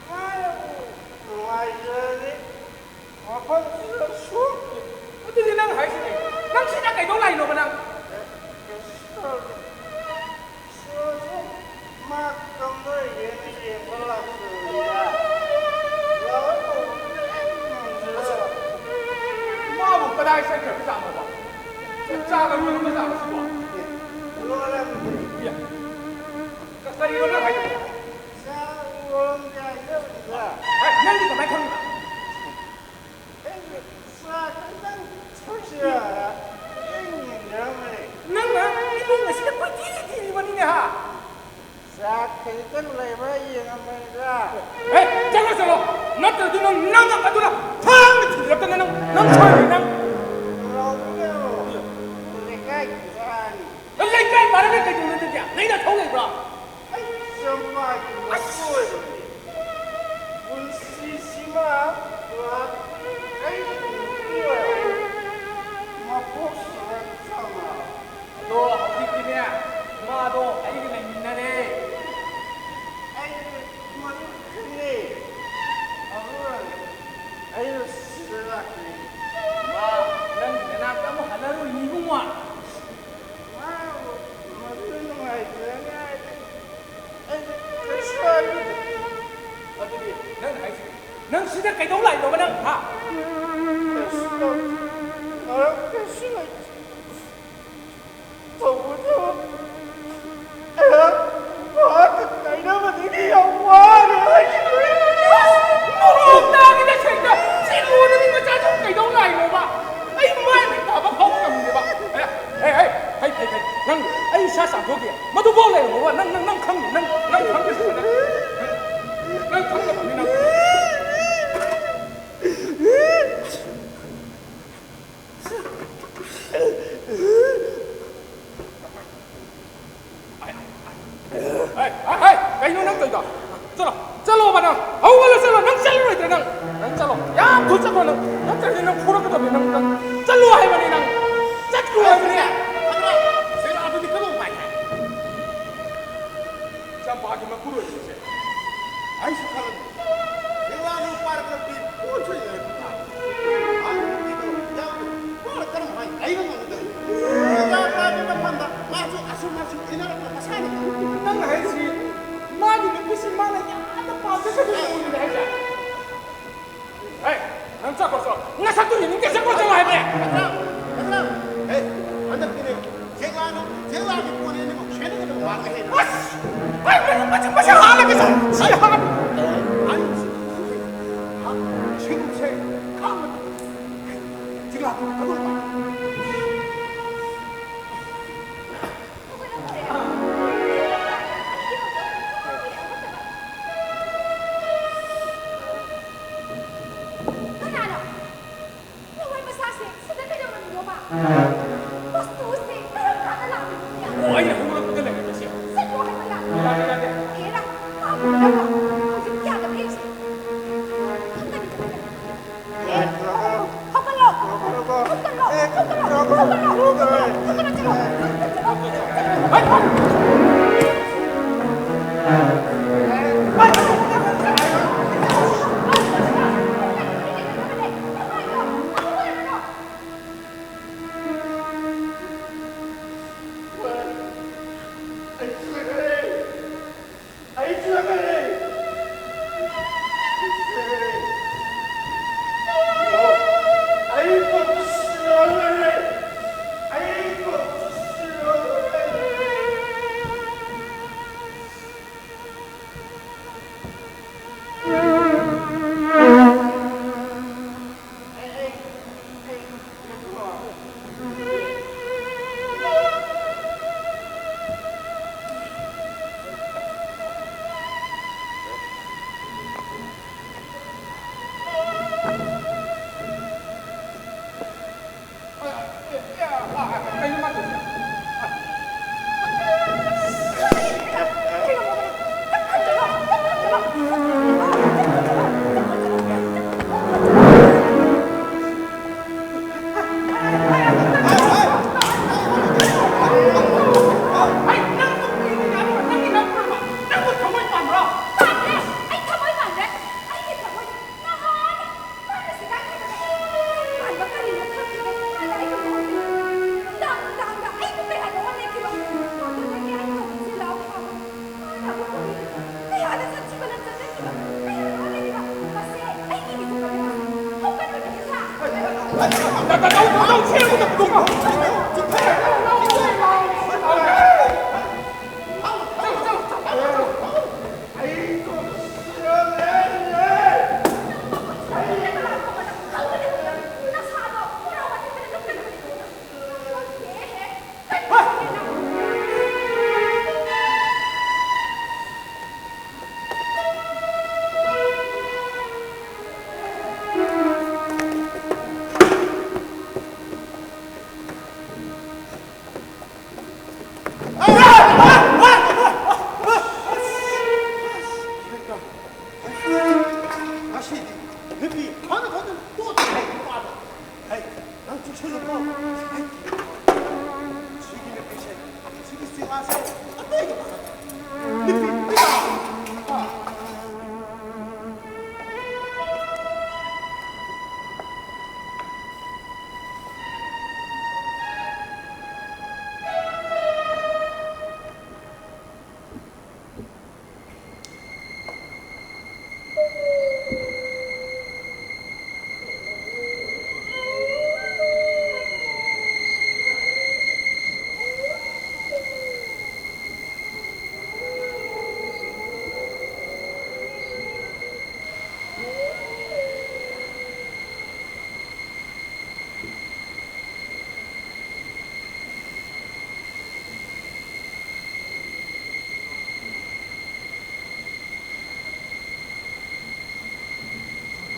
ꯃꯥꯅꯕꯨ ꯅꯨꯡꯉꯥꯏꯖꯔꯗꯤ ꯃꯐꯝꯁꯤꯗ ꯁꯣꯛꯇꯦ꯫ ꯑꯗꯨꯗꯤ ꯅꯪ ꯍꯥꯏꯁꯤ ꯀꯩꯅꯣ? ꯅꯪ ꯁꯤꯗ ꯀꯩꯗꯧ ꯂꯥꯛꯏꯅꯣꯕ ꯅꯪ? ꯑꯦ, ꯀꯩꯁꯨ ꯇꯧꯗꯦ꯫ ꯁꯤꯗꯁꯨ ꯃꯥ ꯀꯝꯗꯧꯔꯤꯒꯦꯅ ꯌꯦꯡꯕ ꯂꯥꯛꯆꯕꯅꯤꯗ꯫ ꯂꯥꯛꯑꯣ ꯀꯧꯕꯗꯨꯗ ꯑꯩ ꯉꯝꯖꯗꯕ꯫ ꯃꯥꯕꯨ ꯀꯗꯥꯏ ꯆꯠꯈ꯭ꯔꯕꯖꯥꯠꯅꯣꯕ? ꯆꯥꯛ ꯆꯥꯕ ꯂꯣꯏꯔꯕꯖꯥꯠꯂꯣ ꯁꯤꯕꯣ? ꯑꯦ, ꯂꯣꯏꯔꯝꯗꯦ꯫ ꯑꯦ, ꯀ-, ꯀꯔꯤꯅꯣ ꯅꯪ ꯍꯥꯏꯗꯨꯕꯣ? ꯆꯥꯛ ꯂꯣꯏꯔꯝꯗꯦ ꯍꯥꯏꯖꯕꯅꯤꯗ꯫ ꯑꯦ, ꯅꯪꯗꯤ ꯀꯃꯥꯏ ꯈꯪꯉꯤꯕ? ꯑꯩꯁꯨ ꯆꯥ ꯈꯤꯇꯪ ꯊꯛꯁꯤꯔꯥꯅ ꯈꯤꯇꯪ ꯌꯦꯡꯖꯔꯝꯕꯅꯦ꯫ ꯅꯪꯅ ꯏꯃꯨꯡ ꯑꯁꯤꯗ ꯀꯣꯏꯊꯤ ꯊꯤꯔꯤꯕꯅꯤꯅꯦ, ꯍꯥ? ꯆꯥ ꯈꯖꯤꯛꯇꯪ ꯂꯩꯕ꯭ꯔꯥ ꯌꯦꯡꯉꯝꯕꯅꯤꯗ꯫ ꯍꯦ, ꯆꯠꯂꯣ, ꯆꯠꯂꯣ꯫ ꯅꯠꯇ꯭ꯔꯗꯤ ꯅꯪ, ꯅꯪ ꯑꯗꯨꯅ ꯊꯥꯡꯅ ꯊꯤꯜꯂꯛꯇꯅ ꯅꯪ, ꯅꯪ ꯁꯣꯏꯔꯣꯏ ꯅꯪ꯫ ꯂꯥꯎꯕꯤꯒꯅꯨ꯫ ꯂꯩꯀꯥꯏꯒꯤ ꯏꯆꯥꯅꯤ꯫ ꯂꯩꯀꯥꯏ ꯄꯥꯔꯒ ꯀꯩꯗꯧꯅꯗꯒꯦ? ꯅꯩꯅ ꯊꯧ ꯂꯩꯕ꯭ꯔꯥ? ꯑꯩ ꯆꯝꯄ꯭ꯔꯥꯒꯤ ꯃꯄꯨ ꯑꯣꯏꯕꯅꯤ꯫ ꯄꯨꯟꯁꯤꯁꯤꯃ ꯂꯥꯛ ꯑꯩꯒꯤ ꯅꯨꯄꯤ ꯑꯣꯏꯔꯕ ꯃꯄꯣꯛꯁꯤꯗ ꯆꯞ ꯃꯥꯟꯅꯕ꯫ ꯑꯗꯣ ꯍꯧꯖꯤꯛꯇꯤꯅꯦ, ꯃꯥꯗꯣ ꯑꯩꯒ ꯂꯩꯃꯤꯟꯅꯔꯦ꯫ ꯑꯩ ꯃꯗꯨ ꯈꯪꯉꯦ꯫ ꯑꯗꯨꯅꯅꯦ ꯑꯩꯅ ꯃꯥ ꯅꯪꯒꯤ ꯅꯅꯥꯛꯇ ꯑꯃꯨꯛ ꯍꯜꯂꯔꯣꯏꯅꯤ ꯏꯕꯨꯡꯉꯣ꯫ ꯃꯥꯕꯨ ꯃꯗꯨ ꯅꯨꯡꯉꯥꯏꯇ꯭ꯔꯦꯅꯦ ꯍꯥꯏꯗꯤ ꯑꯩꯗꯤ ꯀꯩꯁꯨ ꯍꯥꯏꯕꯤꯗꯦ꯫ ꯑꯗꯨꯗꯤ ꯅꯪ ꯍꯥꯏꯁꯤ, ꯅꯪ ꯁꯤꯗ ꯀꯩꯗꯧ ꯂꯥꯛꯏꯅꯣꯕ ꯅꯪ, ꯍꯥ? ꯀꯩꯁꯨ ꯇꯧꯗꯦ꯫ ꯃꯔꯝ ꯀꯩꯁꯨ ꯂꯩꯇꯦ꯫ ꯇꯧꯕꯇꯕꯨ ꯑꯩꯍꯥꯛ ꯃꯍꯥꯛꯀ ꯀꯥꯏꯅꯕꯗꯒꯤ ꯌꯥꯝ ꯋꯥꯔꯦ ꯍꯥꯏꯈꯤꯕꯅꯤ꯫ ꯃꯣꯔꯣꯛ ꯇꯥꯈꯤꯗ ꯁꯩꯇ! ꯁꯤ ꯂꯣꯏꯔꯗꯤ ꯃꯆꯥꯁꯤꯡ ꯀꯩꯗꯧ ꯂꯥꯛꯏꯅꯣꯕ? ꯑꯩ ꯃꯥꯏ ꯃꯤꯠ ꯇꯥꯕ ꯐꯥꯎꯕ ꯉꯝꯗꯦꯕ꯫ ꯑꯦ, ꯑꯦ, ꯑꯦ, ꯐꯩ, ꯐꯩ, ꯐꯩ꯫ ꯅꯪ, ꯑꯩ ꯏꯁꯥ ꯆꯥꯝꯊꯣꯛꯀꯦ꯫ ꯃꯗꯨꯐꯥꯎ ꯂꯩꯔꯝꯃꯣꯕ꯫ ꯅꯪ, ꯅꯪ, ꯅꯪ ꯈꯪꯅꯤ꯫ ꯅꯪ, ꯅꯪ ꯈꯪꯗ꯭ꯔꯁꯨ ꯅꯪ, ꯅꯪ ꯈꯪꯅꯕꯅꯤ ꯅꯪ꯫ ꯍꯥꯏ, ꯍꯥꯏ, ꯍꯥꯏ, ꯀꯩꯅꯣ ꯅꯪ ꯇꯧꯔꯤꯗꯣ? ꯆꯠꯂꯣ, ꯆꯠꯂꯣꯕ ꯅꯪ꯫ ꯍꯧꯒꯠꯂꯣ, ꯆꯠꯂꯣ꯫ ꯅꯪ ꯆꯠꯂꯔꯣꯏꯗ꯭ꯔꯥ ꯅꯪ? ꯅꯪ ꯆꯠꯂꯣ꯫ ꯌꯥꯝ ꯊꯨꯅ ꯆꯠꯂꯣ ꯅꯪ꯫ ꯅꯠꯇ꯭ꯔꯗꯤ ꯅꯪ ꯐꯨꯔꯛꯀꯗꯕꯅꯤ ꯅꯪ, ꯅꯪ꯫ ꯆꯠꯂꯣ ꯍꯥꯏꯕꯅꯤ ꯅꯪ꯫ ꯆꯠꯈ꯭ꯔꯣ ꯍꯥꯏꯕꯅꯤ꯫ ꯁꯦꯔꯥꯗꯨꯗꯤ ꯀꯔꯝ ꯍꯥꯏ? ꯆꯝꯄꯥꯒꯤ ꯃꯄꯨꯔꯣꯏꯕꯁꯦ꯫ ꯑꯩꯁꯨ ꯈꯜꯂꯝꯃꯤ꯫ ꯂꯤꯛꯂꯥ ꯅꯨꯄꯥ ꯀꯔꯝꯕꯤ ꯄꯣꯠ ꯆꯣꯏꯅꯔꯛꯄ ꯇꯥꯔꯦ꯫ ꯃꯥꯒꯤ ꯅꯨꯄꯤꯗꯣ ꯌꯥꯝꯅ ꯄꯣꯠ ꯀꯔꯝ ꯍꯥꯏꯅ ꯂꯩꯕ ꯉꯝꯒꯗꯕꯅꯣ? ꯂꯤꯛꯂꯥ ꯄꯥꯏꯕꯤ ꯃꯐꯝꯗ ꯃꯥꯁꯨ ꯑꯁꯨꯝ ꯑꯁꯨꯝ ꯏꯟꯅꯔꯛꯄ ꯃꯁꯥꯅꯤ꯫ ꯅꯪ ꯍꯥꯏꯁꯤ ꯃꯥꯒꯤ ꯅꯨꯄꯤꯁꯤ ꯃꯥꯅ ꯌꯥꯝꯅ ꯄꯥꯝꯖꯕ ꯅꯨꯄꯤꯅꯤ ꯍꯥꯏꯁꯦ? ꯍꯦ, ꯅꯪ ꯆꯠꯈ꯭ꯔꯣ ꯆꯠꯂꯣ꯫ ꯅꯁꯛꯇꯨ ꯌꯦꯡꯅꯤꯡꯗꯦ, ꯆꯠꯈ꯭ꯔꯣ ꯆꯠꯂꯣ ꯍꯥꯏꯕꯅꯦ꯫ ꯍꯦ, ꯍꯟꯗꯛꯇꯤꯅꯦ ꯖꯦꯛꯂꯥꯅ, ꯖꯦꯛꯂꯥꯒꯤ ꯄꯣꯠꯅꯦꯅ ꯁꯦꯟꯅꯒꯗꯕ ꯃꯥꯜꯂꯦ꯫ ꯑꯁ! ꯑꯩ ꯃꯆꯤꯟ ꯃꯁꯦ ꯍꯥꯠꯂꯒꯦ ꯁꯥ-, ꯁꯤ ꯍꯥꯠ-, ꯑꯩ ꯁꯤ-, ꯁꯤ-, ꯁꯤ-, ꯁꯤꯒꯨꯝꯕꯁꯦ ꯈꯥꯡꯕ ꯉꯝꯗꯦ꯫ ꯖꯦꯛꯂꯥꯗꯨ ꯀꯗꯧꯕ? ꯀꯅꯥꯅꯣ? ꯂꯋꯥꯏ ꯃꯆꯥꯁꯦ ꯁꯤꯗ ꯀꯩꯗꯧꯔꯝꯃꯤꯅꯣꯕ? ꯃꯆꯨꯁꯦ ꯀꯔꯝ ꯀꯥꯟꯗ ꯂꯥꯛꯄꯅꯣ? ꯑꯣ, ꯑꯩꯅ ꯍꯧꯒꯠꯂꯛꯄꯗ ꯂꯩꯔꯝꯃꯦ ꯁꯤ꯫ ꯆꯠꯂꯣ ꯍꯥꯏꯕ ꯌꯥꯗ꯭ꯔꯣ? ꯌꯥꯗꯦ, ꯌꯥꯗꯦ꯫ ꯑꯦꯔꯥ, ꯃꯥꯕꯨ ꯅꯠꯇ꯭ꯔꯣ ꯍꯧꯖꯤꯛ ꯌꯥꯗꯕ ꯍꯦꯛꯁꯦ? ꯈꯪꯒꯅꯤ, ꯈꯪꯒꯅꯤ꯫ ꯍꯧꯒꯠꯂꯣ! ꯍꯧꯒꯠꯂꯣ! ꯍꯧꯒꯠꯂꯣ! ꯍꯧꯒꯠꯂꯣ! ꯍꯧꯒꯠꯂꯣ! ꯍꯧꯒꯠꯂꯣ! ꯆꯠꯂꯣ! ꯆꯠꯂꯣ! ꯆꯠꯂꯣ! ꯉꯁꯤꯗꯤ ꯅꯨꯄꯤ ꯐꯅ ꯐꯅ ꯇꯣꯠꯇꯅ ꯂꯩꯕ ꯃꯥꯜꯂꯦ꯫ ꯍꯩ, ꯅꯪ ꯆꯨꯞꯁꯜꯂꯨꯀꯣ꯫ ꯍꯩ, ꯁꯤꯒꯤ ꯅꯨꯄꯤꯁꯦ, ꯁꯤꯒꯤ ꯆꯤꯡꯉꯥꯁꯦ ꯑꯇꯩꯒ ꯃꯥꯟꯅꯗꯦ꯫ ꯅꯨꯄꯤ ꯄꯤꯌꯥ꯫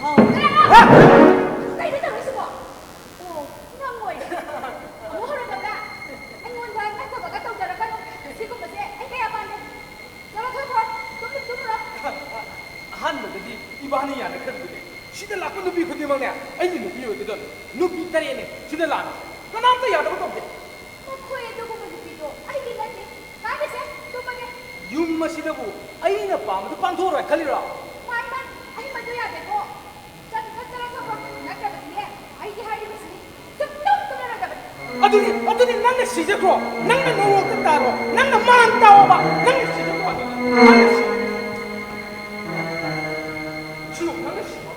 ꯍꯥꯎ꯫ ꯀꯩꯅꯣ ꯇꯧꯔꯤꯁꯤꯕꯣ? ꯑꯣ, ꯅꯪ ꯑꯣꯏꯔꯦ꯫ ꯑꯃꯨꯛ ꯍꯧꯔꯛꯂꯕ꯭ꯔꯥ? ꯑꯩꯉꯣꯟꯗ ꯅꯠꯇꯕꯒ ꯇꯧꯖꯔꯛꯀꯅꯨ꯫ ꯁꯤꯒꯨꯝꯕꯁꯦ ꯑꯩ ꯀꯌꯥ ꯄꯥꯝꯗꯦ꯫ ꯆꯠꯂꯣ, ꯊꯣꯛꯈ꯭ꯔꯣ꯫ ꯇꯨꯝꯗꯤ ꯇꯨꯝꯃꯨꯔꯣ꯫ ꯑꯍꯥꯟꯕꯗꯗꯤ ꯏꯕꯥꯅꯤ ꯌꯥꯅꯈ꯭ꯔꯕꯗꯨꯅꯦ꯫ ꯁꯤꯗ ꯂꯥꯛꯄ ꯅꯨꯄꯤ ꯈꯨꯗꯤꯡꯃꯛꯅꯦ, ꯑꯩꯒꯤ ꯅꯨꯄꯤ ꯑꯣꯏꯒꯗꯕꯅꯤ꯫ ꯅꯨꯄꯤ ꯇꯔꯦꯠꯅꯦ ꯁꯤꯗ ꯂꯥꯛꯑꯝꯃꯤꯁꯦ꯫ ꯀꯅꯥꯝꯇ ꯌꯥꯗꯕ ꯇꯧꯗꯦ꯫ ꯃꯈꯣꯏ ꯑꯗꯨꯒꯨꯝꯕ ꯅꯨꯄꯤꯗꯣ ꯑꯩꯒꯤ ꯅꯠꯇꯦ꯫ ꯀꯥꯟꯅꯁꯦ, ꯇꯨꯝꯃꯒꯦ꯫ ꯌꯨꯝ ꯑꯁꯤꯗꯕꯨ ꯑꯩꯅ ꯄꯥꯝꯕꯗꯨ ꯄꯥꯡꯊꯣꯛꯑꯔꯣꯏ ꯈꯜꯂꯤꯔꯣ? ꯃꯥꯏ, ꯃꯥꯏ, ꯑꯩ ꯃꯗꯨ ꯌꯥꯗꯦꯀꯣ꯫ ꯆꯠ-, ꯆꯠ-, ꯆꯠꯂꯣ, ꯆꯠꯈ꯭ꯔꯣ꯫ ꯅꯠꯇ꯭ꯔꯕꯗꯤꯅꯦ, ꯑꯩꯗꯤ ꯍꯥꯏꯔꯤꯕꯁꯤꯅꯤ꯫ ꯁꯨꯛꯇꯨꯝ ꯇꯨꯝꯃꯔꯣꯏꯗꯕꯅꯤ꯫ ꯑꯗꯨꯗꯤ, ꯑꯗꯨꯗꯤ ꯅꯪꯅ ꯁꯤꯖꯈ꯭ꯔꯣ꯫ ꯅꯪꯅ ꯅꯣꯡꯑꯣꯛꯇ ꯇꯥꯔꯣ꯫ ꯅꯪꯅ ꯃꯥꯟ ꯇꯥꯎꯑꯣꯕ꯫ ꯅꯪꯅ ꯁꯤꯖꯈ꯭ꯔꯣ ꯑꯗꯨꯗꯤ꯫ ꯅꯪꯅ ꯁꯤ-, ꯁꯤꯌꯣ, ꯅꯪꯅ ꯁꯤꯌꯣ꯫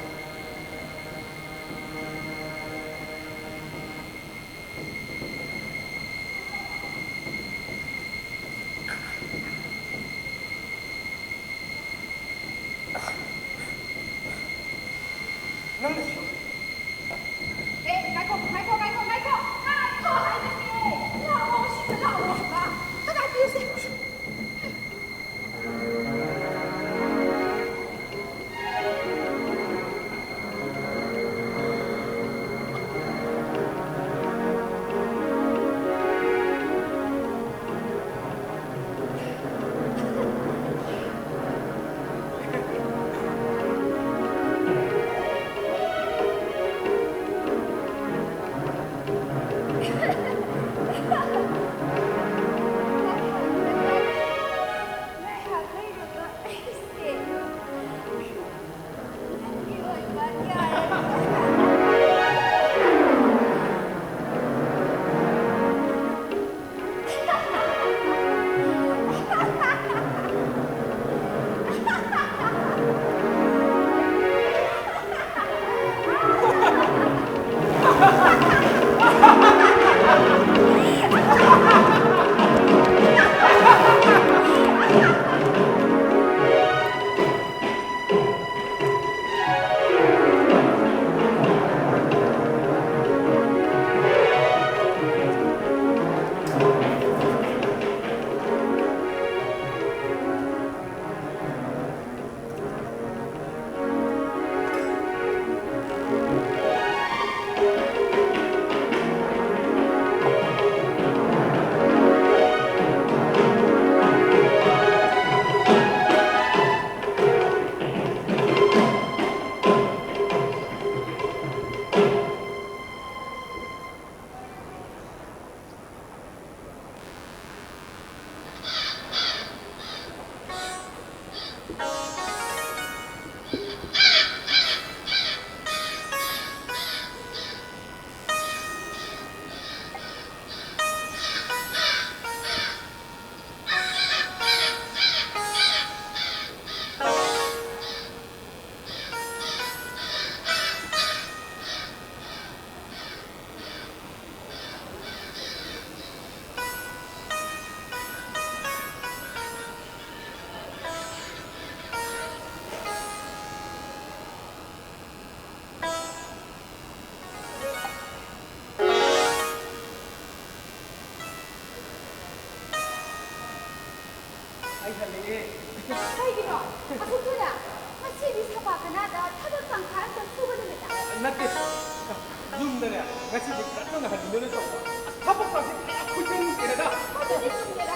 ꯌꯨꯝꯗꯅꯦ, ꯉꯁꯤꯗꯤ ꯀꯟꯅ ꯉꯥꯏꯍꯟꯗꯣꯏꯅ ꯇꯧꯕ꯫ ꯑꯁ, ꯊꯕꯛ ꯀꯥꯁꯦ ꯀꯌꯥ ꯈꯨꯌꯧꯗꯦꯗ꯫ ꯑꯗꯨꯗꯤ ꯆꯨꯝꯃꯦꯗ꯫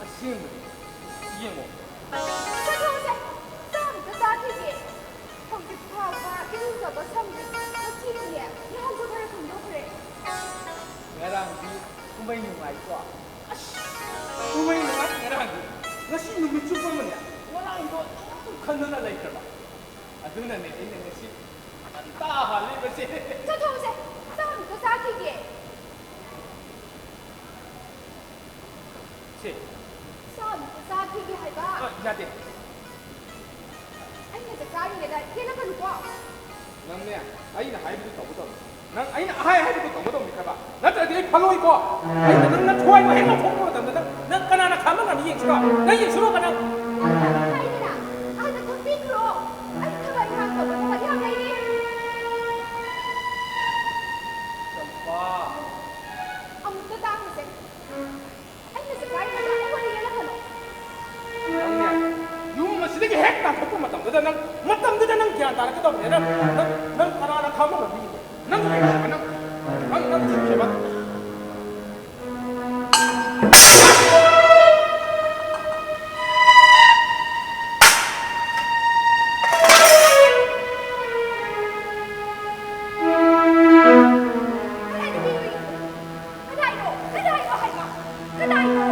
ꯑꯁꯦꯡꯕꯅꯦ꯫ ꯌꯦꯡꯉꯣ꯫ ꯆꯠꯊꯣꯛꯑꯁꯦ꯫ ꯆꯥ ꯑꯝꯇ ꯆꯥꯈꯤꯒꯦ꯫ ꯍꯧꯖꯤꯛ ꯐꯥꯎꯕ ꯏꯔꯨꯖꯕ ꯁꯪꯗ꯭ꯔꯤ꯫ ꯃꯆꯤꯟꯅꯦ, ꯌꯥꯍꯧꯁꯨ ꯈꯔ ꯊꯦꯡꯗꯣꯛꯈ꯭ꯔꯦ꯫ ꯉꯔꯥꯡꯗꯤ ꯀꯨꯝꯍꯩ ꯅꯨꯡꯉꯥꯏꯀꯣ? ꯑꯁ, ꯀꯨꯝꯍꯩ ꯅꯨꯡꯉꯥꯏ ꯉꯔꯥꯡꯗꯤ꯫ ꯉꯁꯤ ꯅꯨꯃꯤꯠ ꯆꯨꯞꯄ ꯑꯃꯅꯦ, ꯉꯔꯥꯡꯗꯣ ꯑꯗꯨꯝ ꯈꯟꯗꯅ ꯂꯩꯈ꯭ꯔꯕ꯫ ꯑꯗꯨꯅꯅꯦ ꯑꯩꯅ ꯉꯁꯤ ꯉꯟꯇꯥ ꯍꯜꯂꯤꯕꯁꯦ꯫ ꯆꯠꯊꯣꯛꯎꯁꯦ, ꯆꯥꯛ ꯑꯃꯨꯛꯇ ꯆꯥꯈꯤꯒꯦ꯫ ꯁꯦ꯫ ꯆꯥꯛ ꯑꯃꯨꯛꯇ ꯆꯥꯈꯤꯒꯦ ꯍꯥꯏꯕ꯫ ꯑ, ꯌꯥꯗꯦ꯫ ꯑꯩꯅ ꯆꯥꯛ ꯆꯥꯔꯤꯉꯩꯗ ꯌꯦꯠꯂꯛꯀꯅꯨꯀꯣ꯫ ꯅꯪꯅꯦ, ꯑꯩꯅ ꯍꯥꯏꯕꯗꯨ ꯇꯧꯒꯗꯧꯅꯤ꯫ ꯅꯪ ꯑꯩꯅ ꯑꯍꯥꯏ ꯍꯥꯏꯕꯗꯨ ꯇꯧꯒꯗꯧꯅꯤ ꯈꯪꯉꯕ? ꯅꯠꯇ꯭ꯔꯗꯤ ꯑꯩ ꯐꯜꯂꯣꯏꯀꯣ꯫ ꯑꯩꯅ ꯅꯪ ꯅꯊ꯭ꯋꯥꯏꯗꯣ ꯍꯦꯛ ꯂꯧꯊꯣꯛꯄ ꯃꯇꯝꯗ ꯅꯪ, ꯅꯪ ꯀꯅꯥꯅ ꯈꯥꯝꯕ ꯉꯝꯃꯤ ꯌꯦꯡꯁꯤꯔꯣ? ꯅꯪ ꯌꯦꯡꯁꯤꯔꯣ ꯀꯅꯥ? ꯍꯥꯏꯗꯅ, ꯑꯍꯜꯗ ꯈꯪꯕꯤꯈ꯭ꯔꯣ꯫ ꯑꯩ ꯊꯕꯛ ꯏꯪꯈꯥꯡ ꯇꯧꯕ ꯊꯕꯛ ꯌꯥꯝ ꯂꯩꯔꯤ꯫ ꯆꯝꯄꯥ꯫ ꯑꯃꯨꯛꯇ ꯇꯥꯡꯉꯨꯁꯦ꯫ ꯑꯩꯅꯁꯨ ꯀꯥꯏꯗꯅ ꯑꯩꯉꯣꯟꯗ ꯌꯦꯜꯂꯛꯀꯅꯨ꯫ ꯅꯪꯅꯦ, ꯌꯨꯝ ꯑꯁꯤꯗꯒꯤ ꯍꯦꯛ ꯇꯥꯟꯊꯣꯛꯄ ꯃꯇꯝꯗꯨꯗ ꯅꯪ, ꯃꯇꯝꯗꯨꯗ ꯅꯪ ꯒ꯭ꯌꯥꯟ ꯇꯥꯔꯛꯀꯗꯕꯅꯦ꯫ ꯅꯪ, ꯅꯪ, ꯅꯪ ꯀꯅꯥꯅ ꯈꯪꯕ ꯉꯝꯕꯤꯒꯦ? ꯅꯪ, ꯅꯪ, ꯅꯪ, ꯅꯪ ꯊꯤꯡꯈꯤꯕ꯫ ꯀꯗꯥꯏꯗ ꯄꯤꯔꯨꯏ? ꯀꯗꯥꯏꯅꯣ? ꯀꯗꯥꯏꯅꯣ ꯍꯥꯏꯕ? ꯀꯗꯥꯏꯅꯣ?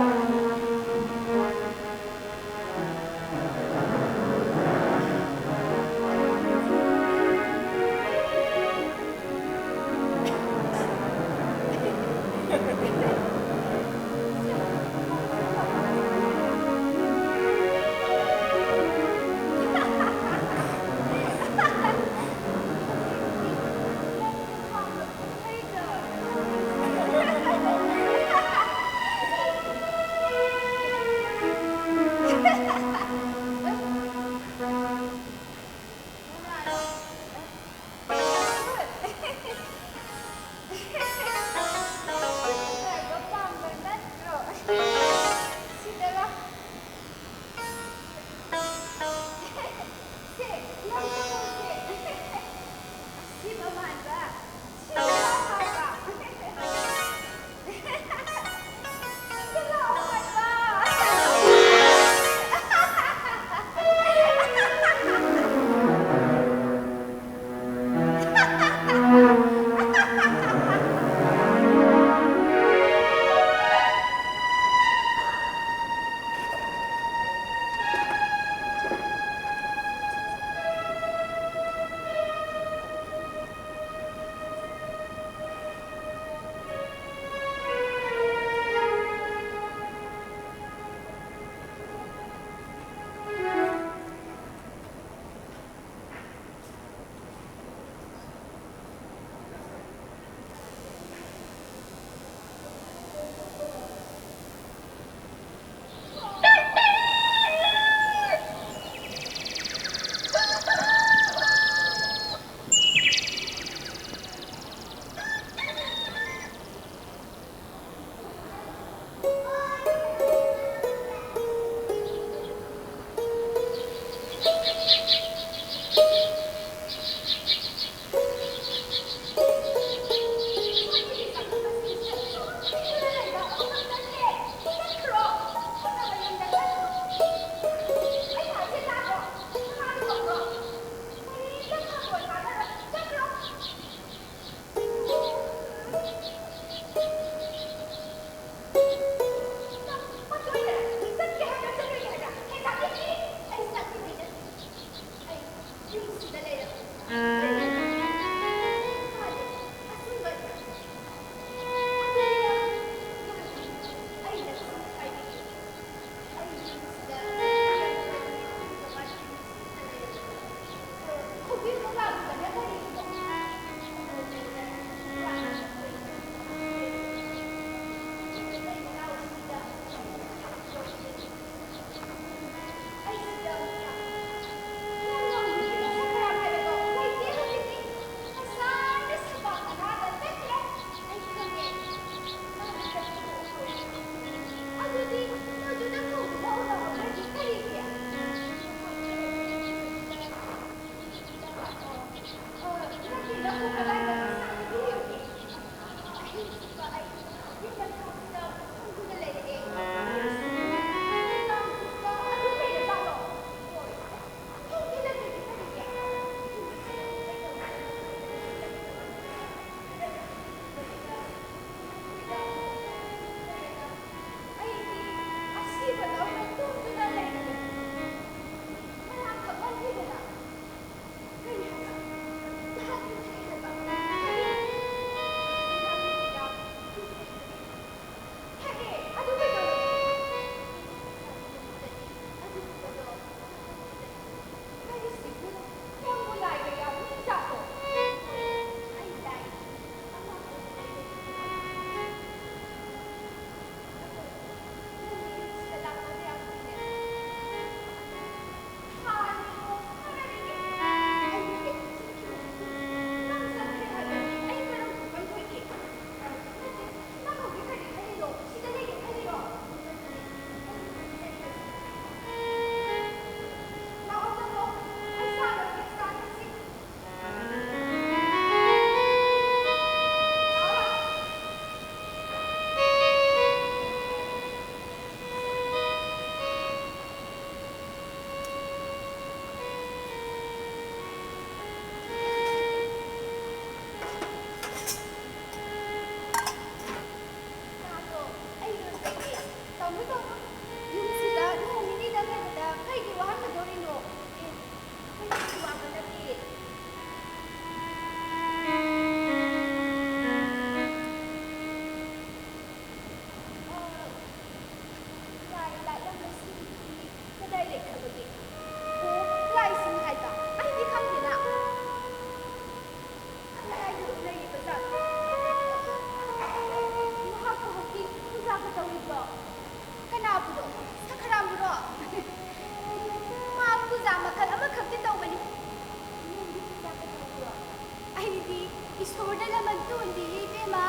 ꯏꯁꯣꯔꯅ ꯂꯃꯟ ꯇꯣꯟꯕꯤꯌꯦ ꯏꯕꯦꯝꯃ꯫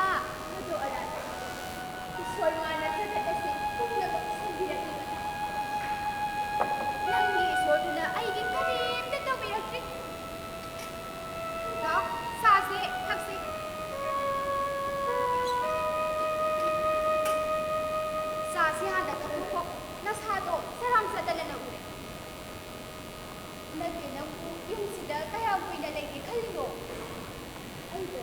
ꯑꯗꯣ ꯑꯔꯥꯏꯕ ꯏꯁꯣꯔ ꯃꯥꯅ ꯆꯠꯊꯠ ꯑꯁꯤ ꯄꯨꯝꯅꯃꯛ ꯁꯤꯟꯕꯤꯔꯛꯂꯤꯕꯅꯤ꯫ ꯅꯪꯒꯤ ꯏꯁꯣꯔꯗꯨꯅ ꯑꯩꯒꯤ ꯀꯔꯤꯝꯇ ꯇꯧꯕꯤꯔꯛꯇ꯭ꯔꯤ꯫ ꯂꯥꯎ, ꯆꯥꯁꯦ, ꯊꯛꯁꯦ꯫ ꯆꯥꯁꯦ ꯍꯥꯟꯅ ꯊꯛꯎꯀꯣ꯫ ꯅꯁꯥꯗꯣ ꯁꯔꯥꯝ ꯁꯠꯇꯅ ꯎꯔꯦ꯫ ꯅꯠꯇꯦ, ꯅꯪꯕꯨ ꯌꯨꯝꯁꯤꯗ ꯀꯌꯥꯝ ꯀꯨꯏꯅ ꯂꯩꯒꯦ ꯈꯜꯂꯤꯅꯣ? ꯑꯩꯗꯣ,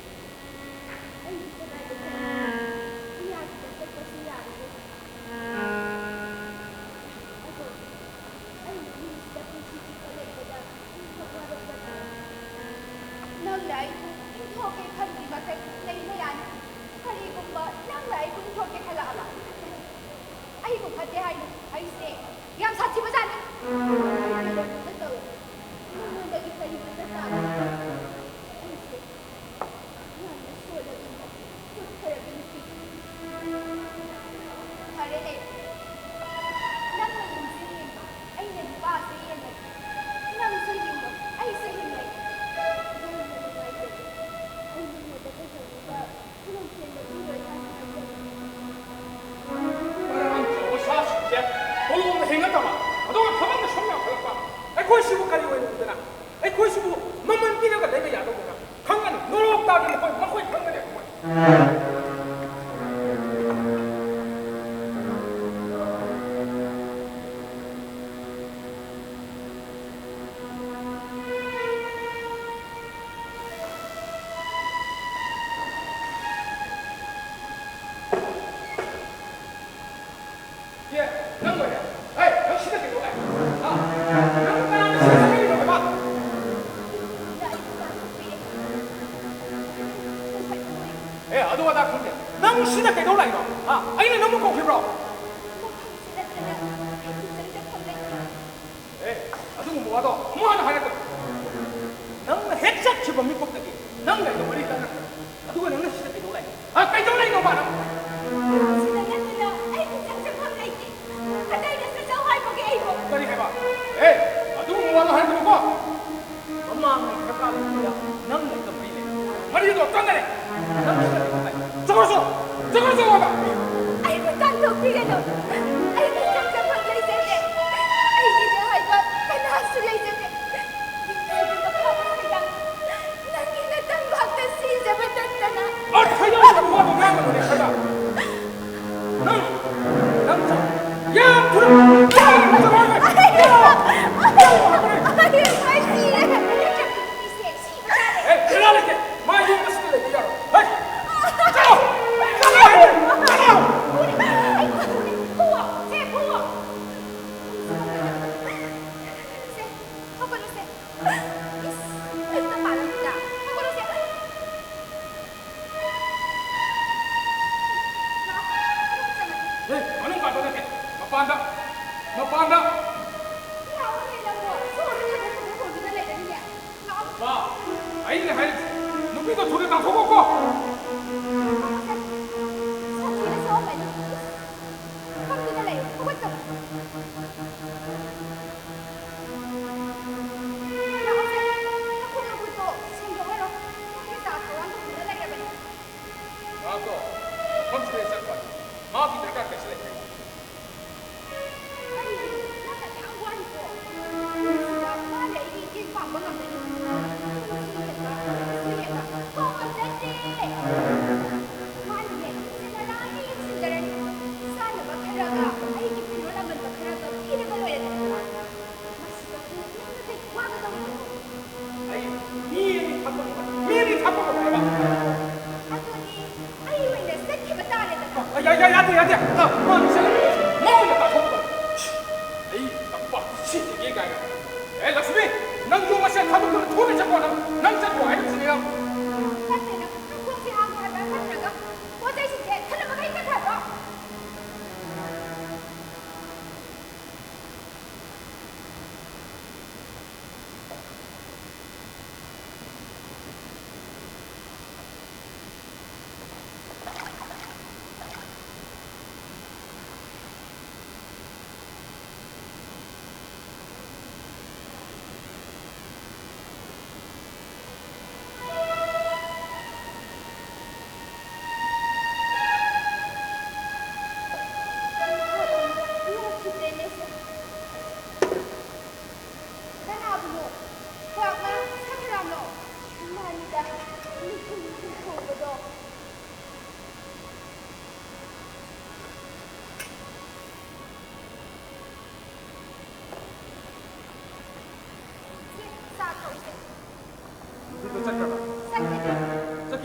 ꯑꯩꯗꯤ ꯀꯗꯥꯏꯗ ꯆꯠꯀꯅꯤ? ꯏꯌꯥꯁꯤꯗ ꯆꯠꯄꯁꯨ ꯌꯥꯔꯔꯣꯏ꯫ ꯑꯗꯣ, ꯑꯩꯅ ꯌꯨꯝꯁꯤꯗ ꯄꯨꯟꯁꯤ ꯆꯨꯞꯄ ꯂꯩꯕꯗ ꯏꯪꯊꯣꯛ ꯋꯥꯔꯛꯄꯗ ꯅꯪꯅ ꯑꯩꯕꯨ ꯏꯪꯊꯣꯛꯀꯦ ꯈꯜꯂꯤ ꯃꯈꯩ ꯂꯩꯕ ꯌꯥꯅꯤ꯫ ꯀꯔꯤꯒꯨꯝꯕ ꯅꯪꯅ ꯑꯩꯕꯨ ꯏꯪꯊꯣꯛꯀꯦ ꯈꯜꯂꯛꯑꯕ, ꯑꯩꯕꯨ ꯐꯠꯇꯦ ꯍꯥꯏꯅꯨ꯫ ꯑꯩꯁꯦ ꯌꯥꯝ ꯁꯥꯊꯤꯕꯖꯥꯠꯅꯤ꯫ ꯀꯔꯤꯒꯨꯝꯕ ꯇꯧꯔꯕ, ꯅꯉꯣꯟꯗꯒꯤ ꯀꯔꯤꯒꯨꯝꯕ ꯇꯥꯔꯕ, ꯑꯩꯁꯦ ꯌꯥꯝꯅ ꯁꯣꯏꯔꯕꯤ, ꯇꯨꯀꯠꯆꯔꯕꯤ ꯅꯨꯄꯤ꯫ ꯐꯔꯦꯅꯦ, ꯅꯪꯅ ꯌꯨꯝꯁꯦ ꯌꯦꯡꯉꯣ, ꯑꯩꯅ ꯅꯨꯄꯥꯁꯦ ꯌꯦꯡꯉꯒꯦ꯫ ꯅꯪꯁꯨ ꯍꯤꯡꯉꯣ, ꯑꯩꯁꯨ ꯍꯤꯡꯉꯒꯦ꯫ ꯌꯥꯝꯅ ꯅꯨꯡꯉꯥꯏꯖꯔꯦ꯫ ꯑꯩ ꯅꯉꯣꯟꯗ ꯀꯩꯗꯧꯅꯕ ꯐꯤꯔꯣꯜ ꯁꯦꯠꯂꯛꯂꯤꯕ꯭ꯔꯥ ꯍꯥꯏꯅ ꯍꯥꯏꯖꯕꯅꯤ꯫ ꯃꯔꯝ ꯆꯥꯎꯕ ꯁꯥꯁꯤꯡꯁꯦ ꯇꯣꯂꯣꯞꯅ ꯍꯤꯡꯒꯗꯕ, ꯑꯗꯨꯒ ꯊꯕꯛꯅ ꯁꯨꯝ ꯌꯥꯝꯈꯠꯂꯛꯄ꯫ ꯑꯩꯈꯣꯏꯁꯤꯕꯨ ꯀꯔꯤ ꯑꯣꯏꯅ ꯎꯗꯅ? ꯑꯩꯈꯣꯏꯁꯤꯕꯨ ꯃꯃꯜ ꯄꯤꯔꯒ ꯂꯩꯕ ꯌꯥꯗꯧꯕꯒ ꯈꯪꯒꯅꯤ꯫ ꯅꯣꯔꯣꯛ ꯇꯥꯒꯤ ꯃꯈꯣꯏ, ꯃꯈꯣꯏ ꯈꯪꯒꯅꯤ ꯑꯩꯈꯣꯏ꯫ ꯌꯦ, ꯅꯪ ꯑꯣꯏꯔꯦ꯫ ꯍꯩ, ꯅꯪ ꯁꯤꯗ ꯀꯩꯗꯧ ꯂꯥꯛꯏ? ꯍꯥ? ꯅꯪ ꯀꯅꯥꯅ ꯁꯤꯗ ꯆꯪꯉꯛꯏꯅꯣ ꯍꯥꯏꯕ? ꯑꯦ, ꯑꯗꯨ ꯑꯗꯥ ꯈꯪꯗꯦ꯫ ꯅꯪ ꯁꯤꯗ ꯀꯩꯗꯧ ꯂꯥꯛꯏꯅꯣ? ꯍꯥ? ꯑꯩꯅ ꯅꯪꯕꯨ ꯀꯧꯈꯤꯕ꯭ꯔꯣ? ꯑꯦ, ꯑꯗꯨꯒꯨꯝꯕ ꯋꯥꯗꯣ ꯑꯃꯨꯛ ꯍꯟꯅ ꯍꯥꯏꯔꯛꯀꯅꯨ꯫ ꯅꯪꯅ ꯍꯦꯛ ꯆꯠꯈꯤꯕ ꯃꯤꯀꯨꯞꯇꯒꯤ ꯅꯪꯒ ꯑꯩꯒ ꯃꯔꯤ ꯇꯠꯅꯈ꯭ꯔꯦ꯫ ꯑꯗꯨꯒ ꯅꯪꯅ ꯁꯤꯗ ꯀꯩꯗꯧ ꯂꯥꯛꯏꯅꯣ? ꯍꯥ? ꯀꯩꯗꯧ ꯂꯥꯛꯏꯅꯣꯕ ꯅꯪ? ꯁꯤꯗ ꯅꯠꯇꯅ ꯑꯩꯒꯤ ꯆꯪꯖꯐꯝ ꯂꯩꯇꯦ꯫ ꯀꯗꯥꯏꯗ ꯆꯠꯆꯧ ꯍꯥꯏꯕꯒꯦ ꯑꯩꯕꯨ? ꯀꯔꯤ ꯍꯥꯏꯕ? ꯑꯦ, ꯑꯗꯨꯒꯨꯝꯕ ꯋꯥꯗꯣ ꯍꯥꯏꯔꯛꯀꯅꯨꯀꯣ꯫ ꯃꯃꯥꯡꯒꯤ ꯁꯔꯀꯥꯔꯒꯤ ꯃꯤꯗ ꯅꯪ ꯂꯩꯇꯕ ꯃꯤ ꯂꯩ꯫ ꯃꯔꯤꯗꯣ ꯆꯪꯒꯅꯤ꯫ ꯆꯠꯈ꯭ꯔꯣ ꯆꯠꯂꯣ꯫ ꯆꯠꯈ꯭ꯔꯣ ꯆꯠꯂꯣ ꯍꯥꯏꯕ꯫ ꯑꯩꯕꯨ ꯇꯥꯟꯊꯣꯛꯄꯤꯒꯅꯨ꯫ ꯑꯩꯒꯤ ꯆꯪꯖꯐꯝ ꯂꯩꯖꯗꯦ꯫ ꯑꯩꯒꯤꯅꯦ ꯍꯥꯏꯕ ꯀꯅꯥꯁꯨ ꯂꯩꯖꯗꯦ꯫ ꯅꯤꯡꯊꯤꯕꯤ ꯃꯈꯥꯗ ꯁꯩꯗꯥꯡ꯫ ꯅꯪꯒꯤ ꯅꯇꯪꯕꯥꯛꯇ ꯁꯤꯖꯕ ꯅꯠꯇꯅ꯫ ꯑꯔꯊ ꯌꯥꯎꯗꯕ ꯋꯥꯗꯣ ꯉꯥꯡꯒꯅꯨꯅꯦ ꯁꯔꯗꯥꯔ꯫ ꯅꯪ, ꯅꯪ ꯆꯠ-, ꯌꯥꯝ ꯊꯨꯅ ꯆꯠꯂꯣ ꯍꯥꯏꯕꯅꯦ꯫ ꯆꯠꯂꯣ ꯍꯥꯏꯕꯅꯦ꯫ ꯑꯩ ꯁꯤꯔꯦ꯫ ꯑꯦ, ꯕꯦꯔꯥ ꯂꯩꯇꯦ꯫ ꯃꯥ ꯌꯨꯝ ꯑꯁꯤꯗ ꯂꯩꯕ ꯌꯥꯔꯣꯏ꯫ ꯍꯩ! ꯆꯠꯂꯣ! ꯆꯠꯂꯣ ꯍꯥꯏꯕꯅꯦ! ꯆꯠꯂꯣ! ꯐꯨꯋꯣ! ꯁꯦ, ꯐꯨꯋꯣ! ꯁꯦ, ꯍꯧꯒꯠꯂꯣ ꯁꯦ꯫ ꯏꯁ, ꯂꯥꯏꯔꯤꯛꯇ ꯄꯥꯔꯝꯗ꯫ ꯍꯧꯒꯠꯂꯣ ꯁꯦ꯫ ꯍꯦ, ꯃꯅꯨꯡ ꯄꯥꯟꯕ ꯅꯠꯇꯦ꯫ ꯃꯄꯥꯟꯗ! ꯃꯄꯥꯟꯗ! ꯂꯥꯛꯑꯣꯅꯦ ꯅꯪꯕꯣ꯫ ꯁꯣꯔꯗ ꯊꯕꯛ ꯊꯕꯛ ꯍꯣꯟꯗꯨꯅ ꯂꯩꯔꯗꯤꯅꯦ꯫ ꯂꯥꯛꯑꯣ꯫ ꯕꯥ, ꯑꯩꯅ ꯍꯥꯏꯔꯤꯁꯦ, ꯅꯨꯄꯤꯗꯣ ꯊꯨꯅ ꯇꯥꯟꯊꯣꯛꯈꯣꯀꯣ꯫ ꯁꯥꯊꯤꯅ ꯁꯣꯛꯑꯝꯃꯅꯤ꯫ ꯐꯝꯗꯨꯅ ꯂꯩꯌꯨ꯫ ꯍꯧꯒꯠꯀꯅꯨ꯫ ꯂꯥꯛꯑꯣꯁꯦ꯫ ꯅꯈꯨꯠ ꯅꯈꯨꯠꯇꯣ ꯁꯦꯡꯗꯣꯛꯍꯜꯂꯣ꯫ ꯅꯪꯒꯤ ꯆꯥ ꯈꯋꯥꯟꯗꯣ ꯄꯨꯔ ꯂꯩꯔꯕꯅꯤ꯫ ꯃꯍꯥꯛꯇꯣ ꯃꯐꯝꯁꯤꯗ ꯆꯠꯄ꯫ ꯃꯍꯥꯛꯀꯤ ꯗꯔꯀꯥꯔ ꯀꯩꯁꯨ ꯂꯩꯇꯦ꯫ ꯀꯔꯤꯒꯤꯅꯣ ꯅꯪꯅ ꯑꯗꯨꯛ ꯌꯥꯝ ꯋꯥꯔꯤꯕꯣ? ꯄꯨꯟꯁꯤꯗ ꯃꯥꯅ ꯑꯩꯒꯤ ꯏꯇꯦꯡ ꯄꯥꯡꯕ ꯉꯝꯒꯅꯤ꯫ ꯅꯨꯡꯁꯤꯌꯦꯕ, ꯅꯨꯡꯁꯤꯌꯦꯕ꯫ ꯍꯣ, ꯍꯣ, ꯅꯠꯇꯦ꯫ ꯃꯥꯅꯅꯦ, ꯌꯦꯡꯁꯤꯟꯅꯔꯅꯤ, ꯌꯦꯡꯁꯤꯟꯅꯔꯅꯤ꯫ ꯆꯥꯅꯕ ꯈꯔꯒ ꯑꯩꯒꯤ ꯐꯤꯔꯣꯜ ꯑꯃꯟꯕ ꯈꯔꯒ ꯄꯤꯔꯒ ꯂꯣꯏꯔꯦꯗꯅ꯫ ꯃꯁꯤꯗꯕꯨ ꯅꯪꯅ ꯀꯩ ꯋꯥꯒꯗꯧꯔꯤꯅꯣ? ꯑꯩ ꯃꯤ ꯑꯅꯤ ꯊꯥꯛꯄ ꯉꯝꯕ, ꯃꯤ ꯑꯅꯤ ꯊꯥꯛꯄ ꯉꯝꯕ ꯍꯥꯏꯕ꯫ ꯑꯗꯨꯗꯤ ꯑꯩ ꯑꯣꯏꯅ ꯆꯠꯈꯤꯕ ꯇꯥꯔꯦꯗꯅ꯫ ꯑ, ꯌꯥ-, ꯌꯥ-, ꯌꯥꯗꯦ, ꯌꯥꯗꯦ꯫ ꯑ, ꯃꯥ ꯆꯠꯂꯦ꯫ ꯃꯥ ꯑꯣꯏꯅ ꯇꯥꯟꯊꯣꯛꯄ꯫ ꯑꯩ ꯇꯝꯄꯥꯛꯇ ꯁꯤꯖꯒꯦ ꯀꯥꯏꯅ꯫ ꯑꯦ, ꯂꯛꯁꯃꯤ, ꯅꯪ ꯌꯨꯝ ꯑꯁꯦ ꯊꯥꯗꯣꯛꯇꯨꯅ ꯊꯣꯛꯅ ꯆꯠꯈ꯭ꯔꯣ ꯅꯪ꯫ ꯅꯪ ꯆꯠꯈ꯭ꯔꯣ ꯍꯥꯏꯔꯤꯕꯁꯤꯅꯦ ꯅꯪ꯫ ꯅꯠꯇꯦ, ꯅꯪ ꯊꯣꯡꯁꯦ ꯍꯥꯡꯉꯣ ꯍꯥꯏꯕ꯭ꯔꯥ? ꯅꯠꯇ꯭ꯔꯒ ꯄꯣꯠ ꯆꯩꯁꯤꯡꯁꯦ ꯊꯅꯝꯃꯒ ꯑꯩ ꯆꯠꯈ꯭ꯔꯕ꯭ꯔꯣ?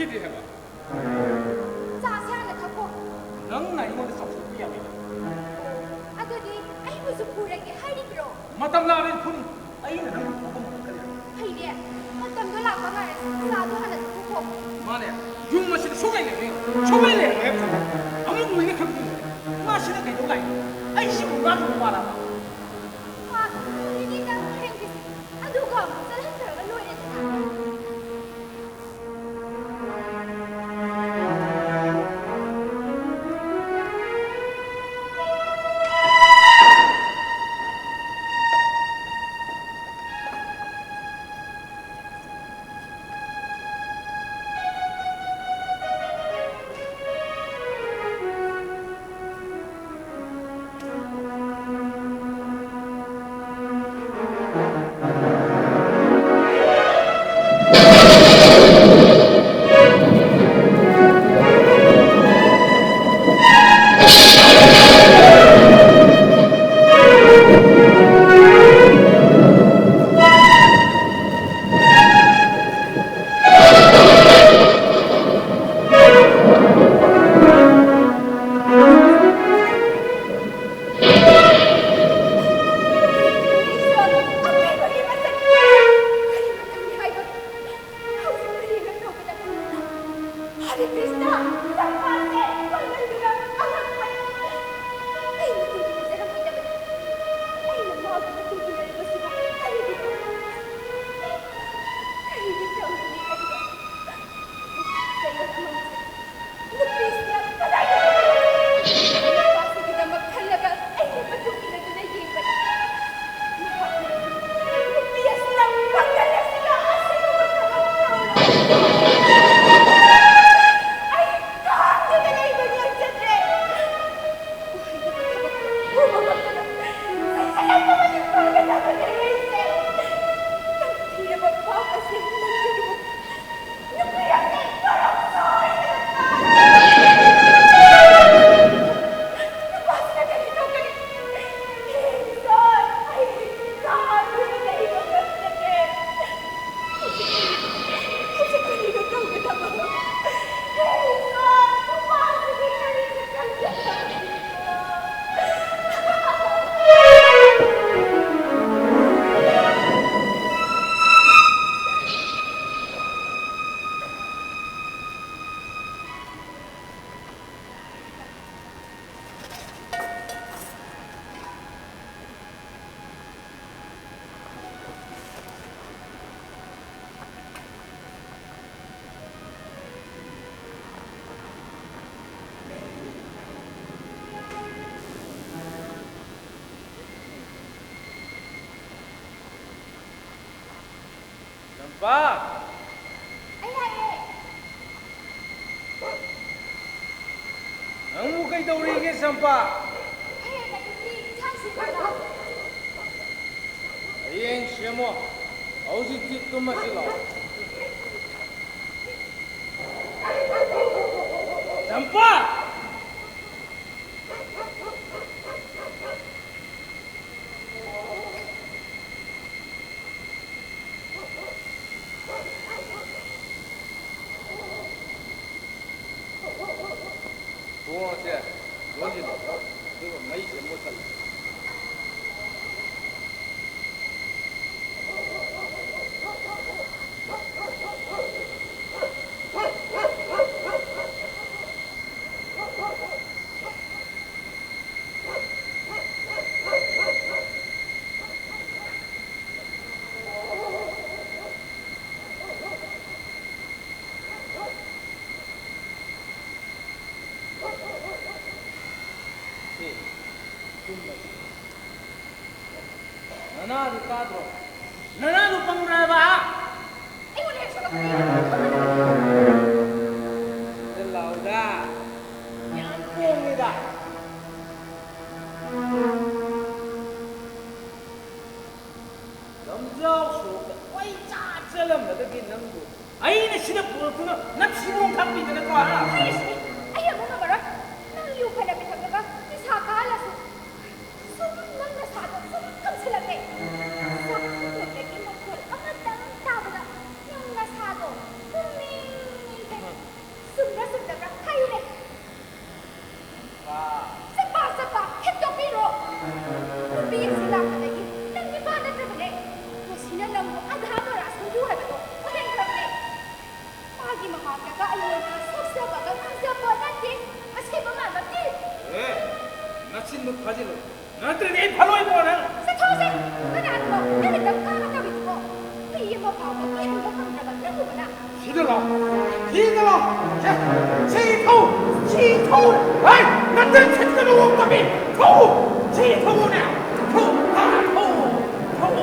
ꯀꯔꯤ ꯍꯥꯏꯕ? ꯆꯥꯁꯦ ꯍꯥꯟꯅ ꯊꯛꯈꯣ꯫ ꯅꯪꯅ ꯑꯩꯉꯣꯟꯗ ꯆꯥꯎꯊꯣꯛꯄ ꯌꯥꯕ? ꯑꯗꯨꯗꯤ ꯑꯩꯕꯨꯁꯨ ꯄꯨꯔꯒꯦ ꯍꯥꯏꯔꯤꯕ꯭ꯔꯣ? ꯃꯇꯝ ꯂꯥꯛꯂꯦ ꯐꯨꯅꯤ꯫ ꯑꯩꯅ ꯅꯪꯕꯨ ꯐꯨꯕ ꯉꯝꯒꯗ꯭ꯔꯥ? ꯐꯩꯅꯦ, ꯃꯇꯝꯗꯣ ꯂꯥꯛꯄ ꯉꯥꯏꯔꯁꯤ꯫ ꯆꯥꯗꯣ ꯍꯥꯟꯅ ꯊꯛꯈꯣ꯫ ꯃꯥꯅꯦ, ꯌꯨꯝ ꯑꯁꯤꯗ ꯁꯨꯡꯂꯩ ꯂꯩꯔꯣꯏ꯫ ꯁꯨꯡꯂꯩ ꯂꯩꯔꯣꯏ ꯍꯥꯏꯕꯁꯤꯗ ꯑꯃꯨꯛ ꯂꯣꯏꯅ ꯈꯪꯕꯤꯌꯨ꯫ ꯃꯥꯁꯤꯅ ꯀꯩꯗꯧ ꯂꯥꯛꯏꯅꯣ? ꯑꯩꯁꯤꯕꯨ ꯃꯥꯒꯤ ꯅꯨꯄꯥꯔꯕ? ꯃꯥ ꯅꯨꯃꯤꯠ ꯅꯤꯅꯤꯗꯪ ꯂꯩꯍꯟꯈꯤꯁꯤ꯫ ꯑꯗꯨꯒ ꯑꯃꯨꯛ ꯆꯠꯍꯟꯈ꯭ꯔꯒ ꯂꯣꯏꯔꯦꯗꯅ꯫ ꯍꯔꯦ ꯀ꯭ꯔꯤꯁꯅ, ꯂꯝꯄꯥꯛꯁꯦ ꯄꯥꯡꯒꯜꯗꯨꯅ ꯑꯉꯛꯄꯅꯤ꯫ ꯑꯩ ꯃꯇꯨꯡ ꯏꯟꯅꯖꯔꯝꯒꯗꯕꯅꯤ꯫ ꯑꯩꯅ ꯃꯥꯕꯨ ꯃꯇꯨꯡ ꯏꯟꯅꯔꯤꯕꯁꯤꯕꯨ ꯀꯔꯤꯒꯤꯅꯣ? ꯀꯔꯤꯒꯤ ꯇꯧꯔꯤꯕꯅꯤ ꯍꯥꯏꯔꯤꯕ? ꯀꯩꯅꯣ ꯑꯃ ꯅꯨꯄꯤꯁꯤꯅ ꯀꯗꯥꯏꯗ ꯂꯩꯔꯤꯕꯅꯣ? ꯅꯨꯄꯥꯁꯤꯒꯤꯗꯃꯛ ꯈꯜꯂꯒ ꯑꯩꯅ ꯃꯇꯨꯡ ꯏꯟꯅꯗꯨꯅ ꯌꯦꯡꯕꯅꯤ꯫ ꯃꯍꯥꯛꯅ ꯅꯨꯄꯤ ꯑꯁꯤꯅ ꯄꯥꯡꯒꯜ ꯑꯁꯤꯒ ꯑꯁꯤꯒꯨꯝꯕ ꯊꯕꯛ ꯇꯧꯔꯕ? ꯑꯩ ꯀꯥꯡꯗꯨꯗ ꯂꯩ꯫ ꯑꯥ꯫ ꯑꯩ ꯂꯥꯛꯑꯦ꯫ ꯅꯪꯕꯨ ꯀꯩꯗꯧꯔꯤꯒꯦ, ꯆꯝꯄꯥ? ꯍꯌꯦꯡ ꯑꯌꯨꯛꯀꯤ ꯏꯟꯁꯥꯡ ꯁꯦꯝꯅꯕ꯫ ꯍꯌꯦꯡ ꯁꯦꯝꯃꯣ꯫ ꯍꯧꯖꯤꯛꯇꯤ ꯇꯨꯝꯃꯁꯤ ꯂꯥꯛꯑꯣ꯫ ꯆꯝꯄꯥ! ꯊꯣꯡꯁꯦ ꯂꯣꯟꯁꯤꯜꯂꯣ꯫ ꯑꯗꯨꯒ ꯃꯩꯁꯦ ꯃꯨꯠꯊꯠꯂꯣ꯫ ꯁꯤ, ꯇꯨꯝꯕꯁꯤ꯫ ꯅꯅꯥꯗꯨ ꯇꯥꯗ꯭ꯔꯣ? ꯅꯅꯥꯗꯨ ꯄꯪꯕ꯭ꯔꯥ ꯍꯥꯏꯕ? ꯑꯩꯉꯣꯟꯗ ꯍꯦꯛ ꯁꯣꯛꯂꯛꯀꯅꯤ꯫ ꯁꯤꯗ ꯂꯥꯎꯗ꯫ ꯌꯥꯝ ꯄꯣꯡꯉꯤꯗ꯫ ꯂꯝꯖꯥꯎ ꯁꯣꯔꯣꯛꯇ ꯀꯣꯏꯆꯠ ꯆꯠꯂꯝꯕꯗꯒꯤ ꯅꯪꯕꯨ ꯑꯩꯅ ꯁꯤꯗ ꯄꯨꯔꯛꯇꯨꯅ ꯅꯊꯤꯕꯣꯡ ꯊꯥꯛꯄꯤꯗꯅꯀꯣ, ꯍꯥ? ꯑꯩ, ꯑꯩ ꯑꯃꯨꯛ ꯉꯝꯃꯔꯣꯏ꯫ ꯅꯪ ꯌꯨ ꯈꯔ ꯄꯤꯊꯛꯂꯒ ꯅꯤꯁꯥ ꯀꯥꯍꯜꯂꯁꯨ꯫ ꯁꯨꯝ ꯅꯪ ꯅꯁꯥꯗꯣ ꯁꯨꯝ ꯀꯪꯁꯤꯜꯂꯛꯂꯦ꯫ ꯆꯥꯛ ꯊꯣꯡꯕꯗꯒꯤ ꯃꯈꯣꯜ ꯑꯃꯇꯪ ꯇꯥꯕꯗ ꯅꯪ ꯅꯁꯥꯗꯣ ꯄꯨꯝꯅꯤꯡ ꯅꯤꯡꯈꯩ꯫ ꯆꯨꯝꯕ꯭ꯔꯥ ꯆꯨꯝꯗꯕ꯭ꯔꯥ ꯍꯥꯏꯌꯨꯅꯦ꯫ ꯆꯠꯄ, ꯆꯠꯄ, ꯍꯦꯛꯇꯣꯛꯄꯤꯔꯣ꯫ ꯅꯨꯄꯤ ꯑꯁꯤ ꯂꯥꯛꯄꯗꯒꯤ ꯅꯪ ꯅꯨꯄꯥ ꯅꯠꯇ꯭ꯔꯕꯅꯦ꯫ ꯃꯁꯤꯅ ꯅꯪꯕꯨ ꯑꯙꯥ ꯃꯣꯔꯥ ꯁꯣꯟꯕꯤꯌꯨ ꯍꯥꯏꯕꯗꯣ ꯎꯍꯟꯈ꯭ꯔꯕꯅꯦ꯫ ꯃꯥꯒꯤ ꯃꯃꯥꯡꯗꯒ ꯑꯩꯉꯣꯟꯗ ꯁꯣꯛꯆꯕꯒ ꯉꯥꯡꯖꯕ ꯅꯠꯇꯦ, ꯑꯁꯤꯕ ꯃꯥꯟꯕ ꯊꯤ꯫ ꯑꯦ, ꯅꯆꯤꯟꯗꯣ ꯐꯥꯖꯤꯜꯂꯨ, ꯅꯠꯇ꯭ꯔꯗꯤ ꯑꯩ ꯐꯥꯂꯣꯏꯀꯣ ꯅꯪ꯫ ꯆꯠꯊꯣꯛꯎꯁꯦ, ꯀꯅꯥꯅꯣ ꯅꯪꯅ ꯗꯝꯀꯥ ꯑꯃ ꯇꯧꯔꯤꯗꯨꯕꯣ? ꯅꯨꯄꯤ ꯑꯃ ꯐꯥꯎꯕ ꯀꯤꯍꯟꯕ ꯉꯝꯗ꯭ꯔꯕ ꯅꯪꯒꯨꯝꯕꯅ꯫ ꯁꯤꯗ ꯂꯥꯛꯑꯣ! ꯁꯤꯗ ꯂꯥꯛꯑꯣ! ꯁꯦ, ꯁꯤ ꯊꯧ! ꯁꯤ ꯊꯧ! ꯍꯩ! ꯅꯆꯤꯟ ꯊꯤꯒꯅꯨ, ꯑꯣꯛꯇꯕꯤ! ꯊꯧ! ꯁꯤ ꯊꯧꯅꯦ! ꯊꯧ! ꯊꯧ! ꯊꯧ! ꯊꯧ!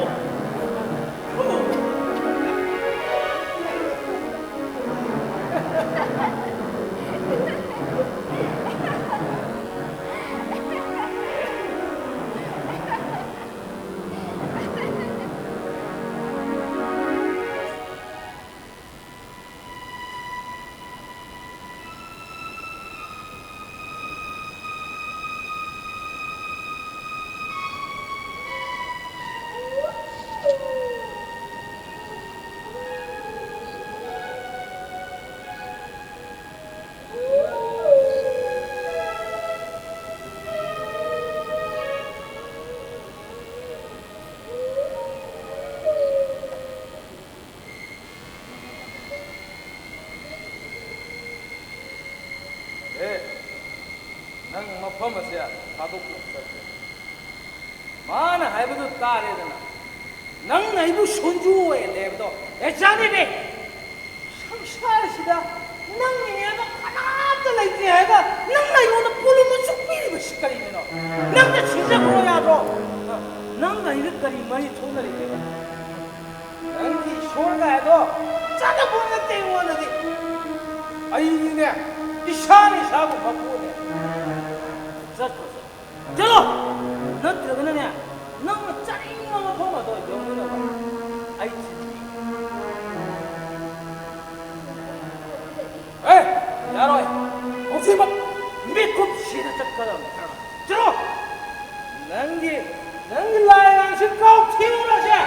ꯃꯐꯝ ꯑꯁꯦ ꯊꯥꯗꯣꯛꯇꯨꯅ ꯆꯠꯈ꯭ꯔꯦ꯫ ꯃꯥꯅ ꯍꯥꯏꯕꯗꯨ ꯇꯥꯔꯦꯗꯅ, ꯅꯪꯅ ꯑꯩꯕꯨ ꯁꯣꯟꯖꯨ ꯑꯣꯏꯍꯜꯂꯦ ꯍꯥꯏꯕꯗꯣ ꯍꯦꯛ ꯆꯥꯅꯤꯡꯗꯦ꯫ ꯁꯪꯁꯥꯔꯁꯤꯗ ꯅꯪꯒꯤꯅꯦ ꯍꯥꯏꯕ ꯀꯅꯥꯝꯇ ꯂꯩꯇ꯭ꯔꯦ ꯍꯥꯏꯔꯒ ꯅꯪꯅ ꯑꯩꯉꯣꯟꯗ ꯄꯣꯠꯂꯨꯝ ꯑꯁꯨꯛ ꯄꯤꯔꯤꯕꯁꯤ ꯀꯔꯤꯒꯤꯅꯣ? ꯅꯪꯅ ꯁꯤꯟꯖꯈ꯭ꯔꯣ ꯌꯥꯗ꯭ꯔꯣ? ꯅꯪꯒ ꯑꯩꯒ ꯀꯔꯤ ꯃꯔꯤ ꯊꯣꯛꯅꯔꯤꯒꯦ? ꯅꯪꯒꯤ ꯏꯁꯣꯔꯒ ꯍꯥꯏꯗꯣ ꯆꯥꯟꯅꯄꯣꯠ ꯅꯠꯇꯦ ꯑꯩꯉꯣꯟꯗꯗꯤ꯫ ꯑꯩꯗꯤꯅꯦ, ꯏꯁꯥꯅ ꯏꯁꯥꯕꯨ ꯃꯄꯨꯅꯦ꯫ ꯆꯠꯈ꯭ꯔꯣ, ꯆꯠꯂꯣ꯫ ꯅꯠꯇ꯭ꯔꯒꯅꯅꯦ, ꯅꯪꯅ ꯆꯥꯅꯤꯡꯕ ꯃꯐꯝ ꯑꯗꯣ ꯌꯧꯅꯅꯕ ꯑꯩ ꯊꯤꯟꯕꯤꯒꯦ꯫ ꯑꯦ, ꯌꯥꯔꯣꯏ꯫ ꯍꯧꯖꯤꯛꯃꯛ ꯃꯤꯀꯨꯞ ꯁꯤꯗ ꯆꯠꯀꯗꯕꯅꯤ꯫ ꯆꯠꯂꯣ꯫ ꯅꯪꯒꯤ, ꯅꯪꯒꯤ ꯂꯥꯏ ꯂꯥꯏꯁꯤ ꯀꯥꯎ ꯊꯤꯔꯨꯔꯁꯦ꯫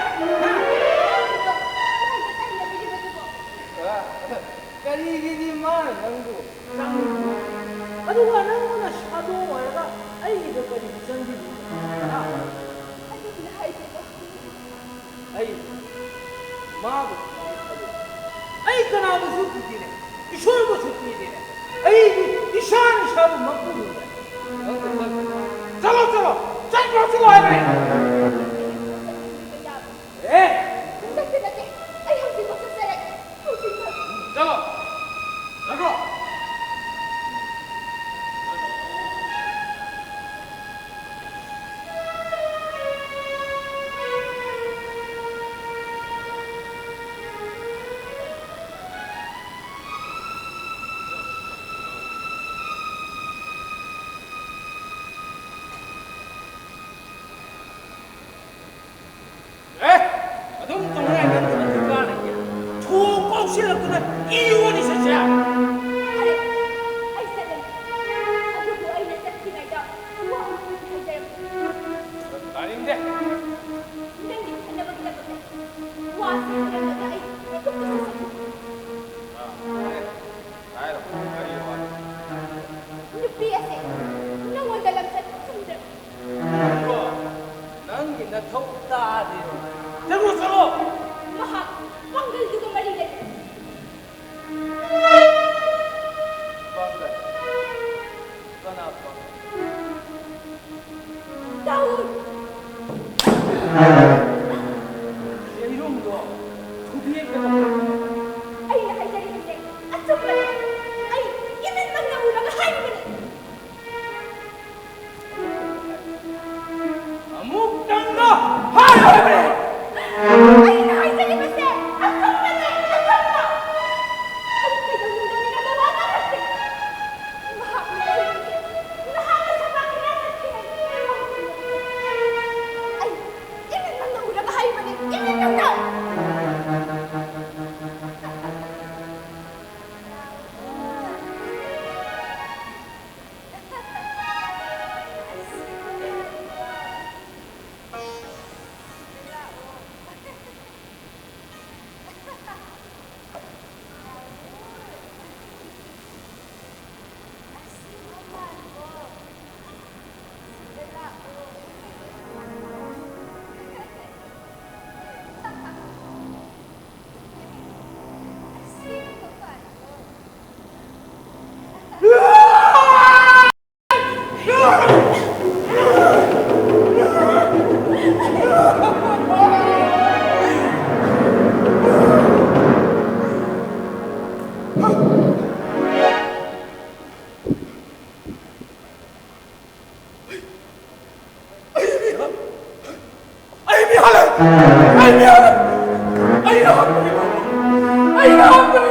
ꯀꯔꯤꯒꯤꯗꯤ ꯃꯥꯅ ꯅꯪꯕꯨ ꯆꯪꯉꯤꯕ? ꯑꯗꯨꯒ ꯅꯪꯅ ꯁꯥꯗꯣ ꯑꯣꯏꯔꯒ ꯑꯩꯒꯤꯗ ꯀꯔꯤꯒꯤ ꯆꯪꯕꯤꯔꯤꯕ? ꯍꯥ? ꯑꯗꯨꯒꯤꯅ ꯍꯥꯏꯁꯦ꯫ ꯑꯩ ꯃꯥꯕꯨ ꯈꯪꯗꯦ꯫ ꯑꯩ ꯀꯅꯥꯕꯨꯁꯨ ꯀꯤꯗꯦꯅꯦ, ꯏꯁꯣꯔꯕꯨꯁꯨ ꯀꯤꯗꯦꯅꯦ꯫ ꯑꯩꯗꯤ ꯏꯁꯥꯅ ꯏꯁꯥꯕꯨ ꯃꯄꯨꯅꯤꯅꯦ꯫ ꯆꯠꯂꯣ, ꯆꯠꯂꯣ, ꯆꯠꯈ꯭ꯔꯣ, ꯆꯠꯂꯣ ꯍꯥꯏꯕꯅꯦ꯫ ꯑꯦ! ꯅꯠꯇꯦ, ꯅꯠꯇꯦ, ꯑꯩ ꯍꯧꯖꯤꯛꯃꯛ ꯆꯠꯆꯔꯒꯦ, ꯍꯧꯖꯤꯛꯃꯛ꯫ ꯆꯠꯂꯣ, ꯆꯠꯈ꯭ꯔꯣ꯫ ꯑꯦ! ꯑꯗꯨꯝ ꯇꯧ ꯂꯩꯔꯗꯤ ꯅꯪ ꯀꯔꯤ ꯀꯥꯟꯅꯒꯦ? ꯊꯣꯡ ꯀꯥꯎꯁꯤꯜꯂꯛꯇꯅ ꯏ ꯑꯣꯟꯅꯤ ꯁꯠꯁꯦ꯫ ꯑꯩ, ꯑꯩ ꯆꯠꯂꯦ꯫ ꯑꯗꯨꯕꯨ ꯑꯩꯅ ꯆꯠꯇ꯭ꯔꯤꯉꯩꯗ ꯋꯥ ꯑꯃ ꯍꯥꯏꯖꯔꯝꯒꯦ꯫ ꯇꯥꯅꯤꯡꯗꯦ꯫ ꯅꯪꯒꯤ ꯈꯟꯅꯕꯒꯤꯗꯃꯛꯇ ꯋꯥꯁꯤ ꯍꯥꯏꯔꯝꯂꯒ ꯑꯩ ꯃꯤꯀꯨꯞꯇ ꯆꯠꯆꯒꯦ꯫ ꯑꯥ, ꯍꯥꯏꯔꯣ꯫ ꯍꯥꯏꯔꯣ, ꯀꯔꯤ ꯋꯥꯅꯣ? ꯅꯨꯄꯤ ꯑꯁꯦ ꯅꯉꯣꯟꯗ ꯂꯝꯆꯠ ꯊꯝꯗ꯭ꯔꯕ? ꯅꯪꯒꯤ ꯅꯊꯧ ꯇꯥꯗꯦ꯫ ꯆꯠꯂꯣ, ꯆꯠꯂꯣ꯫ ꯃꯍꯥꯛ ꯄꯥꯡꯒꯜꯗꯨꯒ ꯃꯔꯤ ꯂꯩꯅꯩ꯫ Get off of